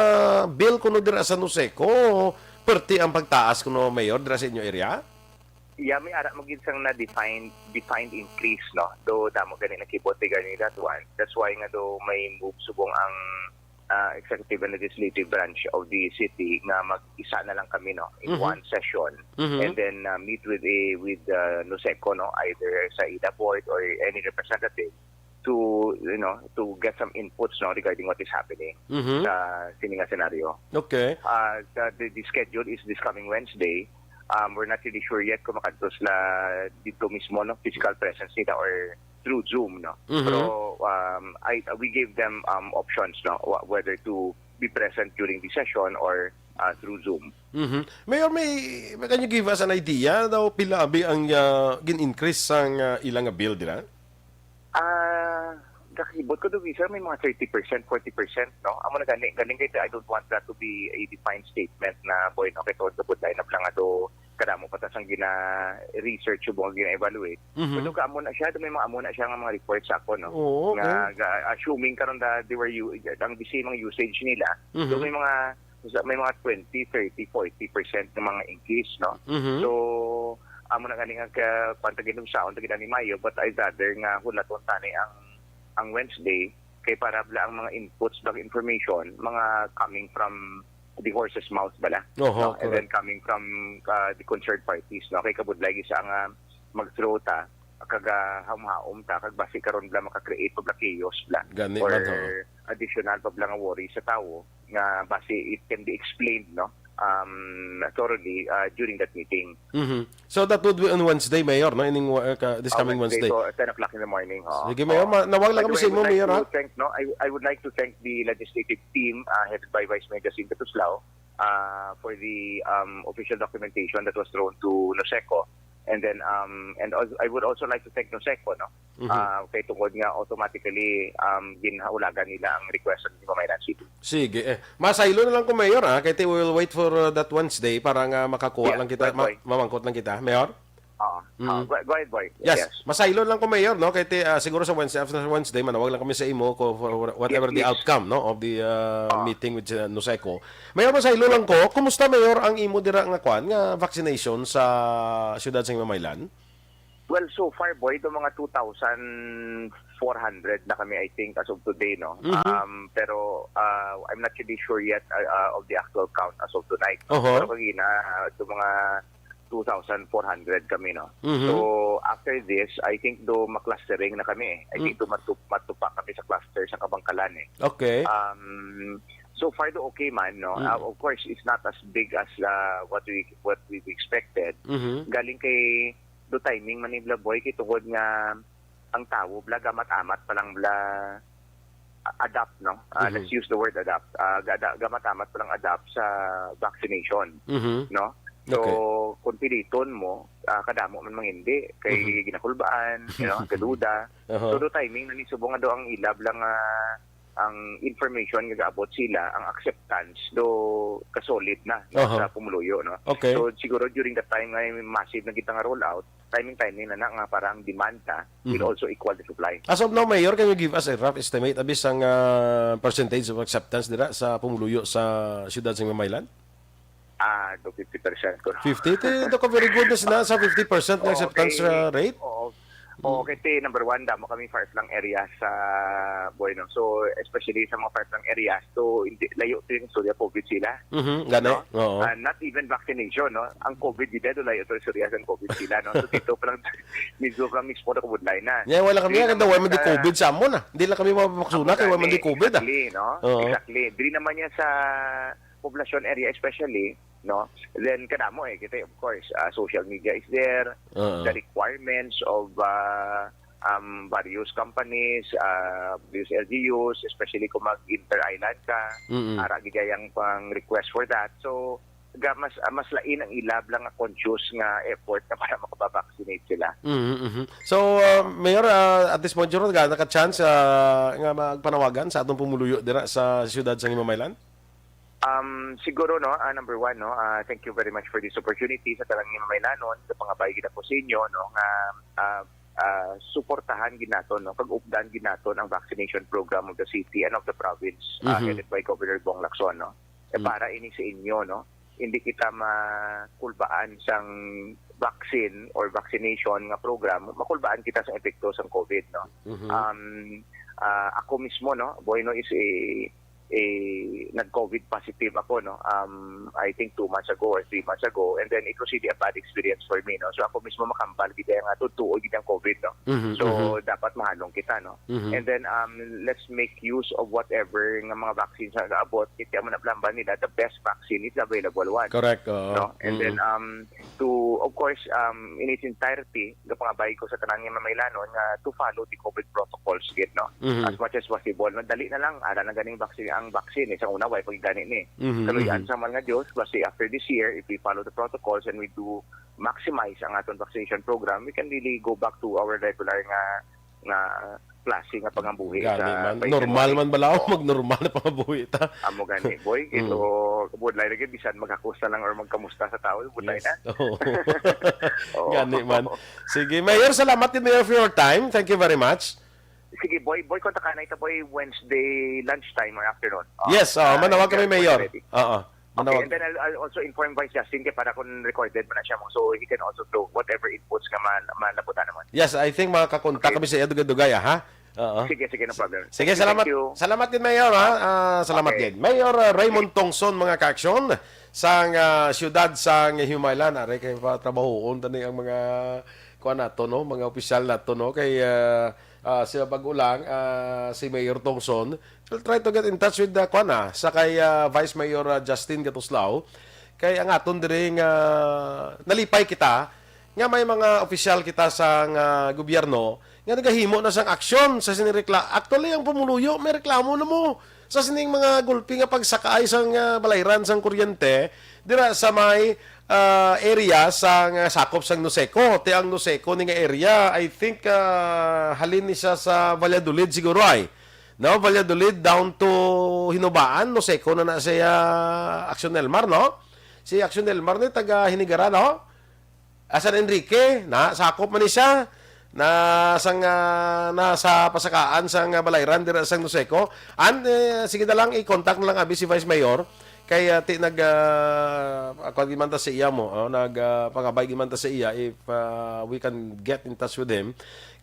bill kuno dira sa Nuseco, perti ang pagtaas kuno, Mayor, dira sa inyo area? Yeah, may ara mo gid sang na defined, defined increase, no? Though damo gani nakibot regarding that one. That's why nga do may move subong ang, ah, executive and legislative branch of the city nga mag-isa na lang kami, no, in Mhm. one session. Mhm. And then, ah, meet with a, with, ah, Nuseco, no, either sa ida board or any representative to, you know, to get some inputs, no, regarding what is happening Mhm. sa sini nga senaryo. Okay. Ah, the, the, the schedule is this coming Wednesday. Um, we're not really sure yet kung makadto sila dito mismo, no, physical presence nila or through Zoom, no. Mhm. Pero, um, I, we gave them, um, options, no, wh-, whether to be present during the session or, uh, through Zoom. Mhm. Mayor, may, can you give us an idea daw pila abi ang, ah, gin-increase sang, ah, ilang bill dira? Ah, nakahibot ko, Dugisa, may mga thirty percent, forty percent, no? Amo na gani, galing kay I don't want that to be a defined statement na, "Boy, no, kay tuod kabudlay na lang ato, kadamo pa ta sang gina-research o mga gina-evaluate." Mhm. Pero ka amo na siya, may mga amo na siya nga mga reports sa ako, no? Oo, okay. Nga, ga-, assuming karon da, they were u-, ang the same ang usage nila. Mhm. So, may mga, may mga twenty, thirty, forty percent ng mga increase, no? Mhm. So, amo na gani nga ka-, kwan ta gid sa, unta gid ni Mayo, but I'd rather nga hulaton tani ang, ang Wednesday, kay para bala ang mga inputs, bala information, mga coming from the horse's mouth bala, Oho, no? And then correct. Coming from, uh, the concerned parties, no? Kay kabudlay gid sa nga mag-throw ta, kag, ah, haom-haom ta, kag basi karon bala maka-create pa bala chaos bala. Gani Or man, ho. Additional pa bala nga worry sa tawo nga basi it can be explained, no? Um, thoroughly, uh, during that meeting. Mhm. So that would be on Wednesday, Mayor, no? Ining, uh, ka-, this Uh, coming Wednesday, Wednesday. So ten o'clock in the morning, ho. Sige, Mayor, Oo. ma-, nawag lang By the kami way, sa I would imo, like Mayor, to ha? Thank, no, I, I would like to thank the legislative team, uh, headed by Vice Mayor Jacinto Tuslao, uh, for the, um, official documentation that was thrown to Nuseco. And then, um, and also, I would also like to thank Nuseco, no? Mhm. Ah, kay tungod nga automatically, um, ginhaulagan nila ang request sa Himamaylan City. Sige, eh. Masaylo na lang ko, Mayor, ah, kay ti-, we will wait for, uh, that Wednesday para nga makakuha Yeah, lang kita, right, ma-, right. mamangkot lang kita, Mayor? Oo. Mm. Oo, go, go ahead, Boy. Yes. Yes. Masaylo lang ko, Mayor, no? Kay ti-, ah, siguro sa Wednesday, after Wednesday, manawag lang kami sa imo ko for whatever Yes, the yes. outcome, no, of the, uh, Oo. meeting with, uh, Nuseco. Mayor, masaylo lang ko, kumusta, Mayor, ang imo dira nga kwan, nga vaccination sa siyudad sa Himamaylan? Well, so far, boy, do mga two thousand four hundred na kami, I think, as of today, no? Mhm. Um, pero, uh, I'm not really sure yet, uh, uh, of the actual count as of tonight. Oho. Pero kagina, do mga two thousand four hundred kami, no? Mhm. So, after this, I think do ma-clustering na kami, eh. I Mm. think do matu-, matupa kami sa cluster sa Kabangkalan, eh. Okay. Um, so far, do okay man, no? Mm. Uh, of course, it's not as big as, uh, what we, what we expected. Mhm. Galing kay, do timing man ni bla, boy, kay tungod nga ang tawo bla gamat-amat pa lang bla a-, adapt, no? Ah, Mhm. Let's use the word adapt. Ah, gada-, gamat-amat pa lang adapt sa vaccination, Mhm. no? So, Okay. kung piliton mo, ah, kadamo man mang hindi, kay Mhm. ginakulbaan, you know, gaduda. Aha. So, do timing na ni subong nga do ang ilab lang, ah, ang information nga gaabot sila, ang acceptance do kasolid na, no, Aha. sa pumuluyo, no? Okay. So, siguro during that time nga massive na kita nga rollout, timing-timing na na nga parang demand na will Mhm. also equal the supply. As of now, Mayor, can you give us a rough estimate, abi, sang, ah, percentage of acceptance dira sa pumuluyo sa siyudad sa Himamaylan? Ah, do fifty percent ko. Fifty? Ti, do ka very good na sina sa fifty percent nga Oo, acceptance, kay, ah, rate? Oo. Oo, Mm. kay ti, number one, damo kami far-flung area sa Boyno. So, especially sa mga far-flung areas, so, hindi, layo to yung istorya, COVID sila. Mhm, gani. No? Oo. Ah, not even vaccination, no? Ang COVID, di dahil layo to istorya sa COVID sila, no? So, dito pa lang, medyo pa lang mismo na kabudlay na. Yeah, wala kami, Di ang naman wala man di sa COVID sa amon, ah. Di lang kami mapapaksuna Amo kay wala man gani, di COVID, ah. Exactly, no? Oo. Exactly. Di naman yan sa poblasyon area especially, no? Then, kadamo eh, kita, of course, ah, social media is there, Oo. the requirements of, ah, um, various companies, ah, various L G Us, especially kung mag-inter-island ka, Mm-mm. ara gid ang pang request for that. So, ga-, mas, ah, mas lain ang ilab lang nga conscious nga effort na para makapavaccinate sila. Mhm, mhm. So, ah, Mayor, ah, at this point, Juro, ga-, naka-chance, ah, nga magpanawagan sa atong pumuluyo dira sa siyudad sa Himamaylan? Um, siguro, no, ah, number one, no, ah, thank you very much for this opportunity sa tanang Himamaylanon, sa pangabay gid ako sa inyo, no, nga, ah, ah, suportahan gid naton, no, kag updan gid naton ang vaccination program of the city and of the province, ah, Mhm. headed by Governor Bong Lacson, no. Eh, Mhm. para ini sa inyo, no, hindi kita makulbaan sang vaccine or vaccination nga program, makulbaan kita sa epekto sang COVID, no. Mhm. Um, ah, ako mismo, no, Boyno is a eh, nag-COVID positive ako, no? Um, I think two months ago or three months ago. And then, it was really a bad experience for me, no? So, ako mismo makambal gid nga tutuo gid ang COVID, no? Mhm, So, mhm. dapat mahalong kita, no? Mhm. And then, um, let's make use of whatever nga mga vaccines nga gaabot. Kaya mo na plamba nila, the best vaccine is the available one. Correct, oo. No? And then, Mhm. um, to, of course, um, in its entirety, gapangabay ko sa tanan nga Himamaylanon nga to follow the COVID protocols gid, no? Mhm. As much as possible, no? Dali na lang, ara na ganing vaccine, ang vaccine, eh, sa una, way pa gani ni. Mhm, Kaluy-an mhm. sa man nga Diyos, basta after this year, if we follow the protocols and we do maximize ang aton vaccination program, we can really go back to our regular nga, nga klase nga pangambuhi Gani sa man. país Normal man bala, Oo. mag-normal na pangabuhi ta. Amo gani, boy. Mm. So, budlay lagi, bisan maghakos na lang or magkamusta sa tao, budlay Yes. na. Oo. Oo. Gani man. Sige, Mayor, salamat din, Mayor, for your time. Thank you very much. Sige, boy, boy, kontakan na ito, boy, Wednesday lunchtime or afternoon. Oo. Yes, oo, Ah, manawag kami, yes, boy, Mayor. ready. Oo. Okay, Manawag. and then I'll, I'll also inform Vice Justin kay para kung recorded mo na siya mo. So, he can also throw whatever inputs nga ma-, malabutan naman. Yes, I think makakakontak Okay. kami sa iya dugay-dugay, ah, ha? Oo. Sige, sige, no problem. Sige, Thank you, salamat. thank you. Salamat din, Mayor, ha? Ah, salamat Okay. din. Mayor, ah, Raymond Sige. Tongson, mga ka-aksyon, sang, ah, siyudad sang Himamaylan. Are kay patrabahoon tani ang mga, kuan nato, no? Mga opisyal nato, no? Kay, ah, ah, sila bag-o lang, ah, si Mayor Tongson. We'll try to get in touch with, ah, kuan, ah, sa kay, ah, Vice Mayor, ah, Justin Gatuslao. Kay ang aton diri nga nalipay kita nga may mga opisyal kita sa nga gobyerno nga nagahimo na sang aksyon sa sini rekla-, actually, ang pumuluyo may reklamo na mo sa sining mga gulpi nga pagsakaay sang, ah, balayran sang kuryente dira sa may, ah, area sang, ah, sakop sang Noseco. Ti ang Noseco ni nga area, I think, ah, halin ni siya sa Valladolid siguro ay. No, Valladolid down to Hinubaan, Noseco na na siya, Aksyon Elmar, no? Si Aksyon Elmar ni taga Hinigaran, no? Ah, San Enrique, na, sakop man ni siya. Na, sang, ah, nasa pasakaan sang, ah, balayran dira sang Noseco. And, eh, sige na lang, i-contact na lang abi si Vice Mayor. Kay, ah, ti-, nag, ah, kuwan gid man ta sa iya mo, oh, nag, ah, pangabay gid man ta sa iya if, ah, we can get in touch with him.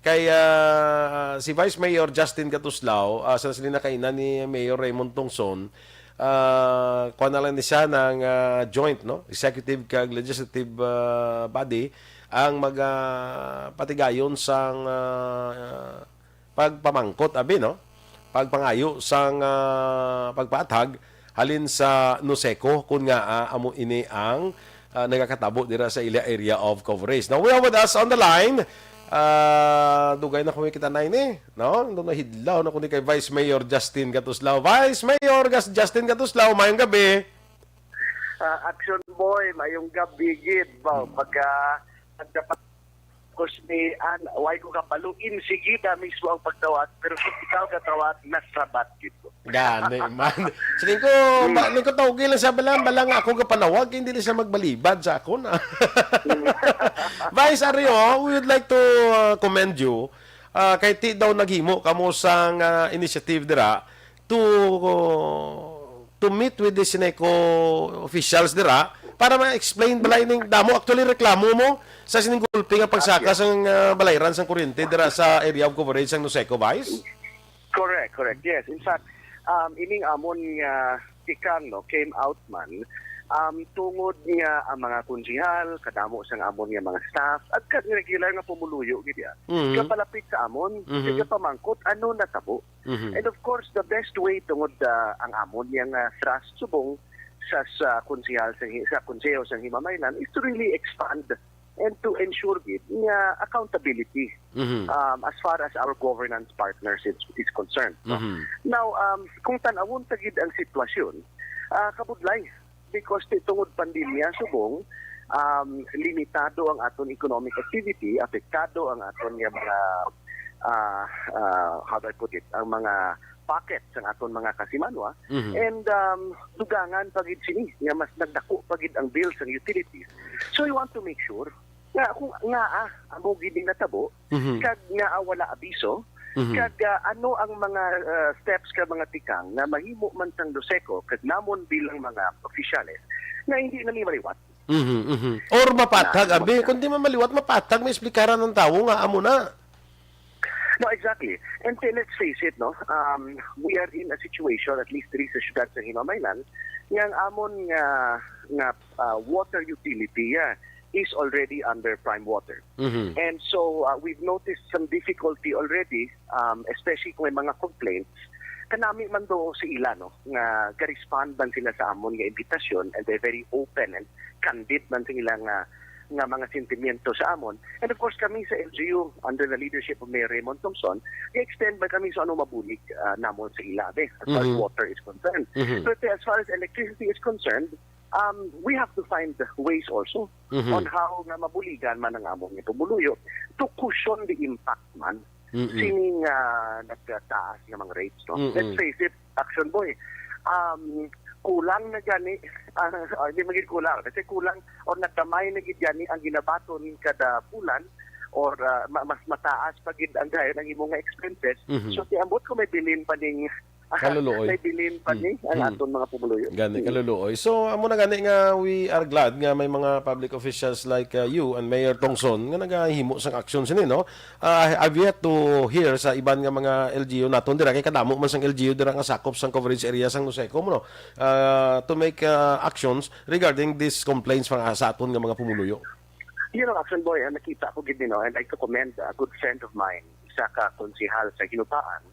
Kay, ah, si Vice Mayor Justin Gatuslao, ah, sa sila na kainan ni Mayor Raymond Tongson, ah, kuwan na lang ni siya ng, ah, joint, no? Executive kag legislative, ah, body ang mag, ah, patigayon sang, ah, pagpamangkot, abi, no? Pagpangayo sang, ah, pagpaathag halin sa NOSECO, kun nga, ah, amo ini ang, ah, nagakatabo dira sa ila area of coverage. Now, we have with us on the line, ah, dugay na kami kita na ini, no? Nung nahidlaw na ko ni kay Vice Mayor Justin Gatuslao. Vice Mayor Gas-, Justin Gatuslao, mayong gabi. Ah, Action Boy, mayong gabi gid. Ba, Hmm. pagka nagdapat ko ni an, why ko kapaluin, sige na mismo ang pagtawag, pero kung ikaw katawag, nasabat gid ko. Gani man. Siling ko, Hmm. ba, ning ko tawgi lang sa balang, balang ako kapanawag, hindi na siya magbalibad sa akon, ah. Hmm. Vice Ario, we would like to, uh, commend you. Ah, kay ti daw naghimo kamo sang, ah, initiative dira to, to meet with the SENECO officials dira para ma-explain balay ning damo actually reklamo mo sa sining gulpi nga pagsaka Yes. sang, ah, balayran sang kuryente dira sa area of coverage sang NOSECO, Vice? Correct, correct. Yes, in fact, um, ining amon nga tikang, no, came out man, um, tungod nga ang mga konsehal, kadamo sang amon nga mga staff, at kag regular nga pumuluyo gid ya, Mhm. kapalapit sa amon, Mhm. kapamangkot, ano natabo? Mhm. And of course, the best way tungod, ah, ang amon yang, ah, thrust subong sa, sa konsehal sa hi-, sa konseho sa Himamaylan is to really expand and to ensure gid nga accountability, Mhm. um, as far as our governance partners is, is concerned, no? Mhm. Now, um, kung tan-awon ta gid ang sitwasyon, ah, kabudlay, because ti tungod pandemya subong, um, limitado ang aton economic activity, apektado ang aton nga mga, ah, ah, how do I put it, ang mga pocket sang aton mga kasimanwa, Mhm. and, um, dugangan pa gid sini nga mas nagdako pa gid ang bill sang utilities. So we want to make sure nga kung nga, ah, amo gid ning natabo, Mhm. kag nga, ah, wala abiso, Mhm. kag, ah, ano ang mga, ah, steps ka mga tikang nga mahimo man sang NOSECO kag namon bilang mga opisyales nga hindi na ni maliwat. Mhm, mhm. Or mapatag, Na, abi, mag- kung di man maliwat, mapatag, may esplikaran ng tawo nga amo na. No, exactly. And then, let's face it, no? Um, we are in a situation, at least diri sa siyudad sa Himamaylan, nga ang amon nga, nga, ah, water utility, ah, is already under prime water. Mhm. And so, uh, we've noticed some difficulty already, um, especially kung may mga complaints. Kanami man do sa ila, no, nga ga-respond man sila sa amon nga imbitasyon, and they're very open and candid man sa ila nga, nga mga sentimiento sa amon. And of course, kami sa L G U, under the leadership of Mayor Raymond Tongson, i-extend man kami sa ano mabulig, uh, namon sa ila, be, as far as Mhm. water is concerned. Mhm. But as far as electricity is concerned, um, we have to find ways also Mhm. on how nga mabuligan man ang among pumuluyo to cushion the impact man Mm-mm. sining, ah, nagtaas nga mga rates, no? Mm-mm. Let's face it, Action Boy, um, kulang na gani, ah, ah, hindi maging kulang, kasi kulang or nagdamay na gid gani ang ginabaton kada bulan or, ah, ma-, mas mataas pa gid ang dayon ang imo nga expenses. Mhm. So, ti ambot ko may bilin pa ning Kaluluoy. May bilin pa ni ang Hmm. aton mga pumuluyo. Gani, Hmm. kaluluoy. So, amo na gani nga we are glad nga may mga public officials like, uh, you and Mayor Tongson nga nagahimo sang aksyon sini, no? Uh, I've yet to hear sa iban nga mga L G U naton dira, kay kadamo man sang L G U dira nga sakop sang coverage area sang NOSECO, no? Uh, to make, uh, actions regarding these complaints pa nga sa aton nga mga pumuluyo. You know, Action Boy, ang nakita ko gid, you know, I'd like to commend a good friend of mine, isa ka konsehal sa Ginupaan,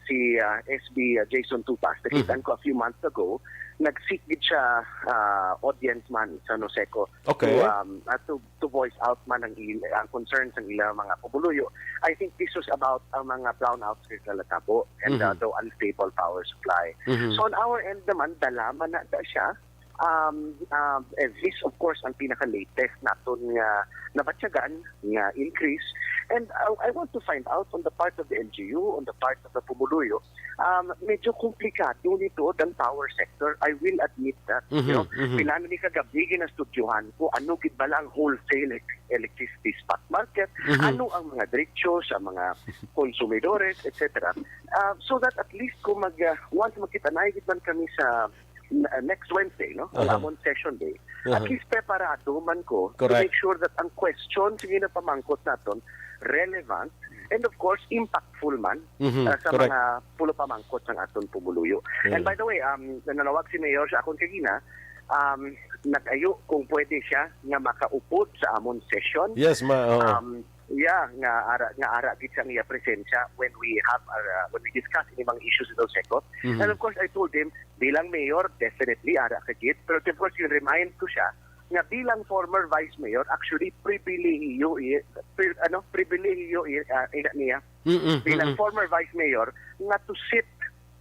si, ah, S B, ah, Jason Tupas. Nakitaan Mhm. ko a few months ago, nag-seek gid siya, ah, audience man sa NOSECO Okay. to, um, ah, to, to voice out man ang il-, ang concerns ng ilang mga pumuluyo. I think this was about ang mga brownouts nga natabo and, ah, Mhm. the unstable power supply. Mhm. So on our end naman, dala man na siya. Um, um, and this, of course, ang pinaka-latest naton nga nabatyagan nga increase. And, uh, I want to find out on the part of the L G U, on the part of the pumuluyo, um, medyo komplikado ni tuod ang power sector. I will admit that. Mhm, You know, mhm. Pila na ni kagabi ginastudyohan ko ano gid bala ang wholesale elec-, electricity spot market, Mhm. ano ang mga diretso sa mga konsumidores, et cetera. Uh, so that at least kung mag, uh, once magkita na gid man kami sa n- uh, next Wednesday, no? Ang Aha. amon session day. At Aha. least preparado man ko to Correct. make sure that ang questions nga ginapamangkot naton relevant and of course impactful man Mhm, uh, sa correct. mga pulopamangkot sang aton pumuluyo. Mm. And by the way, um, nanawag si Mayor sa akon kagina, um, nag-ayo kung pwede siya nga makaupod sa amon session. Yes, ma. Oo. Um, yeah, nga ara nga ara gid sang iya presensya when we have our, uh, when we discuss ini mga issues in Oseco. Mhm. And of course, I told him, bilang mayor, definitely ara ka gid. Pero of course, yung remind ko siya nga bilang former vice mayor, actually pribilehiyo i, pri, ano, pribilehiyo i, uh, ina niya. Mm-mm, Bilang mm-mm. former vice mayor, nga to sit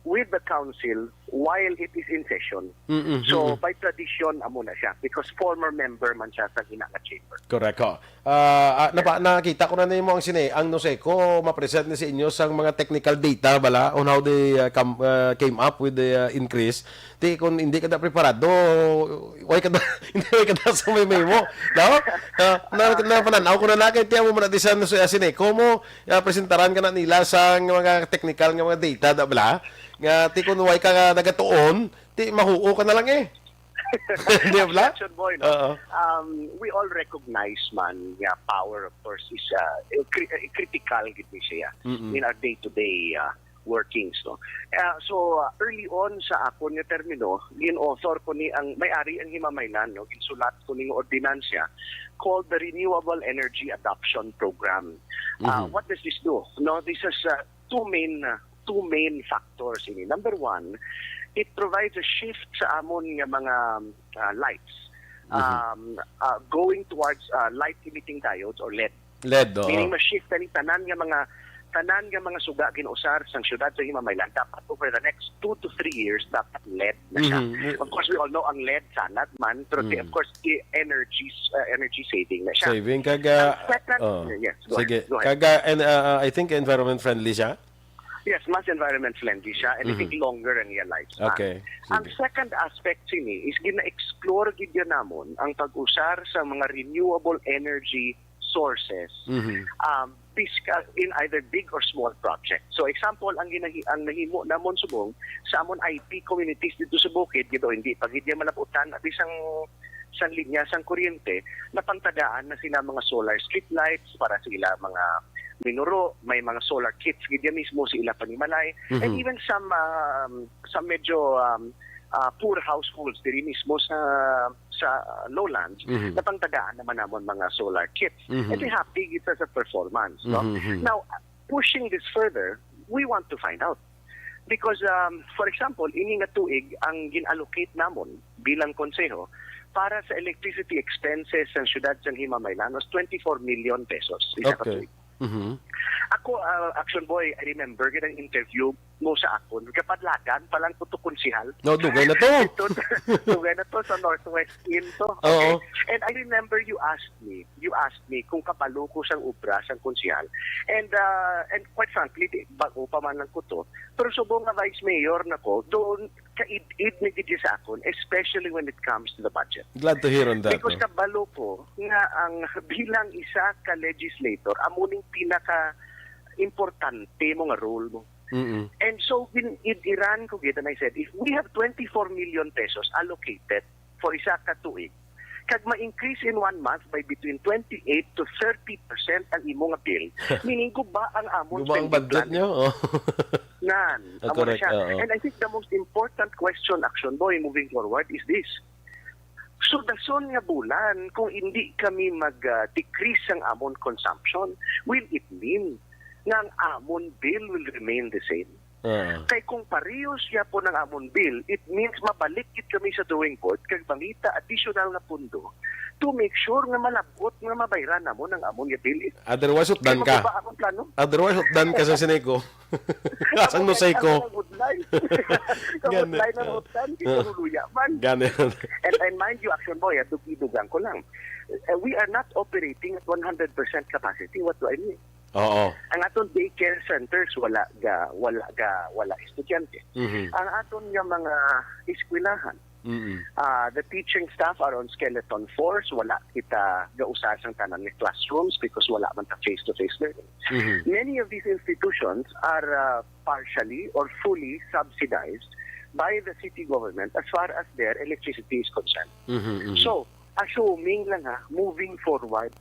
with the council while it is in session. Mm-mm, So, mm-mm. by tradition, amo na siya because former member man siya sa ina nga chamber. Correct, ho. Ah, ah, napa, nakita ko na nimo ang sini, ang Noseco ma-present ni sa inyo sang mga technical data bala on how they uh, come, uh, came up with the uh, increase. Ti kung hindi ka na preparado, way ka na, hindi way ka na sa may memo, no? Ah, na, na pananaw ko na na kay tiyan mo man di sa Noseco sini. Komo uh, presentaran ka na nila sang mga technical nga mga data da bala. Nga ti kung way ka nagatuon, ti mahuo ka na lang eh. Di ba? Action boy, no? Oo. Um, we all recognize man nga power, of course, is uh, cri- uh, critical gid ni siya Mm-mm. in our day-to-day uh, workings, no? Uh, so, uh, early on sa akon nga termino, gin-author ko ni ang may-ari ang Himamaylan, no? Ginsulat ko ni nga ordinansya called the Renewable Energy Adoption Program. Uh, Mhm. What does this do? No, this is uh, two main uh, two main factors ini. Number one, it provides a shift sa amon nga mga uh, lights Mhm. um, uh, going towards uh, light emitting diodes or led. Led, oo. Meaning ma-shift ang tanan nga mga tanan nga mga suga ginausar sang syudad sa Himamaylan dapat over the next two to three years dapat led na siya. Mhm. Of course, we all know ang led sanad man, pero Mm. of course, i- energy uh, energy saving na siya. Saving kag Ang uh, second, oh. yes, go Sige. ahead, go ahead. Kag uh, and uh, uh, I think environment friendly siya. Yes, mas environment friendly siya and I think Mhm. longer ang iya lifespan. Okay. Ang Sige. second aspect sini is gina-explore gid ya namon ang pag-usar sa mga renewable energy sources. Mhm. Um, piska in either big or small project. So example ang ginahi ang nahimo namon subong sa amon I P communities dito sa bukid, gito hindi pa gid ya malabutan at isang sang linya sang kuryente, napangtagaan na sila mga solar street lights para sa ila mga minuro, may mga solar kits gid yan mismo sa ila panimalay, and Mhm. even some um, some medyo um, uh, poor households diri mismo sa sa lowlands, Mhm. napangtagaan naman namon mga solar kits. Mhm. And they happy kita sa performance, no? Mhm, mhm. Now, pushing this further, we want to find out. Because, um, for example, ini nga tuig ang gin-allocate namon bilang konseho para sa electricity expenses sang siyudad sang Himamaylan was twenty-four million pesos isa ka Okay. tuig. Mhm. Ako, uh, Action Boy, I remember gid ang interview mo sa akon. Kapadlagan pa lang ko to konsehal. No, dugay na to. Ito, dugay na to sa Northwest Inn to. Oo. Okay. And I remember you asked me, you asked me kung kabalo ko sang obra sang konsehal. And uh, and quite frankly, di, bago pa man lang ko to. Pero subong nga vice mayor na ko, doon kaid-id ni gid sa akon, especially when it comes to the budget. Glad to hear on that. Because no? Kabalo ko nga ang bilang isa ka legislator, amo ning pinaka importante mo nga role mo. Mm-mm. And so, gin-id-iran ko gid, and I said, if we have twenty-four million pesos allocated for isa ka tuig, kag ma-increase in one month by between twenty-eight to thirty percent ang imo nga bill, meaning guba ang amon Guba ang spending budget plan. Nyo? Oh. Nan, Ah, amo na correct, siya. Oo. And I think the most important question, Action Boy, moving forward is this. So, dason nga bulan, kung hindi kami mag-decrease ang amon consumption, will it mean nga ang amon bill will remain the same? Ah. Kay kung parehos gyapon ang amon bill, it means mabalik gid kami sa drawing board kag mangita additional nga pondo to make sure nga malabot nga mabayran namon ang amon nga bill. Otherwise, Kay utdan ka. Maguba amon plano. Otherwise, utdan ka sa Seneco. Sang Amo Nosay na ko. Ang hotline. Ang Gani. Hotline ng Ah. Hotline, Ah. Luluya man. Gani. And, and mind you, Action Boy, ah, dugi-dugang ko lang. Uh, we are not operating at one hundred percent capacity. What do I mean? Oo. Ang atong daycare centers, wala ga, wala ga, wala estudyante. Mhm. Ang aton nga mga eskwelahan, Mm-mm. ah, the teaching staff are on skeleton force, wala kita gausar sang tanan nga classrooms because wala man ta face-to-face learning. Mhm. Many of these institutions are, ah, partially or fully subsidized by the city government as far as their electricity is concerned. Mhm, mhm. So, assuming lang ha, moving forward,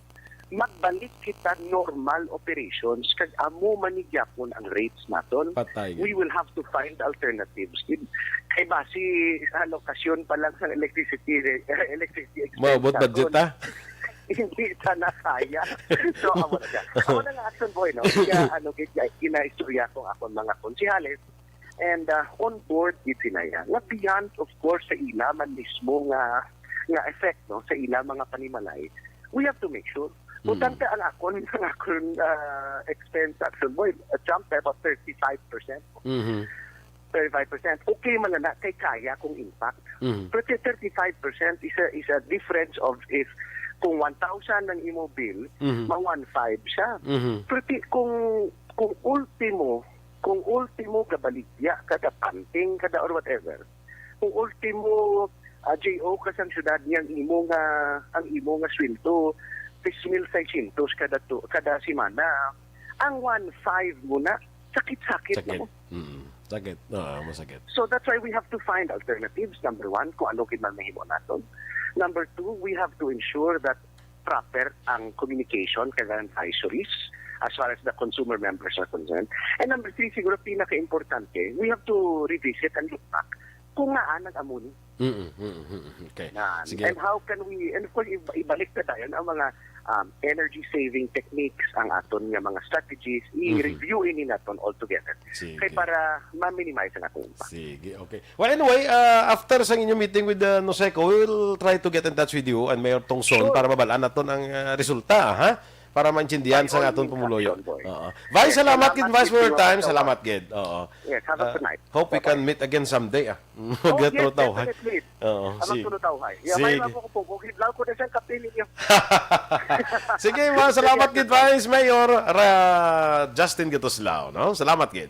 magbalik kita normal operations kag amo man ni gyapon ang rates naton. Patay. We will have to find alternatives. Kay basi sa alokasyon pa lang sa electricity, electricity expense Maabot naton, budget, ha? Hindi ta na kaya. So, amo na siya. Amo na nga, Action Boy, no? Kaya, ano, gid, ginaistorya ko akong mga konsihales. And, uh, on board gid sila ya. Nga beyond, of course, sa ila man mismo nga, nga effect, no, sa ila mga panimalay, we have to make sure. Mm. Butang ka ang akon, ang akon, uh, expense, Action Boy, uh, jump by about thirty-five percent. Mhm. Thirty-five percent. Okay man na, kay kaya kung impact. Mhm. Pero thirty-five percent is a, is a difference of, if kung one thousand ang imo bill, Mhm. ma one five siya. Mhm. Pero ti-, kung, kung ultimo, kung ultimo gabaligya, kada panting, kada or whatever, kung ultimo, ah, J O ka sang syudad niya, ang imo nga, ang imo nga sweldo, tres mil seiscientos kada tu-, kada semana, ang one five mo na, sakit-sakit na Sakit. mo. Mm. Sakit. Oo, masakit. So that's why we have to find alternatives. Number one, kung ano gid man mahimo naton. Number two, we have to ensure that proper ang communication kag advisories as far as the consumer members are concerned. And number three, siguro pinaka-importante, we have to revisit and look back kung ngaa nag-amo ni. Mm, mm, mm, mm. Okay. Yan. Sige. And how can we, and of course, ib-, ibalik na dayon ang mga, um, energy saving techniques, ang aton nga mga strategies, Mhm. i-review ini naton all together. Sige. Kay para ma-minimize ang atong impact. Sige, okay. Well, anyway, uh, after sa inyong meeting with, uh, Noseco, we will try to get in touch with you and Mayor Tongson Sure. para mabalaan naton ang, uh, resulta, ha? Para maintindihan By sa all aton means, pumuluyo. Action Boy. Oo. Vice, Yes, salamat salamat gid, Vice, for your time. Salamat gid. Oo. Yes, have a Uh, good night. Hope we Bye-bye. can meet again someday, ah. Oh, yes, Magtulutawhay. Definitely. Oo, Ang sige. Magtulutawhay. Yeah, Sige. May ako po, bukid lang ko na siyang kape ninyo. Sige, mga salamat Sige, gid, Vice Mayor Ra-, Justin Gatuslao, no? Salamat gid.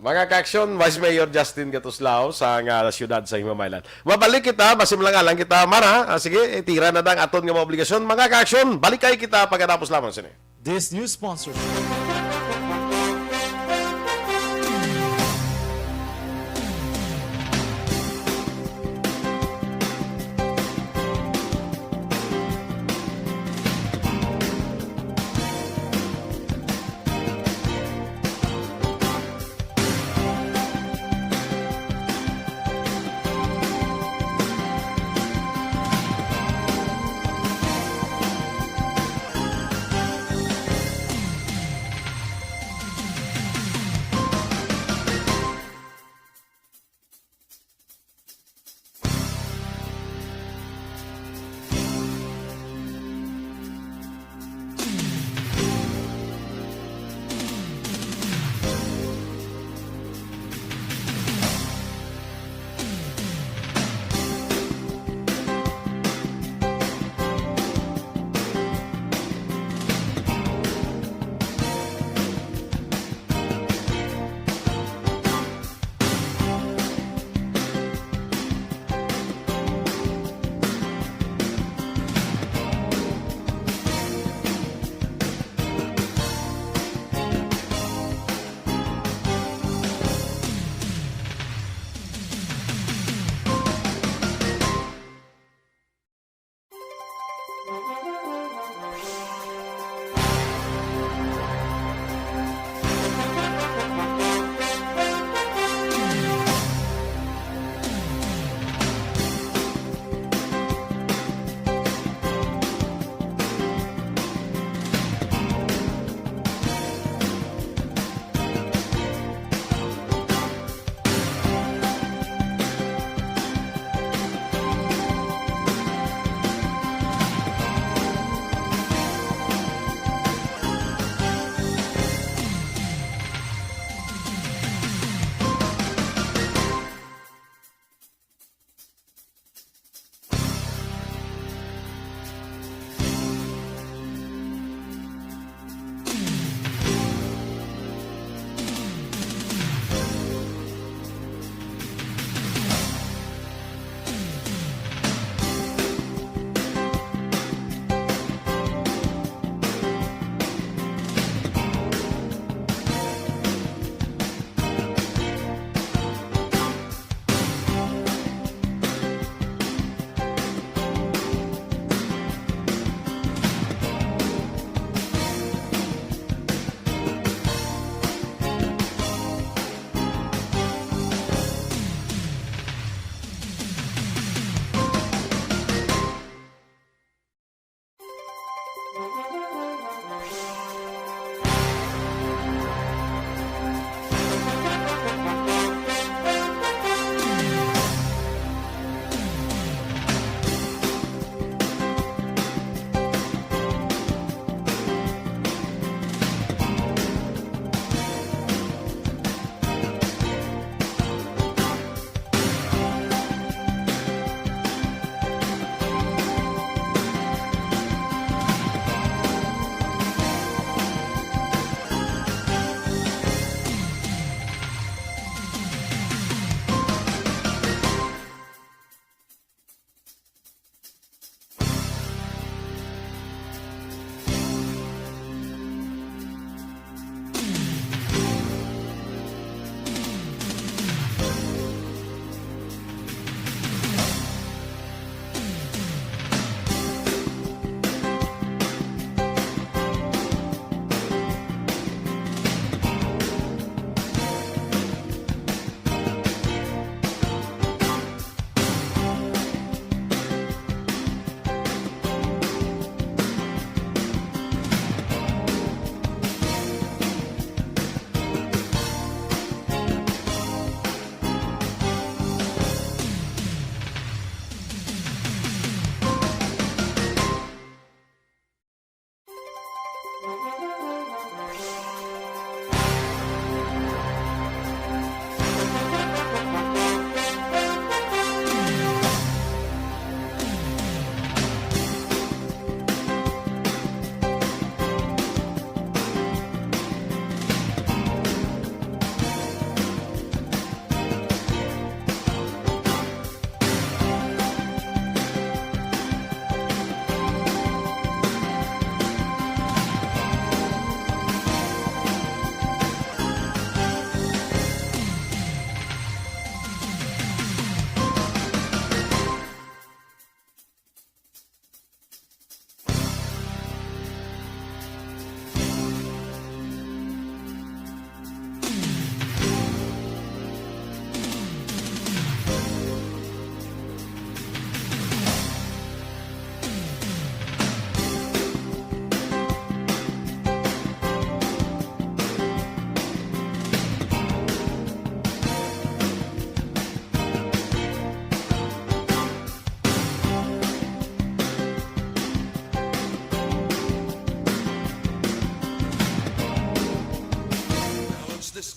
Mga ka-action, Vice Mayor Justin Gatuslao sa nga siyudad sa Himamaylan. Mabalik kita, basi lang alang kita, Mara. Ah, sige, itira na ang aton nga mga obligasyon. Mga ka-action, balik kay kita pagkatapos lamang sini. This news sponsor.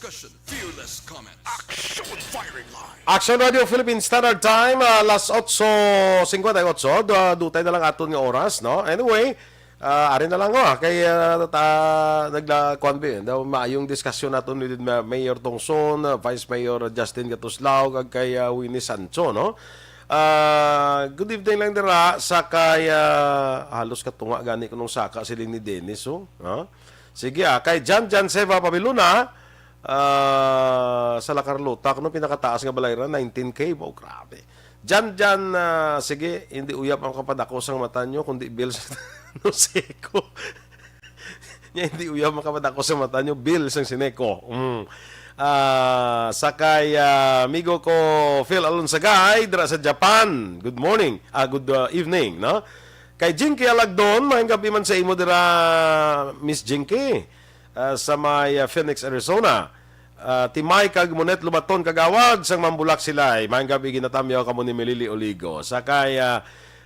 Discussion, fearless comment. Action Firing Line. Action Radio Philippine Standard Time, ah, alas otso singkwenta y otso. Du- dutay na lang aton nga oras, no? Anyway, ah, ari na lang, oh, kay, ah, ta, nagla, kuwan, bi, daw maayong diskusyon naton ni Ma- Mayor Tongson, ah, Vice Mayor Justin Gatuslao, kag kay, ah, Winnie Sancho, no? Ah, good evening lang dira sa kay, ah, halos katunga gani ko nung saka siling ni Dennis, oh. Ha? Sige, ah, kay Jan Jan Seva Pabiluna, ah, sa La Carlota, kuno pinakataas nga balay ra, nineteen K. Wow, grabe. Jan Jan, ah, sige, hindi uyab ang kapadako sang mata nyo, kundi bills no seko. Nya, hindi uyab ang kapadako sa mata nyo, bills sang Sineco. Mm. Ah, sa kay, ah, amigo ko Phil Alonsagay, dira sa Japan. Good morning. Ah, good, ah, evening, no? Kay Jinky Alagdon, maayong gabi man sa imo dira, Miss Jinky, ah, sa may, ah, Phoenix, Arizona. Ah, Timay kag Monet Lumaton, kagawad sang Mambulak Silay. Maayong gabi, ginatamyaw kamo ni Milili Oligo. Sa kay, ah,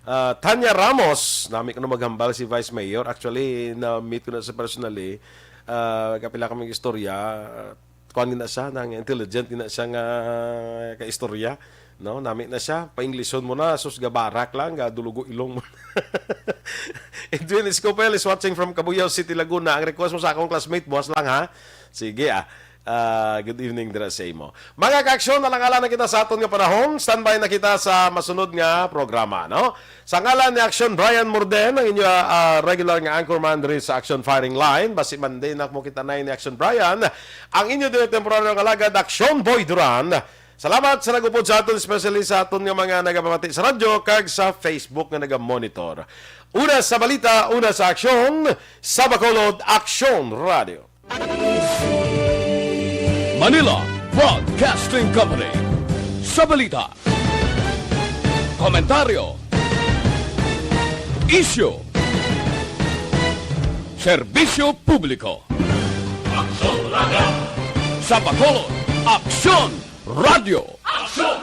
ah, Tanya Ramos, nami ko na maghambal si Vice Mayor. Actually, na-meet ko na sa personally. Ah, kapila kami istorya. Ah, kuwan din na siya, nang intelligent din na siya nga kaistorya. No, nami na siya. Pa-Englishon mo na, sus, gabarak lang, ga dulugo ilong mo. Edwin Escopel is watching from Cabuyao City, Laguna. Ang request mo sa akong classmate, buwas lang, ha? Sige, ah. Ah, good evening dira sa imo. Mga ka-aksyon, alang-alang na kita sa aton nga panahon. Standby na kita sa masunod nga programa, no? Sa ngalan ni Aksyon Brian Morden, ang inyo, ah, regular nga anchorman diri sa Aksyon Firing Line. Basi man din ako kita na ni Aksyon Brian, ang inyo din temporaryo nga alagad, Aksyon Boy Duran. Salamat sa nagupod sa aton, especially sa aton nga mga nagapamati sa radyo kag sa Facebook nga nagamonitor. Una sa balita, una sa aksyon, sa Bacolod, Aksyon Radio. Manila Broadcasting Company. Sa balita, komentaryo, isyu, serbisyo publiko. Aksyon Radio. Sa Bacolod, Aksyon Radio. Aksyon